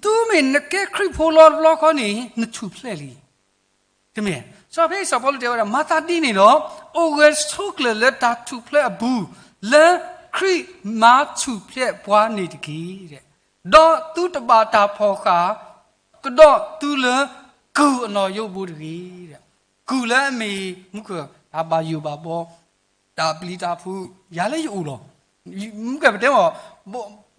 တုၤမ့ၢ်နကဲခရံာ်ဖိလီၤတဘျီဃီန့ၣ် နထူၣ်ဖျဲးလံ. တမ့ၢ်, စရီဖဲအံၤစီၤပီလူးတဲဝဲဒၣ် မၤသးဒ်န့ၣ်ဒီး အိၣ်ဂၢၢ်ဆိးကျၢၤလၢတၢ်ထူၣ်ဖျဲးအပူၤ, လၢခရံာ်မၤထူၣ်ဖျဲးပှၤန့ၣ်တက့ၢ်. ဒီးသုတဘၣ်တၢ်ဖီၣ်ဃာ်ကဒီးသုလၢကုၢ်အနီၣ်ယိပူၤတဂ့ၤ. ကုၢ်လၢအမ့ၢ် မူခိၣ် တၢ်ဘၣ်ယိၣ်ဘၣ်ဘီ, တၢ်ပျံၤတၢ်ဖုး, ယၤလၢယအိၣ်လီၤ. မူခိၣ် ပတဲမ့ၢ်,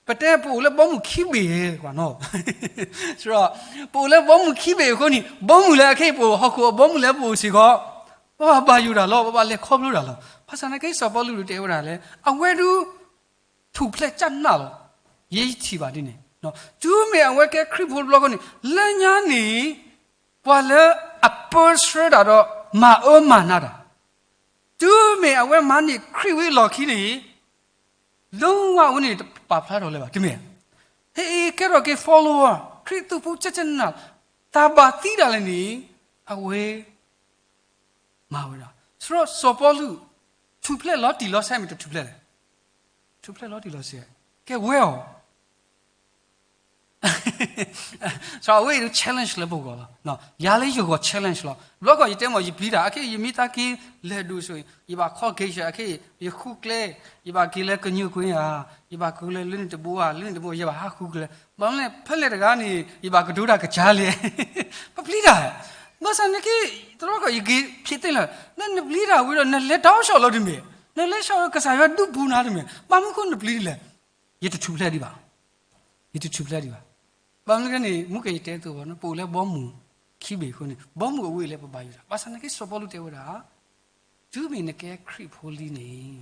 ပတဲပအိၣ်လၢဘီမုၢ်ခံဘ့ၣ်ကွၢ်နီၤ, ပအိၣ်လၢဘီမုၢ်ခံဘ့ၣ်အဃိန့ၣ် ဘီမုၢ်လၢအခဲအံၤပအိၣ် ဟီၣ်ခိၣ်အဘီမုၢ်လၢပအိၣ်စ့ၢ်ကီး, ပဘၣ်ဘၣ်ယိၣ်တၢ်လီၤ, ပဘၣ်လဲၤခီဖျိတၢ်လီၤ. ဘၣ်ဆၣ်နာ်က့စီၤပီလူးတဲဝဲဒၣ်လၢ အဝဲဒၣ် ထူၣ်ဖျဲးကနၣ်လီၤ. ယဲယထံၣ်ဘၣ်ဒ်န့ၣ်, တုၤမ့ၢ်အဝဲကဲခရံာ်ဖိတဘျီဃီန့ၣ် လၢညါန့ၣ် ပှၤလၢအပၢဆှၢတၢ်ဒီးမၤအၢမၤနးတၢ်, တုၤမ့ၢ်အဝဲမၤန့ၢ်ခရံာ်ဝံၤအလီၢ်ခံန့ၣ် လုံးဝအဝဲန့ၣ်တပာ်ဖျါထီၣ်လၢၤဘၣ်, တမ့ၢ်, ဟဲအံၤကဲထီၣ်က့ၤ follower ခရံာ်သူဖိကနၣ်, တၢ်ဘၣ်သံတၢ်လဲၣ်န့ၣ် အဝဲ မၤဝဲဒၣ်. စရီစီၤပီလူး ထူၣ်ဖျဲးလီၤတံၢ်လီၤဆဲးမ့ၢ်တထူၣ်ဖျဲးလဲၣ်. ထူၣ်ဖျဲးလီၤတံၢ်လီၤဆဲး, ကဲဝဲအီၤ စရီအဝဲအံၤဒၣ် challenge လၢပဂီၢ်လီၤ. ယၤလၢယဂီၢ် challenge လီၤ. ဘျီကီၢ်ယတဲမ့ၢ် ယပျံၤတၢ် အခဲအံၤ ယမ့ၢ်သးက့ၤလဲၤဒိၣ်ဆိၣ် ယဘၣ်ခီက့ၤဆၢ အခဲအံၤ ယဃုကျဲ, ယဘၣ်က့ၤလၢကညူးကွ့ဧါ, ယဘၣ်က့ၤလၢလၢန့ၣ်တဘိဧါ, လၢန့ၣ်တဘိ ယဘၣ်ဟးဃုကျဲ, ဘၣ်မနုၤလဲၣ် ဖဲလဲၣ်တဂၤန့ၣ် ယဘၣ်ကတိၤတၢ်ကစၢ်လဲၣ်. ပပျံၤတၢ်, ဘၣ်ဆၣ်နာ်က့ တဘျီကီၢ်ယက့ၤဖံးသ့လၢ နပျံၤတၢ်ဝံၤဒီး နလဲၤတၢ်အိၣ်ဆီၣ်လီၤတမ့ၢ်, နလဲၤဆီၣ်လီၤကစၢ်ယွၤဒုးပူၤနၤတမ့ၢ်, ဘၣ်မနုၤဃိနပျံၤဒ်လဲၣ်. ယတထူၣ်ဖျဲးဒံးဘၣ်. ယတထူၣ်ဖျဲးဒံးဘၣ်. ဘၣ်မနုၤန့ၣ် မူကယတဲသိးဘၣ် ပအိၣ်လၢဘီမုၢ်ခံဘ့ၣ်အဃိန့ၣ် ဘီမုၢ်အဝ့ၢ်လၢပဘၣ်ယိၣ်တၢ်. ဘၣ်ဆၣ်နာ်က့စီၤပီလူးတဲဝဲဒၣ် တုၤမ့ၢ်နကဲခရံာ်ဖိလံန့ၣ်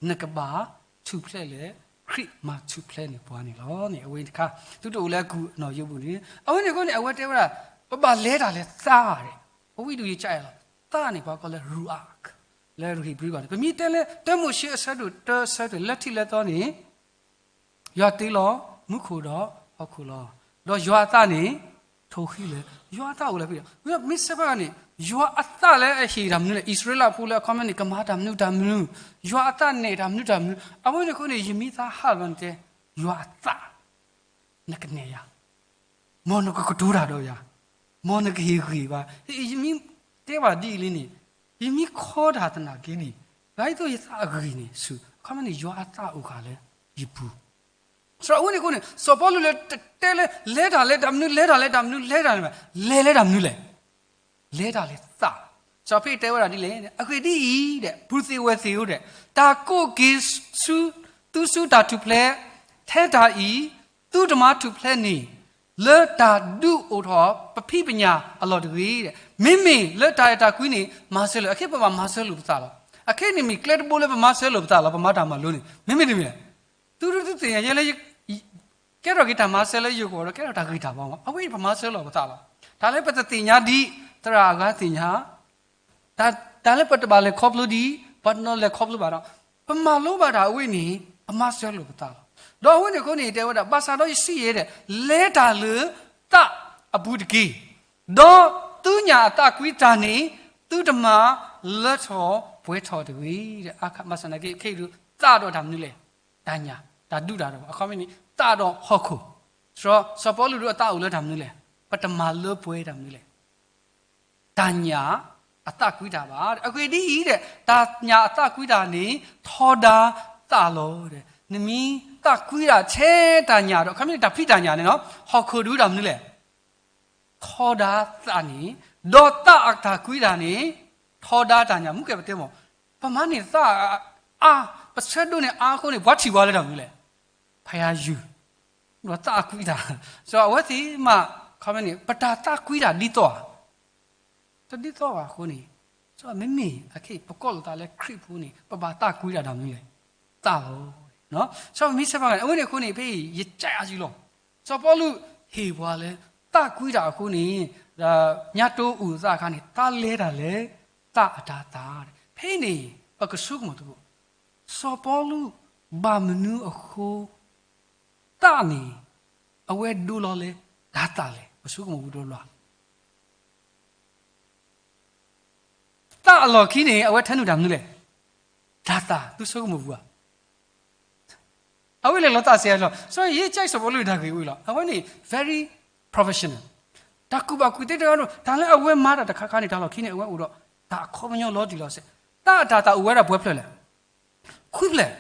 နကဘၣ်ထူၣ်ဖျဲးလၢ ခရံာ်မၤထူၣ်ဖျဲးန့ၢ်ပှၤန့ၣ်လီၤန့ၣ် အဝဲတခါ သုတအိၣ်လၢအကုၢ်အနီၣ်ယိပူၤန့ၣ် အဝဲန့ၣ်အဃိန့ၣ် အဝဲတဲဝဲဒၣ် ပဘၣ်လဲၤတၢ်လၢသးဒီး ပဝံဒူၣ်ယကအဲၣ်လီၤ သးန့ၣ်ပှၤကိးလၢ ruach လၢ Hebrew ဘၣ်န့ၣ် ပမ့ၢ်တဲလၢ တၢမိၤၡ့အဆၢဒိၣ်တၢအဆၢတၢ လၢထံးလၢသီန့ၣ် ယွၤတ့လီၤမူခိၣ်ဒီးဟီၣ်ခိၣ်လီၤ. ဒီးယွၤအသးန့ၣ် ထိၣ်ဃံလၢာ် ယွၤအသးအိၣ်လၢၤဖဲဒီး မ့ၢ်စဲးဖဲဂၤန့ၣ် ယွၤအသးလၢအဟ့ၣ်တၢ်မနုၤလဲၣ် အံၣ်စရ့လးဖိလၢအခီပညီန့ၣ် ကမၤတၢ်မနုၤတၢ်မနုၤ ယွၤအသးနဲၣ်တၢ်မနုၤတၢ်မနုၤ အဝဲန့ၣ်အဃိန့ၣ် ယမ့ၢ်သးဟးလီၤန့ၣ်တဲ ယွၤအသး နကနဲၣ်ယၤ မ်နကကတိၤတၢ်ဒီးယၤ မ်နကဟ့ၣ်ဂံၢ်ဘါ ယမ့ၢ်တဲဘၣ်ဒ်အံၤလံန့ၣ် ယမ့ၢ်ခီတၢ်သနာ်က့န့ၣ် ဂၤအံၤသိးယသးအဂ့ၤန့ၣ် ဆူ အခီပညီန့ၣ် ယွၤအသးအိၣ်ဃာ်လၢယပူၤ စရီအဝဲန့ၣ်အဃိန့ၣ် စီၤပီလူးလၢတတဲလၢ လဲၤတၢ်လၢတၢ်မနုၤ လဲၤတၢ်လၢတၢ်မနုၤ လဲၤတၢ်လၢ လဲၤလၢတၢ်မနုၤလဲၣ် လဲၤတၢ်လၢသး စီၤပ့းတရူးတဲဝဲဒၣ်ဒ်လဲၣ် အဂ့ၢ်ဒ်အံၤဒီး ပုၢ်သ့ၣ်ဝဲၢ်သ့ၣ်ဧၢဒီး တၢ်ကိးက့ၤဆူ သုဆူတၢ်ထူၣ်ဖျဲး ထဲတၢ်အံၤ သုတမၤထူၣ်ဖျဲးန့ၣ် လၢတၢ်ဒုးအိၣ်ထီၣ်ပဖံးပညၣ်အလီၢ်တဂ့ၤဒီး မ့မ့ၢ်လၢတၢ်အဲၣ်တၢ်ကွံန့ၣ် မၤစၢၤလိာ် အခဲအံၤပဘၣ်မၤစၢၤလိာ်ပသးလီၤ. အခဲအံၤန့ၣ်မ့ၢ်ကျဲတဘိလၢပမၤစၢၤလိာ်ပသးလီၤ ပမၤတၢ်မၤလိန့ၣ် မ့မ့ၢ်တမ့ၢ်လဲၣ် သုဒုသုသ့ၣ်ညါယဲလၢ ကဲထီၣ်က့ၤတၢ်မၤစၢၤလၢယဂီၢ်ဒီး ကဲထီၣ်တၢ်ဂ့ၤတၢ်ဘၣ်မး အဝဲအံၤပမၤစၢၤလိာ်ပသးလီၤ. တၢ်လၢပတသ့ၣ်ညါဒံး သရၣ်အဂၤသ့ၣ်ညါ တၢ်လၢပတဘၣ်လဲၤခီဖျိဒံး ပှၤတနီၤလဲၤခီဖျိဘၣ်ဒီး ပမၤလိဘၣ်တၢ်အဝဲန့ၣ် ပမၤစၢၤလိာ်ပသးလီၤ. ဒီးအဝဲန့ၣ်အဃိန့ၣ် တဲဝဲဒၣ် ဘၣ်ဆၣ်ဒီးယစံးယဲၢ်ဒီး လဲၤတၢ်လၢသးအပူၤတက့ၢ်. ဒီးသုညၣ်အသးကွံတၢ်န့ၣ် သုတမၤလၢထီၣ်ပှဲၤထီၣ်တဂ့ၤ. ဘၣ်ဆၣ်သနာ်က့ ခဲအံၤဒုး သးဒီးတၢ်မနုၤလဲၣ် တၢ်ညၣ် တၢ်ဒုးတၢ်ဒီး အခီပညီန့ၣ် သးဒီးဟီၣ်ခိၣ် စီၤပီလူးဒုးအသးအိၣ်လၢတၢ်မနုၤလဲၣ် ပတမၤလၢပှဲၤတၢ်မနုၤလဲၣ် တၢ်ညၣ်အသးကွံတၢ်ဘၣ်. အဂ့ၢ်ဒ်အံၤဒီး တၢ်ညၣ်အသးကွံတၢ်န့ၣ် ထီဒါသ သးလီၤ. နမ့ၢ်သးကွံတၢ်ထဲတၢ်ညၣ်ဒီး ခီမ့ၢ်န့ၣ် တၢ်ဖံးတၢ်ညၣ်န့ၣ်လီၤ, ဟီၣ်ခိၣ်ဒုးတၢ်မနုၤလဲၣ်, ထီဒါသးန့ၣ်, ဒီးသးအတၢ်ကွံတၢ်န့ၣ် ထီဒါတၢ်ညၣ်. မူကဲပတဲမး, ပမၤန့ၢ်သးအါ, ပဆၢဒိးန့ၢ်အါအဃိန့ၣ် ပှၤထံၣ်ပှၤလၢတၢ်မနုၤလဲၣ်, ဖယၤယုၢ်, ဒီးသးအကွံတၢ်. စီၤအဝဲသ့ၣ်မး, ခီမ့ၢ်န့ၣ် ပတၢ်သးကွံတၢ်ဒ်သိးဧါ, တဒ်သိးဘၣ်အဃိန့ၣ်, စီၤမ့မ့ၢ်အခဲအံၤ ပကိးလိာ်သးလၢခရံာ်ဖိန့ၣ် ပဘၣ်သးကွံတၢ်တၢ်မနုၤလဲၣ်, သးလီၤ. စီၤမ့ၢ်ဆဲးဖးဂၤန့ၣ် အဝဲန့ၣ်အဃိန့ၣ် ဖဲအံၤ ယကးအါစုလီၤ. စီၤပီလူးဟ့ၣ်ပှၤလၢ သးကွံတၢ်အဃိန့ၣ်, ညါတိအိၣ်သးအခါန့ၣ် သးလဲၤတၢ်လၢ သးအတၤသၣ်. ဖဲအံၤန့ၣ် ပကဆိကမိၣ်သကိး, စီၤပီလူးဘၣ်မနုၤအဃိ သးန့ၣ် အဝဲဒိလီၤလၢတၤသၣ်လဲၣ်. ပဆိကမိၣ်ဝံၤဒီးလီၤ. သးအလီၢ်ခံန့ၣ် အဝဲထၢနုာ်တၢ်မနုၤလဲၣ်, တၤသၣ်. သုဆိကမိၣ်ဝံၤဧါ. အဝဲလဲၤလီၤသးစဲးလီၤ. စီၤယ့ကၠဲးစီၤပီလူးတၢ်ဂ့ၢ်ဝံၤလီၤ. အဝဲန့ၣ် very professional. တၢ်ကူၣ်ဘၣ်ကူၣ်သ့တဂၤဒီး တၢ်လၢအဝဲမၤတၢ်တခါခါန့ၣ် တၢ်လီၢ်ခံန့ၣ် အဝဲအိၣ်ဒီး တၢ်အခီပညီလီၤတံၢ်လီၤဆဲး. သးအတၤသၣ်အိၣ်ဝဲဒၣ်ပှဲၤဖျၢၣ်လဲၣ်, ခွံဖျၢၣ်.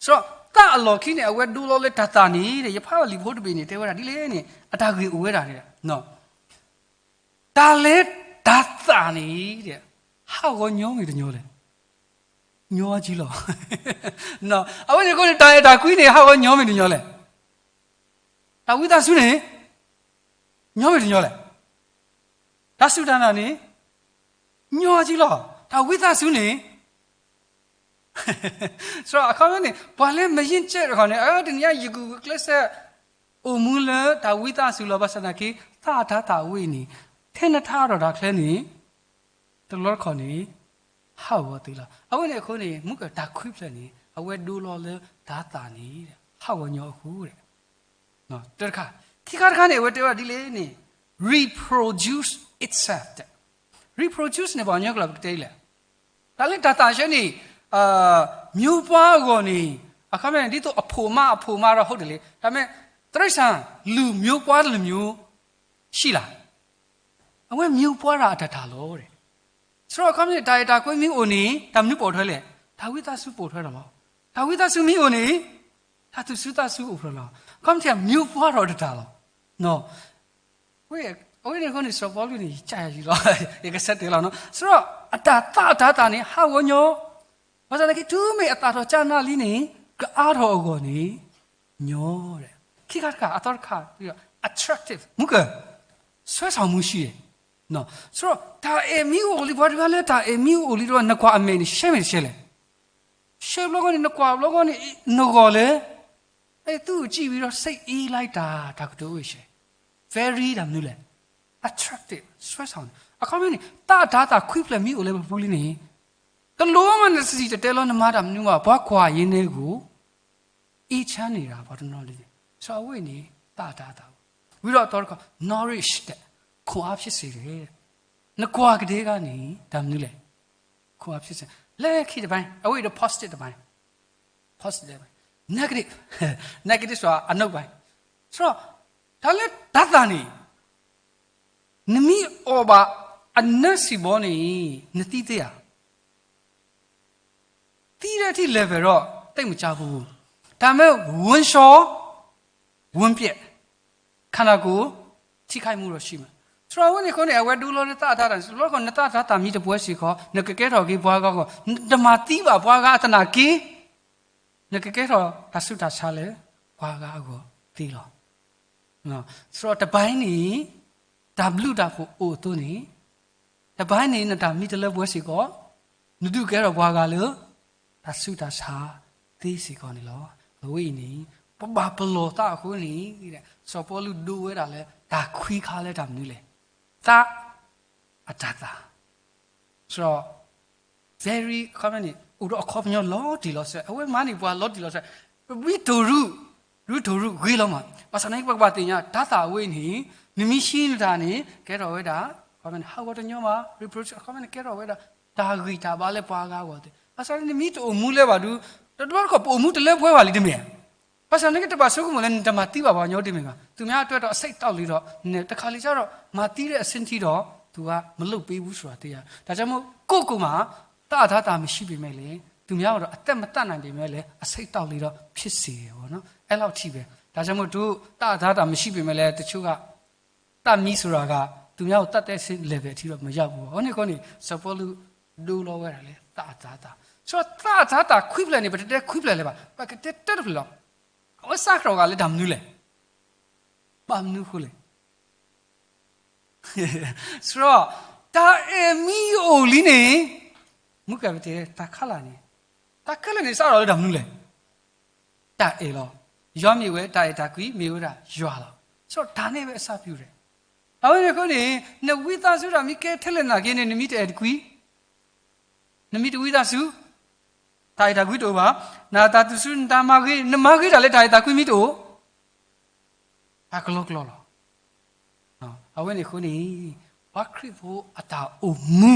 စီၤသးအလီၢ်ခံန့ၣ် အဝဲဒိလီၤလၢတၤသၣ်န့ၣ်, ယဖးဘၣ်လံာ်ဖိတဘ့ၣ်န့ၣ် တဲဝဲဒၣ်ဒ်လဲၣ်န့ၣ် အတၢ်ဂ့ၢ်အိၣ်ဝဲဒၣ်န့ၣ် တၢ်လၢတၤသၣ်န့ၣ် ဟးဂီၤညီမ့ၢ်တညီလဲၣ်. ညီကံလီၤ. အဝဲန့ၣ်အဃိန့ၣ် တၢ်အဲၣ်တၢ်ကွံန့ၣ် ဟးဂီၤညီမ့ၢ်တညီလဲၣ်. တၢ်ဝံသးစူၤန့ၣ် ညီမ့ၢ်တညီလဲၣ်. တၢ်စူၢ်တၢ်နာ်န့ၣ် ညီကံလီၤ. တၢ်ဝံသးစူၤန့ၣ် စီၤအခီပညီန့ၣ် ပှၤလၢမယ့ကၠဲးတခီန့ၣ် အတနံၤညါယကူၣ်ကျဲးစၢး အိၣ်မူလၢတၢ်ဝံသးစူၤလီၤ. ဘၣ်ဆၣ်သနာ်က့ သးအတၤသၣ်ဝဲအံၤန့ၣ် ထဲနထါထီၣ်တၢ်ချၢန့ၣ် တဘျီတခီၣ်န့ၣ် ဟးဂီၤသ့လီၤ. အဝဲန့ၣ်အဃိန့ၣ် မူကတၢ်ခွံဖျၢၣ်န့ၣ် အဝဲဒိလီၤလၢတၤသၣ်န့ၣ် ဟးဂီၤညီအဃိ တၢ်တခါ, ခံခါတခါန့ၣ် အဝဲတဲဝဲဒ်လဲၣ်န့ၣ် reproduce itself တဲ, reproduce န့ၣ် ပှၤကညီကျိာ်ပကတဲဒ်လဲၣ်, တၢ်လၢတၤသၣ်ဆၢန့ၣ် မျိုးပွားအဂီၢ်န့ၣ် အခီပညီန့ၣ် ဒ်သိးအဖိမါအဖိမါဒီး ဟုတ်တယ်လေ, ဒါပေမဲ့ တိရစ္ဆာန် လူမျိုးပွားတမျိုးရှိလား, အဝဲမျိုးပွားတာအတၢ်တၢ်လီၤ. ဆိုတော့ အခီပညီန့ၣ် တၢ်အဲၣ်တၢ်ကွံမ့ၢ်အိၣ်န့ၣ် တၢ်မနုၤပိာ်ထွဲလဲၣ်, တၢ်ဝံသးစူၤပိာ်ထွဲလီၤ. တၢ်ဝံသးစူၤမ့ၢ်အိၣ်န့ၣ် တၢ်သူၣ်စူၤသးစူၤအိၣ်ဖျါလီၤ. အခီပညီ မျိုးပွားတာအတၢ်တၢ်လီၤ. အဝဲန့ၣ်အဃိန့ၣ် စီၤပီလူးန့ၣ် ယကယၤယံၤလီၤ, ယကဆၢတဲာ်လီၤ. ဆိုတော့ အတၢ်သးအတၤသၣ်န့ၣ် ဟးဂီၤညီ, ဘၣ်ဆၣ်သနာ်က့ တုၤမ့ၢ်အသၣ်ထီၣ်ကၠါနါလံန့ၣ် ကအါထီၣ်အဂီၢ်န့ၣ် ညီ, ခံခါတခါ အသီတခါ attractive မူက ဆွဲဆောင်မှုရှိတယ်. ဆိုတော့ တၢ်အဲၣ်မ့ၢ်အိၣ်လံ ပှၤတဂၤလၢတၢ်အဲၣ်မ့ၢ်အိၣ်လံဒီး နကွၢ်အမဲာ်န့ၣ် ရှဲမ့ၢ်တရှဲလဲၣ်. ရှဲဘျီဂီၢ်န့ၣ် နကွၢ်ဘျီဂီၢ်န့ၣ် နဂီၢ်လၢ အဲ သူ့ကိုကြည့်ပြီးတော့ စိတ်အေးလိုက်တာ တၢ်ကတိၤအိၣ်ရှဲ very တၢ်မနုၤလဲၣ်, attractive ဆွဲဆောင်တယ်. အခီပညီန့ၣ် သးအတၤသၣ်ခွံဖျၢၣ်မ့ၢ်အိၣ်လၢပပူၤလံန့ၣ် တလိၣ်မးနစံၣ်တဲၤတဲလီၤ နမၤတၢ်မနုၤဘၣ်, ပှၤကွၢ်ယဲန့ၣ်ကို အေးချမ်းနေတာ ပှၤတနီၤလံန့ၣ်. ဆိုတော့ အဝဲန့ၣ် သးအတၤသၣ်, ဝံၤဒီးအသီတခါ nourish တဲ့ ခွန်အားဖြစ်စေတယ်. နကွၢ်ကဒဲကန့ၣ် တၢ်မနုၤလဲၣ်, ခွန်အားဖြစ်စေ, လၢခံတပိုင်း အဝဲဒီး positive တပိုင်း, positive တပိုင်း, negative, negative ဆိုတာ အနောက်ပိုင်း. ဆိုတော့ တၢ်လၢတၤသၣ်န့ၣ် နမ့ၢ်အီၣ်ဘၣ်အနၢဆံးဘီန့ၣ် နသံသ့ဧါ. သံတဲ့အထိ level တော့ သိပ်မကြားဖူးဘူး. ဒါပေမဲ့ ဝမ်းလျှော် ဝမ်းပျက် ခန္ဓာကိုယ် ထိခိုက်မှုတော့ရှိမယ်. ဆိုတော့ အဝဲန့ၣ်အဃိန့ၣ် အဝဲဒိလီၤလၢသးအတၤသၣ်, လီၤခီ နသးအတၤသၣ်မ့ၢ်တပှဲၤစ့ၢ်ကီး နကကဲထီၣ်က့ၤပှၤဂၤအဂီၢ်, နတမၤသံဘၣ်ပှၤဂၤအသနာ်က့ နကကဲထီၣ်တၢ်ဆူးတၢ်ဆါလၢပှၤဂၤအဂီၢ်သ့လီၤ. ဆိုတော့ တပိုင်းန့ၣ် တၢ်ဘျုးတၢ်ဖှိၣ်အိၣ်အသိးန့ၣ်, တပိုင်းန့ၣ် နတၢ်မ့ၢ်တလၢပှဲၤစ့ၢ်ကီး, နဒုးကဲထီၣ်ပှၤဂၤလၢ တၢ်ဆူးတၢ်ဆါသ့စ့ၢ်ကီးန့ၣ်လီၤ. အဝဲအံၤန့ၣ် ပဘၣ်ပလီၢ်သးအဃိန့ၣ် စီၤပီလူးဒိဝဲဒၣ်လၢ တၢ်ခွံခါလၢတၢ်မနုၤလဲၣ်, သးအတၤသၣ် ဆိုတော့ very အခီပညီန့ၣ် အိၣ်ဒီးအခီပညီလီၤတံၢ်လီၤဆဲး, အဝဲမၤန့ၢ်ပှၤလီၤတံၢ်လီၤဆဲး, ဝံတိၢ်ရူၢ်, ရူၢ်တိၢ်ရူၢ်ဂ့ၤလီၤမး. ဘၣ်ဆၣ်သနာ်က့ ပကဘၣ်သ့ၣ်ညါ တၤသၣ်ဝဲအံၤန့ၣ် နမ့ၢ်ဟံးနတၢ်န့ၣ် ကဲထီၣ်ဝဲဒၣ် အခီပညီန့ၣ် ဟးဂီၤတညီမး, reproduce အခီပညီန့ၣ် ကဲထီၣ်ဝဲဒၣ် တၢ်ဂံၢ်တၢ်ဘါလၢပှၤဂၤအဂီၢ်သ့. ဘၣ်ဆၣ်သနာ်က့ နမ့ၢ်တအိၣ်မူလၢၤဘၣ်ဒီး တဘျီတခီၣ် ပအိၣ်မူတလၢပှဲၤဘၣ်လံတမ့ၢ်ဧါ. ဘၣ်ဆၣ်သနာ်က့ တဘၣ်ဆိကမိၣ်လၢ နတမၤသံဘၣ်ပှၤကညီတမ့ၢ်ဘၣ်. သူများအတွက်တော့ အဆိပ်တောက်လေတော့ နတခါလံကျတော့ မၤသံတဲ့အဆင့်ထိတော့ သူက မလုပ်ပေးဘူးဆိုတာ သိရတယ်. ဒါကြောင့်မို့ ကိုယ့်ကိုယ်မှာ သးအတၤသၣ်မရှိပေမဲ့လည်း သ သူများကိုတော့ အသက်မသတ်နိုင်ပေမဲ့လည်း အဆိပ်အတောက်လေးတော့ ဖြစ်စေတယ်ပေါ့နော်။ အဲ့လောက်ထိပဲ။ ဒါကြောင့်မို့ သူတို့ တတ်အသတ်တာမရှိပေမဲ့လည်း တချို့က သတ်မီးဆိုတာက သူများကို သတ်တဲ့အဆင့် level အထိတော့ မရောက်ဘူးပေါ့။ အဃိန့ၣ် အဃိန့ၣ် စီၤပီလူး ဒိလီဝဲဒၣ်လၢ သတ်အသတ်တာ. ဆိုတော့ သတ်အသတ်တာ ခွံဖျၢၣ်န့ၣ် ပတတဲခွံဖျၢၣ်လၢၤဘၣ်. ပကတဲတၢ်တဖျၢၣ်လီၤ. အဝဲစးထီၣ်ဂ့ၤလၢ တၢ်မနုၤလဲၣ်. ဘၣ်မနုၤအဃိလဲၣ်. ဆိုတော့ တၢ်အဲၣ်မ့ၢ်အိၣ်လံန့ၣ် မုၢ်ကပတဲ တၢ်ခါလာ်န့ၣ် တၢ်ခဲလၢာ်န့ၣ် စးထီၣ်လၢ တၢ်မနုၤလဲၣ်. တၢ်အဲၣ်လီၤ. ယွၤမ့ၢ်ဝဲ တၢ်အဲၣ်တၢ်ကွံ မ့ၢ်ဝဲဒၣ်ယွၤလီၤ. ဆိုတော့ တၢ်န့ၣ်ဝဲအစပြုတယ်. အဝဲန့ၣ်အဃိန့ၣ် နဝံသးစူၤတၢ်မ့ၢ်ကဲထဲလဲၣ်နာ်က့န့ၣ် နမ့ၢ်တအဲၣ်တကွံ နမ့ၢ်တဝံသးစူၤ တၢ်အဲၣ်တၢ်ကွံတအိၣ်ဘၣ်. နတၢ်သူၣ်စူၤ နတၢ်မၤဂ့ၤ နမၤဂ့ၤတၢ်လၢ တၢ်အဲၣ်တၢ်ကွံမ့ၢ်တအိၣ် အကလီကလီလီၤ. အဝဲန့ၣ်အဃိန့ၣ် ပှၤခရံာ်ဖိအတၢ်အိၣ်မူ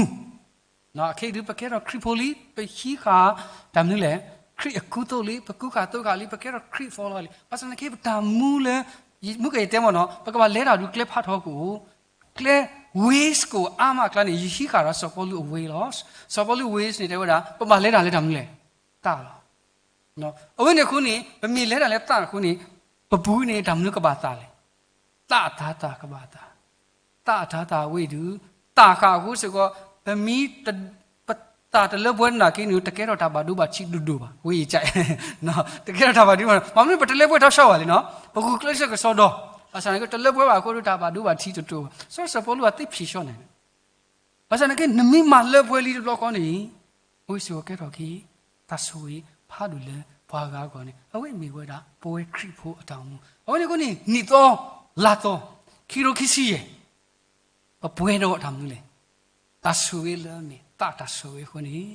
အခဲအံၤဒုး ပကဲထီၣ်ခရံာ်ဖိလံ ပဟံးဃာ် တၢ်မနုၤလဲၣ်, ခရံာ်အကူအသိးလံ ပကူဃာ်သိးဃာ်လံ ပကဲထီၣ်ခရံာ်ဖိလီၤလံ. ဘၣ်ဆၣ်သနာ်က့ ပတၢ်မူလၢ မုၢ်ကယတဲမ့ၢ်နီၤ ပကဘၣ်လဲၤတၢ်ဒုးကျဲဖးထီကအိၣ် ကျဲ ways ကအိၣ်အါမးအကျါန့ၣ် ယဟံးဃာ်ဒီးစီၤပီလူးအ way လီၤ. စီၤပီလူး ways န့ၣ် တဲဝဲဒၣ် ပဘၣ်လဲၤတၢ်လၢတၢ်မနုၤလဲၣ်, သးလီၤ. အဝဲန့ၣ်အဃိန့ၣ် ပမ့ၢ်လဲၤတၢ်လၢသးအဃိန့ၣ် ပပူၤန့ၣ် တၢ်မနုၤကဘၣ်သးလဲၣ်. သးအတၤသၣ်ကဘၣ်သး, သးအတၤသၣ်ဝဲအံၤဒုး သးဃာ်အဃိစ့ၢ်ကီး ပမ့ၢ် ပသးတလၢပှဲၤနာ်က့န့ၣ် တကဲထီၣ်တၢ်ဘၣ်ဒိဘၣ်ထံးဒိၣ်ဒိၣ်ဘၣ်, ဝဲအံၤက တကဲထီၣ်တၢ်ဘၣ်ဒိဘၣ်ထံး, ဘၣ်မနုၤပတလၢပှဲၤထီၣ်ဆီဘၣ်လဲၣ်နီၤ, ပဂုာ်ကျဲးစၢးကစီဒီ, ဘၣ်ဆၣ်န့ၣ်က့ တလၢပှဲၤဘၣ်အဃိဒီး တၢ်ဘၣ်ဒိဘၣ်ထံးတတိၤဘၣ်. စီၤစီၤပီလူးအသ့ၣ် ဖြေလျှော့ န့ၣ် ဘၣ်ဆၣ်န့ၣ်က့ နမ့ၢ်မၤလၢပှဲၤလံတဘျီဃီန့ၣ် အဝဲစ့ၢ်ကီးကဲထီၣ်က့ၤ တၢ်ဆိၣ်ဂ့ၤဖးဒိၣ်လၢပှၤဂၤအဂီၢ်န့ၣ် အဝဲမ့ၢ်ဝဲဒၣ် ပဝဲခရံာ်ဖိအတၢ်အိၣ်မူ. အဝဲန့ၣ်အဃိန့ၣ် နံၣ်သီလါသီ ခံကထိခံဆံယဲၢ် ပပှဲၤဒီးတၢ်မနုၤလဲၣ်, တၢ်ဆိၣ်ဂ့ၤလၢအမ့ၢ်သးတၢ်ဆိၣ်ဂ့ၤအဃိန့ၣ်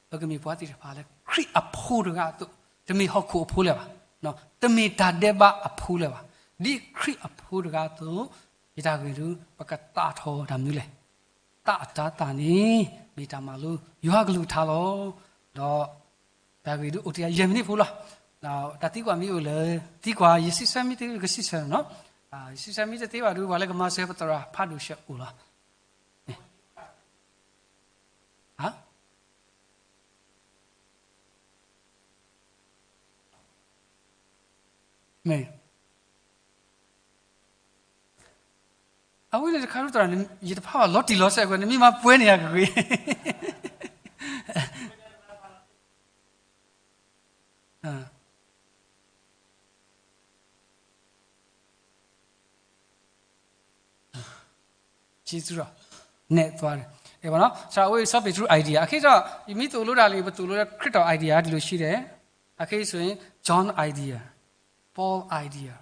ပကမ့ၢ်ပှၤသ့ၣ်တဖၣ်လၢခရံာ်အဖိတဂၤအသိး, တမ့ၢ်ဟီၣ်ခိၣ်အဖိလၢၤဘၣ်, တမ့ၢ်တၢ်ဒဲးဘးအဖိလၢၤဘၣ်, ဒ်ခရံာ်အဖိတဂၤအသိး ယတၢ်ဂ့ၢ်ဒုး ပကသးထီၣ်တၢ်မနုၤလဲၣ်. သးအတၤသၣ်န့ၣ် မ့ၢ်တၢ်မၤလိယွၤကလုၢ်ကထါလီၤ. ဒီးတၢ်ဂ့ၢ်ဒုးအိၣ်တ့ၢ်ယဲၢ်မံးနံးဖိလီၤ. တၢ်သံကွၢ်မ့ၢ်အိၣ်လၢ သံကွၢ် ယစံးဆၢမ့ၢ်တသ့ ကစံးဆၢနီၤ. ယစံးဆၢမ့ၢ်တသ့ဘၣ်ဒုး ပှၤလၢကမၤစၢၤပသရၣ်ဖးဒိၣ်ဆၢအိၣ်လီၤ. မ့ၢ် အဝဲန့ၣ်တခါဒုးသရၣ်န့ၣ် ယတဖးဘၣ်လီၤတံၢ်လီၤဆဲးအဃိန့ၣ် မ့ၢ်မၤပှဲၤန့ၢ်ယၤကဂ့ၤ. စံးသူဒီး နဲၣ်သွါဒီး အဲၣ်ဘၣ်နီၤ စးအဝဲအံၤ စီၤပ့းတရူး idea အခဲအံၤဒီး ယမ့ၢ်သိၣ်လိတၢ်လံ ပသိၣ်လိလၢ ခရံာ်တိုၣ် idea ဒ်လဲၣ်ဂ့ၤဒဲး အခဲအံၤ ဆိုရင် John idea, Paul idea,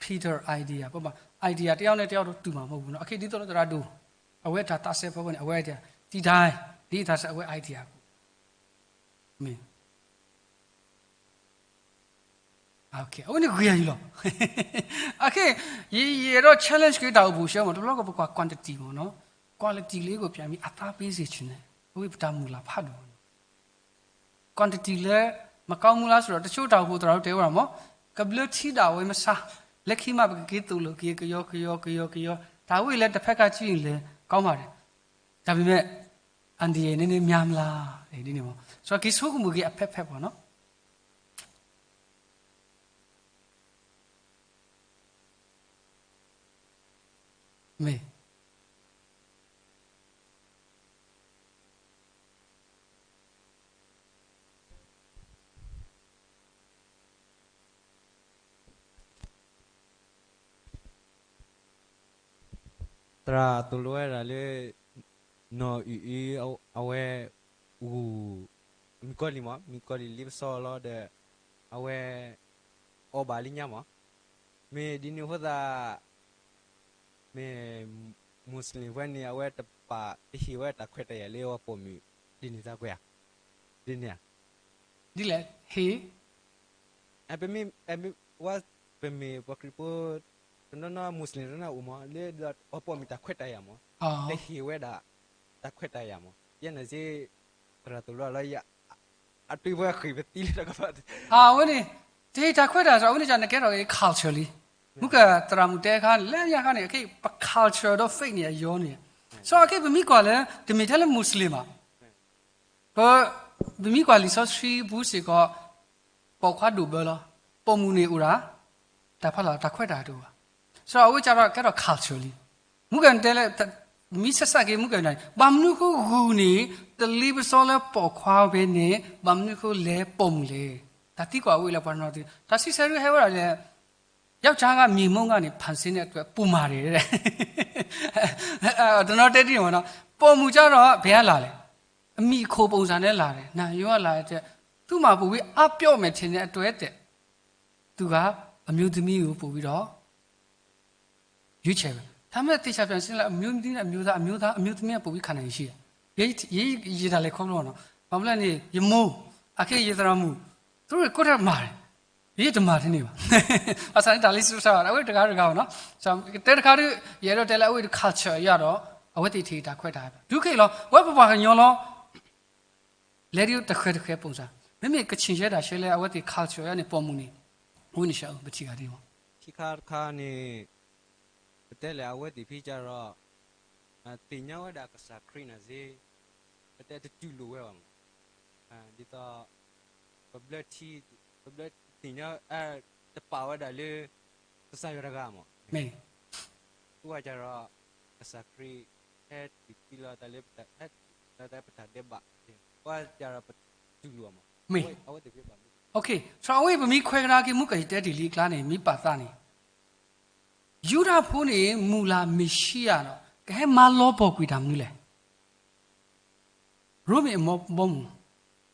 Peter idea ပဘၣ် idea တယောက်နဲ့တယောက်တော့ တူမှာမဟုတ်ဘူးနော်. အခဲအံၤ ဒ်သိးလၢသရၣ်ဒိၣ် အဝဲတၢ်သးစဲဖီခိၣ်န့ၣ် အဝဲ idea တံၤဒၣ် ဒ်အသးစဲအဝဲ idea မ့ၢ် အဝဲန့ၣ်ဂ့ၤအံၤလီၤ. အခဲ ယအဲၣ်ဒိး challenge က့ၤတၢ်အိၣ်ဖှိၣ်ဆၢမး တဘျီကပကွၢ် quantity မးနီၤ quality လၢကပျၢ်မံၤ အသးပ့ၤစ့ၢ်ဆူၣ်န့ၣ် အဝဲပတၢ်မုၢ်လၢ်ဖးဒိၣ်မးနီၤ quantity လၢ မကောင်းဘူးလားဆိုတော့ တချို့တၢ်အိၣ်ဖှိၣ်သရၣ်ဒိၣ်တဲဝဲဒၣ်မး ကဘျၢထံဒၣ်ဝဲမဆါ လၢခံမး ပကက့ၤသိၣ်လိက့ၤ ကယီကယီကယီကယီ တၢ်ဝဲအံၤလၢတဖက်ကကြည့်ရင်လဲၤ ကောင်းပါတယ် ဒါပေမဲ့ အန္တရာယ်နည်းနည်းများမလား ဒ်န့ၣ်မး ဆိုတော့ က့ၤဆိကမိၣ်က့ၤအဖဲဖဲပေါ့နော် မ့ၢ် သရၣ်သိၣ်လိဝဲဒၣ်လၢ နီၢ်အုၣ်အုၣ် အဝဲ ဂုၢ် မုၣ်ကီၤလံၢ်မး မုၣ်ကီၤလံၢ်လ့ပစီလီၤဒီး အဝဲ အီၣ်ဘၣ်လၢညါမး မ့ၢ်ဒ်န့ၣ်အဃိသတး မ့ၢ် Muslim ဖဲန့ၣ် အဝဲတပာ်တဟ့ၣ်ဝဲတၢ်ခွဲးတၢ်ယာ်လၢအပိာ်မုၣ် ဒ်န့ၣ်သးကွဲဧါ ဒ်န့ၣ်ဧါ ဒ်လဲၣ် ဟ့ၣ် ပမ့ၢ် ပမ့ၢ် ပမ့ၢ်ပှၤခရံာ်ဖိ တနီၤနီၤ Muslim တနီၤအိၣ်မး လၢအပိာ်မုၣ်တၢ်ခွဲးတၢ်ယာ်မး တဟ့ၣ်ဝဲဒၣ် တၢ်ခွဲးတၢ်ယာ်မး ယဲန့ၣ်စ့ၢ် သရၣ်သိၣ်လိလီၤ ယ အတွေးဝဲဃ့ၢ်ပသံလၢတကပၤ အဝဲန့ၣ် တဟ့ၣ်တၢ်ခွဲးတၢ်ယာ် အဝဲန့ၣ် နကဲထီၣ်က့ၤ culture လံ မုၢ်ကသရၣ်မုၣ်တဲအခါန့ၣ် လၢညါခါန့ၣ် အခဲအံၤ ပ culture ဒီး faith န့ၣ် အယီန့ၣ် so အခဲအံၤ ပမ့ၢ်ကွၢ်လၢ တမ့ၢ်ထဲလၢ Muslim ဘၣ် ပ ပမ့ၢ်ကွၢ်လံာ်စီဆှံပူၤစ့ၢ်ကီး ပိာ်ခွါဒိၣ်ဘၢလီၤ. ပိာ်မုၣ်န့ၣ်အိၣ်ဒၣ် တၢ်ဖးလီၤ တၢ်ခွဲးတၢ်တအိၣ်ဘၣ်. ဆိုတော့ အဝဲကဒီးကဲထီၣ် culture လံ. မုၢ်ကၢၢ်တဲလၢ မ့ၢ်ဆက်စပ်က့ၤ မုၢ်ကၢၢ်န့ၣ် ဘၣ်မနုၤဃိဂုၢ်န့ၣ် တလ့ပစီလၢပိာ်ခွါဘၣ်န့ၣ် ဘၣ်မနုၤဃိလဲၤပိာ်မုၣ်လဲၣ်. တၢ်သံကွၢ်ဝဲလၢပှၤနီၢ်သု တၢ်စံးဆၢဒုးဟဲဝဲဒၣ်လၢ ယောက်ျားက မြေမှုန့်ကနေ ဖန်ဆင်းတဲ့အတွက် ပိုမာတယ်တဲ့. တနီၤတဲဒ်န့ၣ်မ့ၢ်နီၤ, ပိာ်မုၣ်ကျတော့ ဘယ်ကလာလဲ, အမံၤအခိၣ် ပုံစံနဲ့လာတယ်, နာ်ရိုးကလာတယ်, သူ့မှာပိုပြီးအပျော့မယ်ထင်တဲ့အတွက်တဲ့, သူက အမျိုးသမီးကိုပိုပြီးတော့ ရွေးချယ်မယ်. ဒါပေမဲ့ သေချာပြန်ရှင်းလိုက် အမျိုးသမီးနဲ့အမျိုးသား, အမျိုးသား, အမျိုးသမီးက ပိုပြီးခံနိုင်ရည်ရှိတယ်. ရေး, ရေးရတာလည်း ခေါင်းလုံးနော်. ဘာလို့လဲန့ၣ် ယမိၢ်, အခေတ် ယသရၣ်မုၣ်, သူတို့ကိုယ်ထက်မှာတယ်. ရေးတမှာတယ်နေပါ. ဘာသာနဲ့ ဒါလေး စူးစမ်းပါ. အဝဲတဂၤတဂၤပေါ့နော်. ဆိုတော့ တဲတခါတည်း ယအဲၣ်ဒိးတဲလၢ အဝဲ culture အရတော့ အဝဲသ့ၣ်ထံၣ်တၢ်ခွဲးတၢ်ယာ် ဒုးခဲလီၤ ဝဲပပှၤကညီလီၤ. လဲၤဒ်တဃဲတဃဲ ပုံစံ, မ့မ့ၢ်ကချင်ရှဲတၢ်ရှဲလၢ အဝဲသ့ၣ် culture အရန့ၣ် ပိာ်မုၣ်န့ၣ် ဝဲန့ၣ်ရှဲ ပထံၣ်ဂၤဒ်မး. ခံခါတခါန့ၣ် ပတဲလဲၣ် အဝဲသ့ၣ်ဖဲကဒီး သ့ၣ်ညါဝဲဒၣ်ကစၢ်ခရံာ်န့ၣ်စ့ၢ်, ပတဲတတူၢ်လိာ်ဝဲဘၣ်မး. ဒ်သိး ပဘျၢထံ, ပဘျၢသ့ၣ်ညါ, တပာ်ဝဲဒၣ်လၢ ကစၢ်ယွၤတဂၤမး. မ့ၢ် ပှၤကဒီး ကစၢ်ခရံာ် ဟဲတူၢ်သံလီၤတၢ်လၢပတၢ်, ဟဲတူၢ်သံလီၤတၢ်လၢပတၢ်ဒဲးဘး, ပှၤကဒီးပတူၢ်လိာ်မး. မ့ၢ် အဝဲသ့ၣ်ဖဲဘၣ်မ့ၢ် okay, ဆိုတော့ အဝဲပမ့ၢ်ခွဲးကဒါက့ၤ မုၢ်ကၢၢ်ယတဲတ့ၢ်လံအကျါန့ၣ် မ့ၢ်ပာ်သးန့ၣ် ယူဒၤဖိန့ၣ် မုၢ်လၢ်မ့ၤၡံအၤဒီး ကဟဲမၤလီၤပှီၢ်ကွံာ်တၢ်မနုၤလဲၣ်. ရိမ့ၤအဘီအမုၢ်,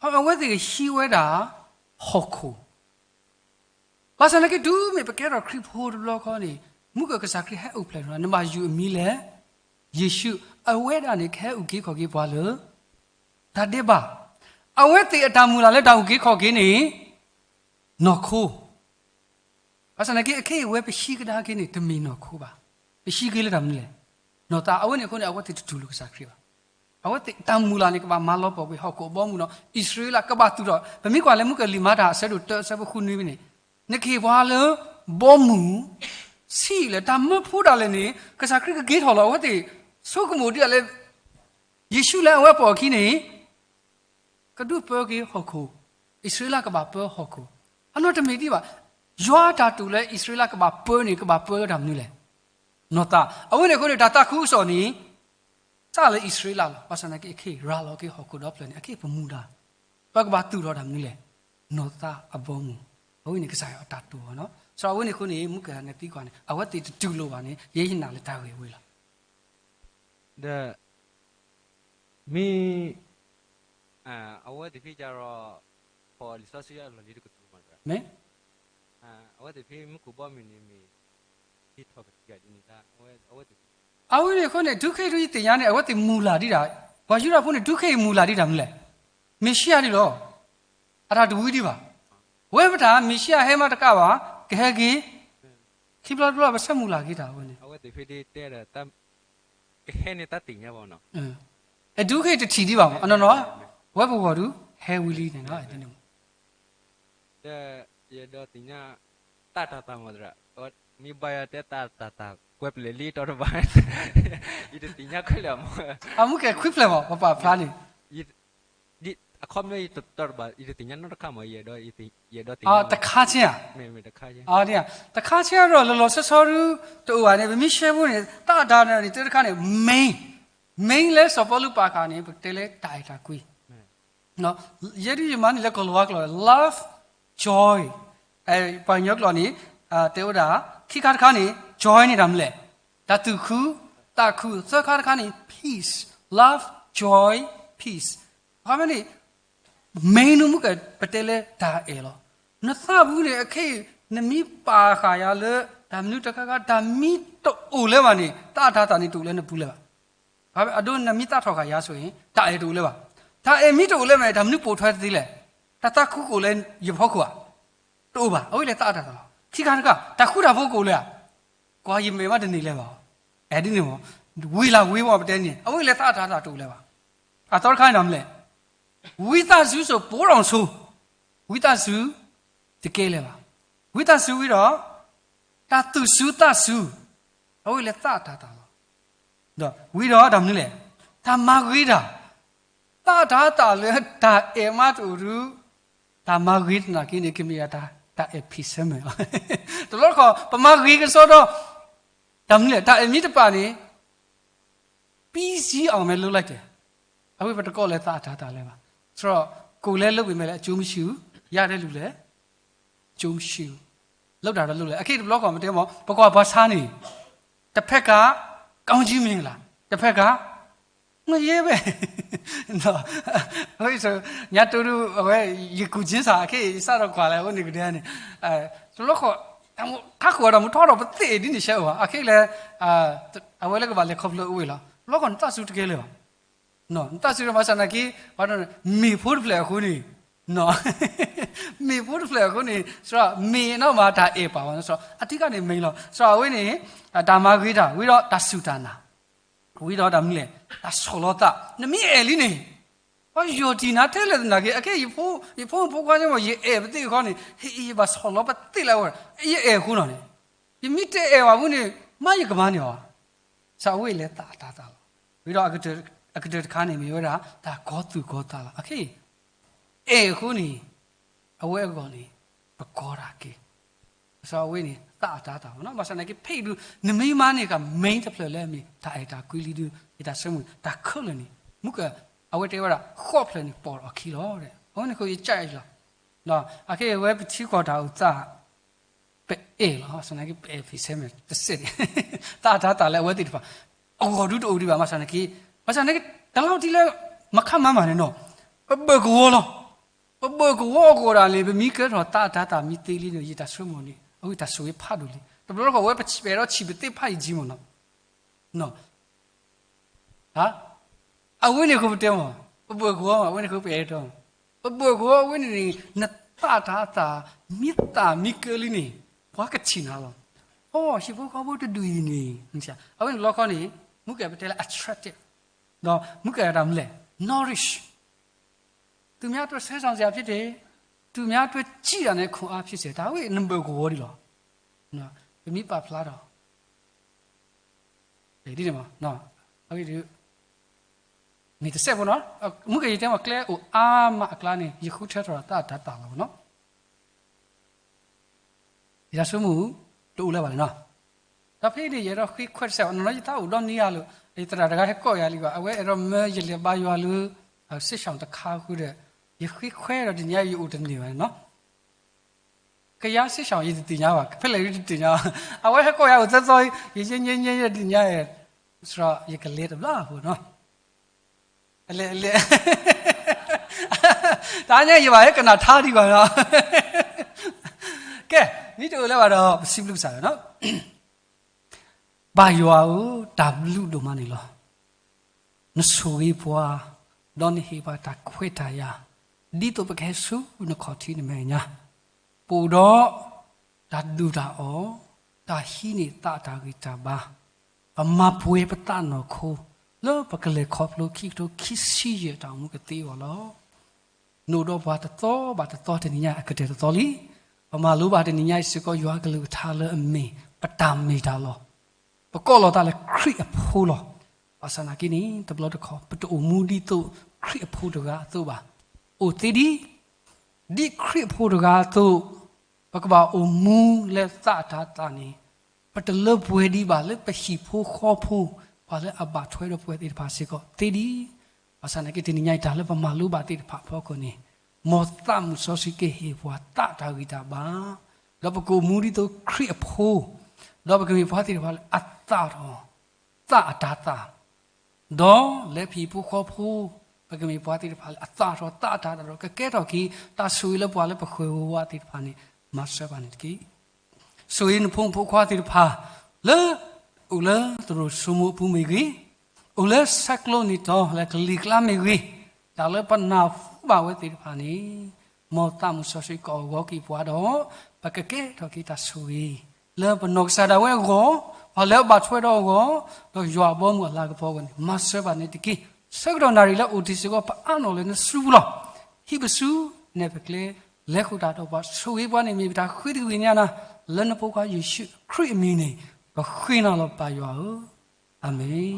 အဝဲသ့ၣ်ဟံးဝဲဒၣ် ဟီၣ်ခိၣ်. ဘၣ်ဆၣ်သနာ်က့ တုၤမ့ၢ်ပကဲထီၣ်ခရံာ်ဖိတဘျီဃီန့ၣ် မုၢ်ကၢၢ်ကစၢ်ခရံာ်ဟဲအိၣ်ဖျဲၣ်ထီၣ် နဘၣ်ယုၢ်အမံၤလၢ ယ့ၣ်ၡူး, အဝဲဒၣ်န့ၣ် ကဟဲအုၣ်က့ၤခီၣ်က့ၤပှၤလၢ တၢ်ဒဲးဘး. အဝဲသ့ၣ်အတၢ်မုၢ်လၢ်လၢတၢ်အုၣ်က့ၤခီၣ်က့ၤန့ၣ် နီၢ်ခိ ဘၣ်ဆၣ်သနာ်က့ အခဲအံၤဝဲပဟံးကဒါက့ၤန့ၣ် တမ့ၢ်နီၢ်ခိဘၣ်. ပဟံးက့ၤလၢတၢ်မနုၤလဲၣ်. နီၢ်သး. အဝဲန့ၣ်အဃိန့ၣ် အဝဲသ့ၣ်တတူၢ်လိာ်ကစၢ်ခရံာ်ဘၣ်. အဝဲသ့ၣ်တၢ်မုၢ်လၢ်န့ၣ် ကဘၣ်မၤလီၤပှီၢ်ကွံာ်ဟီၣ်ခိၣ်အဘီအမုၢ်ဒီး အံၣ်စရ့လးကဘၣ်သူၣ်ထီၣ်, ပမ့ၢ်ကွၢ်လၢမုၢ်ကၢၢ်လံာ်မၤတၢ်အဆၢဒိၣ်တၢ အဆၢဖိဃုနွံန့ၣ်, နကဟ့ၣ်ပှၤလၢ ဘီမုၢ်, ဆံးလဲၣ် တၢ်မၢဖိဒၣ်လဲာ်န့ၣ် ကစၢ်ခရံာ်ကက့ၤထီၣ်လီၤ. အဝဲသ့ၣ် ဆိကမိၣ်ဒ်လဲၣ် ယ့ၣ်ၡူးလၢအဝဲပိာ်အခံန့ၣ် ကဒုးပၢက့ၤဟီၣ်ခိၣ်, အံၣ်စရ့လးကဘၣ်ပၢဟီၣ်ခိၣ်. အနီၢ်တမ့ၢ်ဒံးဘၣ်. ယွၤအတၢ်တိာ်လၢအံၣ်စရ့လးကဘၣ်ပၢန့ၣ် ကဘၣ်ပၢလၢတၢ်မနုၤလဲၣ်. နီၢ်သး. အဝဲန့ၣ်အဃိန့ၣ် တၢ်သးခုကစီၣ်န့ၣ် စးလၢအံၣ်စရ့လးလီၤ. ဘၣ်ဆၣ်သနာ်က့ အခဲအံၤရၤလီၤက့ၤဟီၣ်ခိၣ်ဒီဖျၢၣ်န့ၣ် အခဲအံၤပမူဒါ, ပကဘၣ်သူၣ်ထီၣ်တၢ်မနုၤလဲၣ်. နီၢ်သးအဘီမုၢ်. အဝဲန့ၣ် ကစၢ်ယွၤအတၢ်တိာ်ဘၣ်နီၤ. ဆိုတော့ အဝဲန့ၣ်အဃိန့ၣ် မုၢ်ကၢၢ်နသံကွၢ်န့ၣ် အဝဲသ့ၣ်တတူၢ်လိာ်ဘၣ်န့ၣ် ယဲယနာ်လၢတၢ်ဂ့ၢ်ဝဲလီၤ. ဒီး မ့ၢ် အဝဲသ့ၣ်ဖဲကဒီး ဖီၣ်လံာ်စီဆှံအလီၢ်လံၤတကတြူၢ်မးတရၣ်. မ့ၢ် အဝဲသ့ၣ်ဖဲမူခိၣ်ဘီမုၢ်န့ၣ်မ့ၢ် ဟ့ၣ်ထီၣ်ကတံာ်ကဒ်န့ၣ်တၢ် အဝဲသ့ၣ်ဖဲ အဝဲန့ၣ်အဃိန့ၣ် ဒုးခဲအံၤဒုးယသ့ၣ်ညါန့ၣ် အဝဲသ့ၣ်မုၢ်လၢ်ဒံးတၢ်, ပှၤယူဒၤဖိန့ၣ် ဒုးခဲအံၤမုၢ်လၢ်ဒံးတၢ်မနုၤလဲၣ်. မ့ၣ်ၡံအၤဒ်လီၤ. အတၢ်တဝံဒံးဘၣ်. ဝဲပတၢ် မ့ၣ်ၡံအၤဟဲမးတကးဘၣ် ကဟဲက့ၤ ခံဘျီတဘျီ ပဆၢမုၢ်လၢ်က့ၤတၢ်ဝဲန့ၣ် အဝဲသ့ၣ်ဖဲဒ်တဲဒီး ကဟဲန့ၣ်တၢ်သ့ၣ်ညါဘၣ်နီၤ. အဒုးခဲအံၤတထံၣ်ဒံးဘၣ်မး အနီၢ်နီၢ် ဝဲပဂီၢ်ဒုး ဟဲဝံၤလံန့ၣ်နီၤ ဒ်န့ၣ်မး. ဒီး ယအဲၣ်ဒိးသ့ၣ်ညါ သးတၢ်သးမးသရၣ်, မ့ၢ်ဘၣ်ယၤတဲသးတၢ်သး ကွဲးပျဲၢ်လံတီတဘၣ်, ယတသ့ၣ်ညါခဲလၢာ်မး. အမုၢ်ကဲခွံဖျၢၣ်မး ပပာ်ဖျါန့ၣ် အခီပညီယတတီတဘၣ် ယတသ့ၣ်ညါနီတခါမး ယအဲၣ်ဒိးသ့ၣ်ညါနီတခါ, တခါဆ့, တခါဆ့ဒီးလီၤလီၤဆီဆီဒုးတအိၣ်ဘၣ်န့ၣ် ပမ့ၢ်ရှဲဖိန့ၣ် သးတၢ်န့ၣ် တၢ်တခါန့ၣ် main, main လၢစီၤပီလူးပာ်ဃာ်န့ၣ် ပကတဲလၢတၢ်အဲၣ်တၢ်ကွံ ယဲဒုးယမၤန့ၣ်လၢကီၢ်လၤဝါကျိာ် love, joy, ပှၤကညီကျိာ်န့ၣ် တဲဝဲဒၣ် ခံခါတခါန့ၣ် joy န့ၣ်တၢ်မနုၤလဲၣ်, တၢ်သူၣ်ခု သးခု, သၢခါတခါန့ၣ် peace, love, joy, peace. အခီပညီန့ၣ် main န့ၣ်မ့ၢ်ကပတဲလၢတၢ်အဲၣ်လီၤ. နသးပူၤန့ၣ် အခဲအံၤ နမ့ၢ်ပာ်ဃာ်ယၤလၢ တၢ်မနုၤတခါခါ တၢ်မ့ၢ်တအိၣ်လၢၤဘၣ်န့ၣ် သးအတၢ်သးန့ၣ်တအိၣ်လၢနပူၤလၢၤဘၣ်. အဒိ နမ့ၢ်သးထီၣ်ဃာ်ယၤဆိအံၤ တၢ်အဲၣ်တအိၣ်လၢၤဘၣ်. တၢ်အဲၣ်မ့ၢ်တအိၣ်လၢၤဘၣ်န့ၣ် တၢ်မနုၤပိာ်ထွဲတသ့လဲၣ်. တၢ်သးခုကအိၣ်လၢယဖီခိၣ်ဧါ. တအိၣ်ဘၣ်. အဝဲလဲၤသးအတၢ်သးလီၤ. ခံခါတခါ တၢ်ဃူတၢ်ဖိးကအိၣ်လၢၤဧါ. ကွၢ်ယမဲာ်မးတန့ၢ်လၢၤဘၣ်. အဲၣ်ဒ်န့ၣ်မး ဝံၤလၢဝံၤမးပတဲန့ၣ် အဝဲလဲၤသးအတၢ်သးတအိၣ်လၢၤဘၣ်. အသီတခါန့ၣ်တၢ်မနုၤလဲၣ်. ဝံသးစူၤဆိ ပိာ်ထီၣ်ဆိ ဝံသးစူၤတကဲလၢၤဘၣ်. ဝံသးစူၤဝံၤဒီး တၢ်သူၣ်စူၤသးစူၤ အဝဲလဲၤသးအတၢ်သးလီၤ. ဒီးဝံၤဒီးတၢ်မနုၤလဲၣ်. တၢ်မၤဂ့ၤတၢ် သးတၢ်သးလၢတၢ်အဲၣ်မးတအိၣ်ဒုး, တၢ်မၤဂ့ၤသနာ်က့န့ၣ် ကမ့ၢ်ဒၣ်တၢ်အဲၣ်ဖံးဆၢမဲာ်လီၤ. တဘျီတခီၣ် ပမၤဂ့ၤကစီဒီး တၢ်မနုၤလဲၣ်, တၢ်အဲၣ်မ့ၢ်တပာ်န့ၣ် ပြီးစီးအောင်ပဲ လုပ်လိုက်တယ်. အဝဲပတကိးလၢသးအတၤတၢ်လၢၤဘၣ်. ဆိုတော့ ကိုယ်လည်းလုပ်ပေမဲ့လည်း အကျိုးမရှိဘူး, ရတဲ့လူလည်း အကျိုးမရှိဘူး, လုပ်တာတော့လုပ်လိုက်. အခဲအံၤတဘျီဃီမ့ၢ်တဲမ့ၢ် ပကွၢ်ပှၤဆါန့ၣ် တဖက်က ကောင်းချီးမင်္ဂလာ, တဖက်က ငရဲပဲ ညါတိဒု အဝဲ ယကူၣ်ကၠ့စၢ် အခဲအံၤ ယစးထီၣ်ကွၢ်လၢအအိၣ်န့ၣ်ကဒဲန့ၣ် တဘျီဃီ ခါဃိးဒီးမူထီၣ်ဒီးပသ့ၣ်ဒ်န့ၣ်ရှဲအီၤ အခဲအံၤလဲၣ်, အဝဲလၢကဘၣ်လဲၤခီဖျိအဝဲလီၤ. တဘျီဃီနသးစူၤတကဲလၢၤဘၣ်. နသးစူၤဒီးဘၣ်ဆၣ်နာ်က့ မ့ၢ်ဖိတဖျၢၣ်အဃိန့ၣ် မ့ၢ်ဖိတဖျၢၣ်အဃိန့ၣ် စရီ မ့ၢ်နီၢ်မၤတၢ်အဲၣ်ပာ်ဝဲ စရီ အထံကန့ၣ် မ့ၢ်လီၤ. စရီ အဝဲန့ၣ် တၢ်မၤဂ့ၤတၢ် ဝံၤဒီးတၢ်စူၢ်တၢ်နာ် ဝံၤဒီးတၢ်မနုၤလဲၣ် တၢ်ဆီၣ်လီၤသး နမ့ၢ်အဲၣ်လံန့ၣ် ပှၤယီၢ်တံၢ်နၤထဲလဲၣ်သနာ်က့ အခဲအံၤ ယဖိမုၣ်ဖိခွါန့ၣ်မ့ၢ် ယအဲၣ်ပသ့ၣ်တခီန့ၣ် ဟ့ၣ်အံၤယဘၣ်ဆီၣ်လီၤပသ့ၣ်လၢအဝဲ ယအဲၣ်အဃိနီၢ်န့ၣ် ယမ့ၢ်တအဲၣ်ဘၣ်အဃိန့ၣ် မ့ၢ်ယကမၤန့ၢ်အီၤ စရီ အဝဲလဲၤသးအတၤသၣ်လီၤ. ဝံၤဒီး အကတၢၢ်တခါန့ၣ် မ့ၢ်ဝဲဒၣ် တၢ်ကီသူၣ်ကီသးလီၤ. အခဲအံၤ အဲၣ်အဃိန့ၣ် အဝဲအဂီၢ်န့ၣ် ပကီတၢ်က့ၤ စရီ အဝဲန့ၣ် သးအတၤသၣ်လီၤ. ဘၣ်ဆၣ်နာ်က့ ဖဲအံၤဒု နမ့ၢ်မၤန့ၢ်ကမ့ၢ်တဖျၢၣ်လၢအမ့ၢ် တၢ်အဲၣ်တၢ်ကွံလံဒု ယတၢ်ဆိကမိၣ် တၢ်ခဲလၢာ်န့ၣ် မူက အဝဲတဲဝဲဒၣ် ဃိးဖျၢၣ်န့ၣ် ပိာ်ထီၣ်အခံလီၤ. အဝဲန့ၣ်ဃိ ယကၢ်အံၤလီၤ. အခဲအံၤ အဝဲပထံကီၢ်တၢ်အိၣ်သး ပအဲၣ်လီၤ. ဘၣ်ဆၣ်နာ်က့ ပအဲၣ်ဖံးဆၢမဲာ်တစဲးန့ၣ် သးအတၤသၣ်လၢအဝဲသ့ၣ်တဖၣ် အဂီၢ်ဒုတအိၣ်ဒံးဘၣ်. ဘၣ်ဆၣ်နာ်က့ ဘၣ်ဆၣ်နာ်က့ တၢ်လီၤတံၢ်လၢ မၤခါမၤမၤန့ၣ်နီၢ် ပဘၢၣ်ကဝီၤလီၤ. ပဘၢၣ်ကဝီၤအဂီၢ်ဒၣ်န့ၣ် ပမ့ၢ်ကဲထီၣ်သးအတၤသၣ်မ့ၢ်သ့လံန့ၣ် ယတၢ်ဆိကမိၣ်န့ၣ် အဝဲတၢ်ဆိၣ်ဂ့ၤဖးဒိၣ်လံ. တဘျီတခီၣ် အဝဲပအဲၣ်ဒိးဆံးပသ့ၣ်ဖးယံာ်မ့ၢ်နီၢ် အဝဲန့ၣ်အဃိ ပတဲမ့ၢ် ပဘၢၣ်ကဝီၤ အဝဲန့ၣ်အဃိ ပအဲၣ်ဒိး ပဘၢၣ်ကဝီၤအဝဲန့ၣ်န့ၣ် နသးတၤသၣ် မ့ၢ်သၣ်မ့ၢ်ကၢလံန့ၣ် ပှၤကထံၣ်နၤလီၤ. အိ ဟံၣ်ဖိဃီဖိတဒူၣ်အံၤန့ၣ် အဝဲန့ၣ်လီခီန့ၣ် မူကဲပတဲလၢ attractive ဒီးမူကဲတၢ်မနုၤလဲၣ် nourish သူများအတွက် ဆဲဆောင်စရာဖြစ်တယ်, သူများအတွက်ကြည့်တာနဲ့ခွန်အားဖြစ်စေ, တၢ်ဝဲနဘၢၣ်ကဝီၤဒ်လီၤ. ပမ့ၢ်ပာ်ဖျါထီၣ် ဒ်န့ၣ်မ့ၢ် အဝဲဒု မ့ၢ်တစဲးဖိနီၢ် မူကဲယတဲမ့ၢ်ကျဲအိၣ်အါမးအကျါန့ၣ် ယဃုထၢထီၣ်ဒီးသးအတၤသၣ်လီၤနီၢ် ယတၢ်ဆိကမိၣ် တအိၣ်လၢၤဘၣ်န့ၣ်နီၢ်. ဒီးဖဲအံၤန့ၣ် ယအဲၣ်ဒိးဃ့ခွဲးတစဲးဘၣ်နီၢ်နီၢ် ယသးအိၣ်ဒီနံၤယၤလၢ ယသရၣ်တဂၤဟဲကိးယၤလံဘၣ် အဝဲအဲၣ်ဒိးမၢယလဲၤဘါယွၤလၢ စစ်ရှောင် တခါဃုဒီး ယဃ့ခွဲးဒီးတနံၤညါယအိၣ်တန့ၢ်ဘၣ်န့ၣ်နီၢ် ကယၤ စစ်ရှောင် ယတသ့ၣ်ညါဘၣ် ဖဲလဲၣ်ယတသ့ၣ်ညါဘၣ် အဝဲဟဲကိးယၤအိၣ်သၢသီ ယညဲညဲညဲတနံၤညါ စရီ ယကလဲၤတဘျီအဃိနီၢ် အလဲၤလဲၤ တၢ်ညါယဘၣ်ဟဲကနၣ်ထါဒံးဘၣ်နီၢ် ကဲ မ့ၢ်တအိၣ်လၢၤဘၣ်ဒီး ပစံးဘျုးကစၢ်ယွၤနီၢ် ဘၣ်ယွၤဧၢ တၢ်ဘျုးဒိၣ်မးန့ၣ်လီၤ. နဆိၣ်ဂ့ၤပှၤ, ဒီးနဟ့ၣ်ပှၤတၢ်ခွဲးတၢ်ယာ်, ဒ်သိးပကဟဲဆူနခီၣ်ထံးနမဲာ်ညါ, ပအိၣ်ဒီးတၢ်ဒုၣ်တၢ်အီၣ်, တၢ်ဟံးန့ၢ်သးတၢ်ဂံၢ်တၢ်ဘါ, ပမၤပှဲၤပသးနီၢ်ခိ, လၢပကလဲၤခီဖျိခံကထိခံဆံယဲၢ်တၢ်အိၣ်မူကသ့အဂီၢ်လီၤ. နအိၣ်ဒီးပှၤတသီဘၣ်တသီတနံၤညါအကတၢၢ်တသီလံ. ပမၤလိဘၣ်တနံၤညါအံၤစ့ၢ်ကီး ယွၤအကလုၢ်ကထါလၢအမ့ၢ် ပတၢ်မ့ၢ်တၢ်လီၤ. ပကိးလီၤသးလၢခရံာ်အဖိလီၤ. ဘၣ်ဆၣ်နာ်က့န့ၣ် တဘျီတခီၣ် ပတအိၣ်မူဒ်သိးခရံာ်အဖိတဂၤအသိးဘၣ်. အိၣ်သ့ဒံး ဒ်ခရံာ်အဖိတဂၤအသိး ပကဘၣ်အိၣ်မူလၢသးအတၤသၣ်န့ၣ် ပတလၢပှဲၤဒံးဘၣ်လၢပဟံၣ်ဖိဃီဖိ ပှၤလၢအဘၣ်ထွဲဒီးပဝဲသ့ၣ်တဖၣ်စ့ၢ်ကီးသ့ဒံး. ဘၣ်ဆၣ်နာ်က့ တနံၤညါအံၤ တၢ်လၢပမၤလိဘၣ်သ့ၣ်တဖၣ်အဖီခိၣ်န့ၣ် မ်သးမုၢ်စီဆှံကဟ့ၣ်ပှၤသးတၢ်ဂံၢ်တၢ်ဘါ, ဒီးပကအိၣ်မူဒ်သိးခရံာ်အဖိ, ဒီးပကမ့ၢ်ပှၤသ့ၣ်တဖၣ်လၢအသၣ်ထီၣ် သးအတၤသၣ် ဒီးလၢပဟံၣ်ဖိဃီဖိ ပကမ့ၢ်ပှၤသ့ၣ်တဖၣ်လၢအသၣ်ထီၣ်သးအတၤသၣ်ဒီး ကကဲထီၣ်က့ၤ တၢ်ဆိၣ်ဂ့ၤလၢပှၤလၢပဃၢၤဝဲသ့ၣ်တဖၣ်န့ၣ် မၤစၢၤဘၣ်န့ၣ်တက့ၢ်. ဆိၣ်ဂ့ၤနဖိမုၣ်ဖိခွါသ့ၣ်တဖၣ် လၢ အိၣ်လၢသရိာ်စိမိၣ်အပူၤမ့ၢ်ဂ့ၤ, အိၣ်လၢဆဲးကျိးနံၤတီၤလၢကလံၤကျါမ့ၢ်ဂ့ၤ, တၢ်လၢပနၢ်ဟူဘၣ်ဝဲသ့ၣ်တဖၣ်န့ၣ် မ်သးမုၢ်စီဆှံကအီၣ်ဂီၤက့ၤပှၤဒီး ပကကဲထီၣ်က့ၤတၢ်ဆိၣ်ဂ့ၤ လၢပနီၢ်ကစၢ်ဒၣ်ဝဲအဂီၢ်, ပှၤလၢအဘၣ်ထွဲဒီးအဂီၢ်, ဒီးယွၤအဘီအမုၢ်အလၤကပီၤအဂီၢ်န့ၣ် မၤစၢၤဘၣ်န့ၣ်တက့ၢ်. ဆၢကတီၢ်နၣ်ရံၣ်လၢအိၣ်တ့ၢ်စ့ၢ်ကီး ပအါနီၣ်လၢနစုပူၤလီၤ. ဟံးပစုနဲၣ်ပကျဲ လဲၤဃုာ်တၢ်ဒီးပှၤ ဆိၣ်ဂ့ၤပှၤန့ၣ် မ့ၢ်ပတၢ်ဃ့တက့ၢ်ညါနၤ, လၢနဖိခွါယ့ၣ်ၡူးခရံာ်အမံၤန့ၣ် ပဃ့နၤလီၤပၢ်ယွၤဧၢ, အၤမ့ၣ်.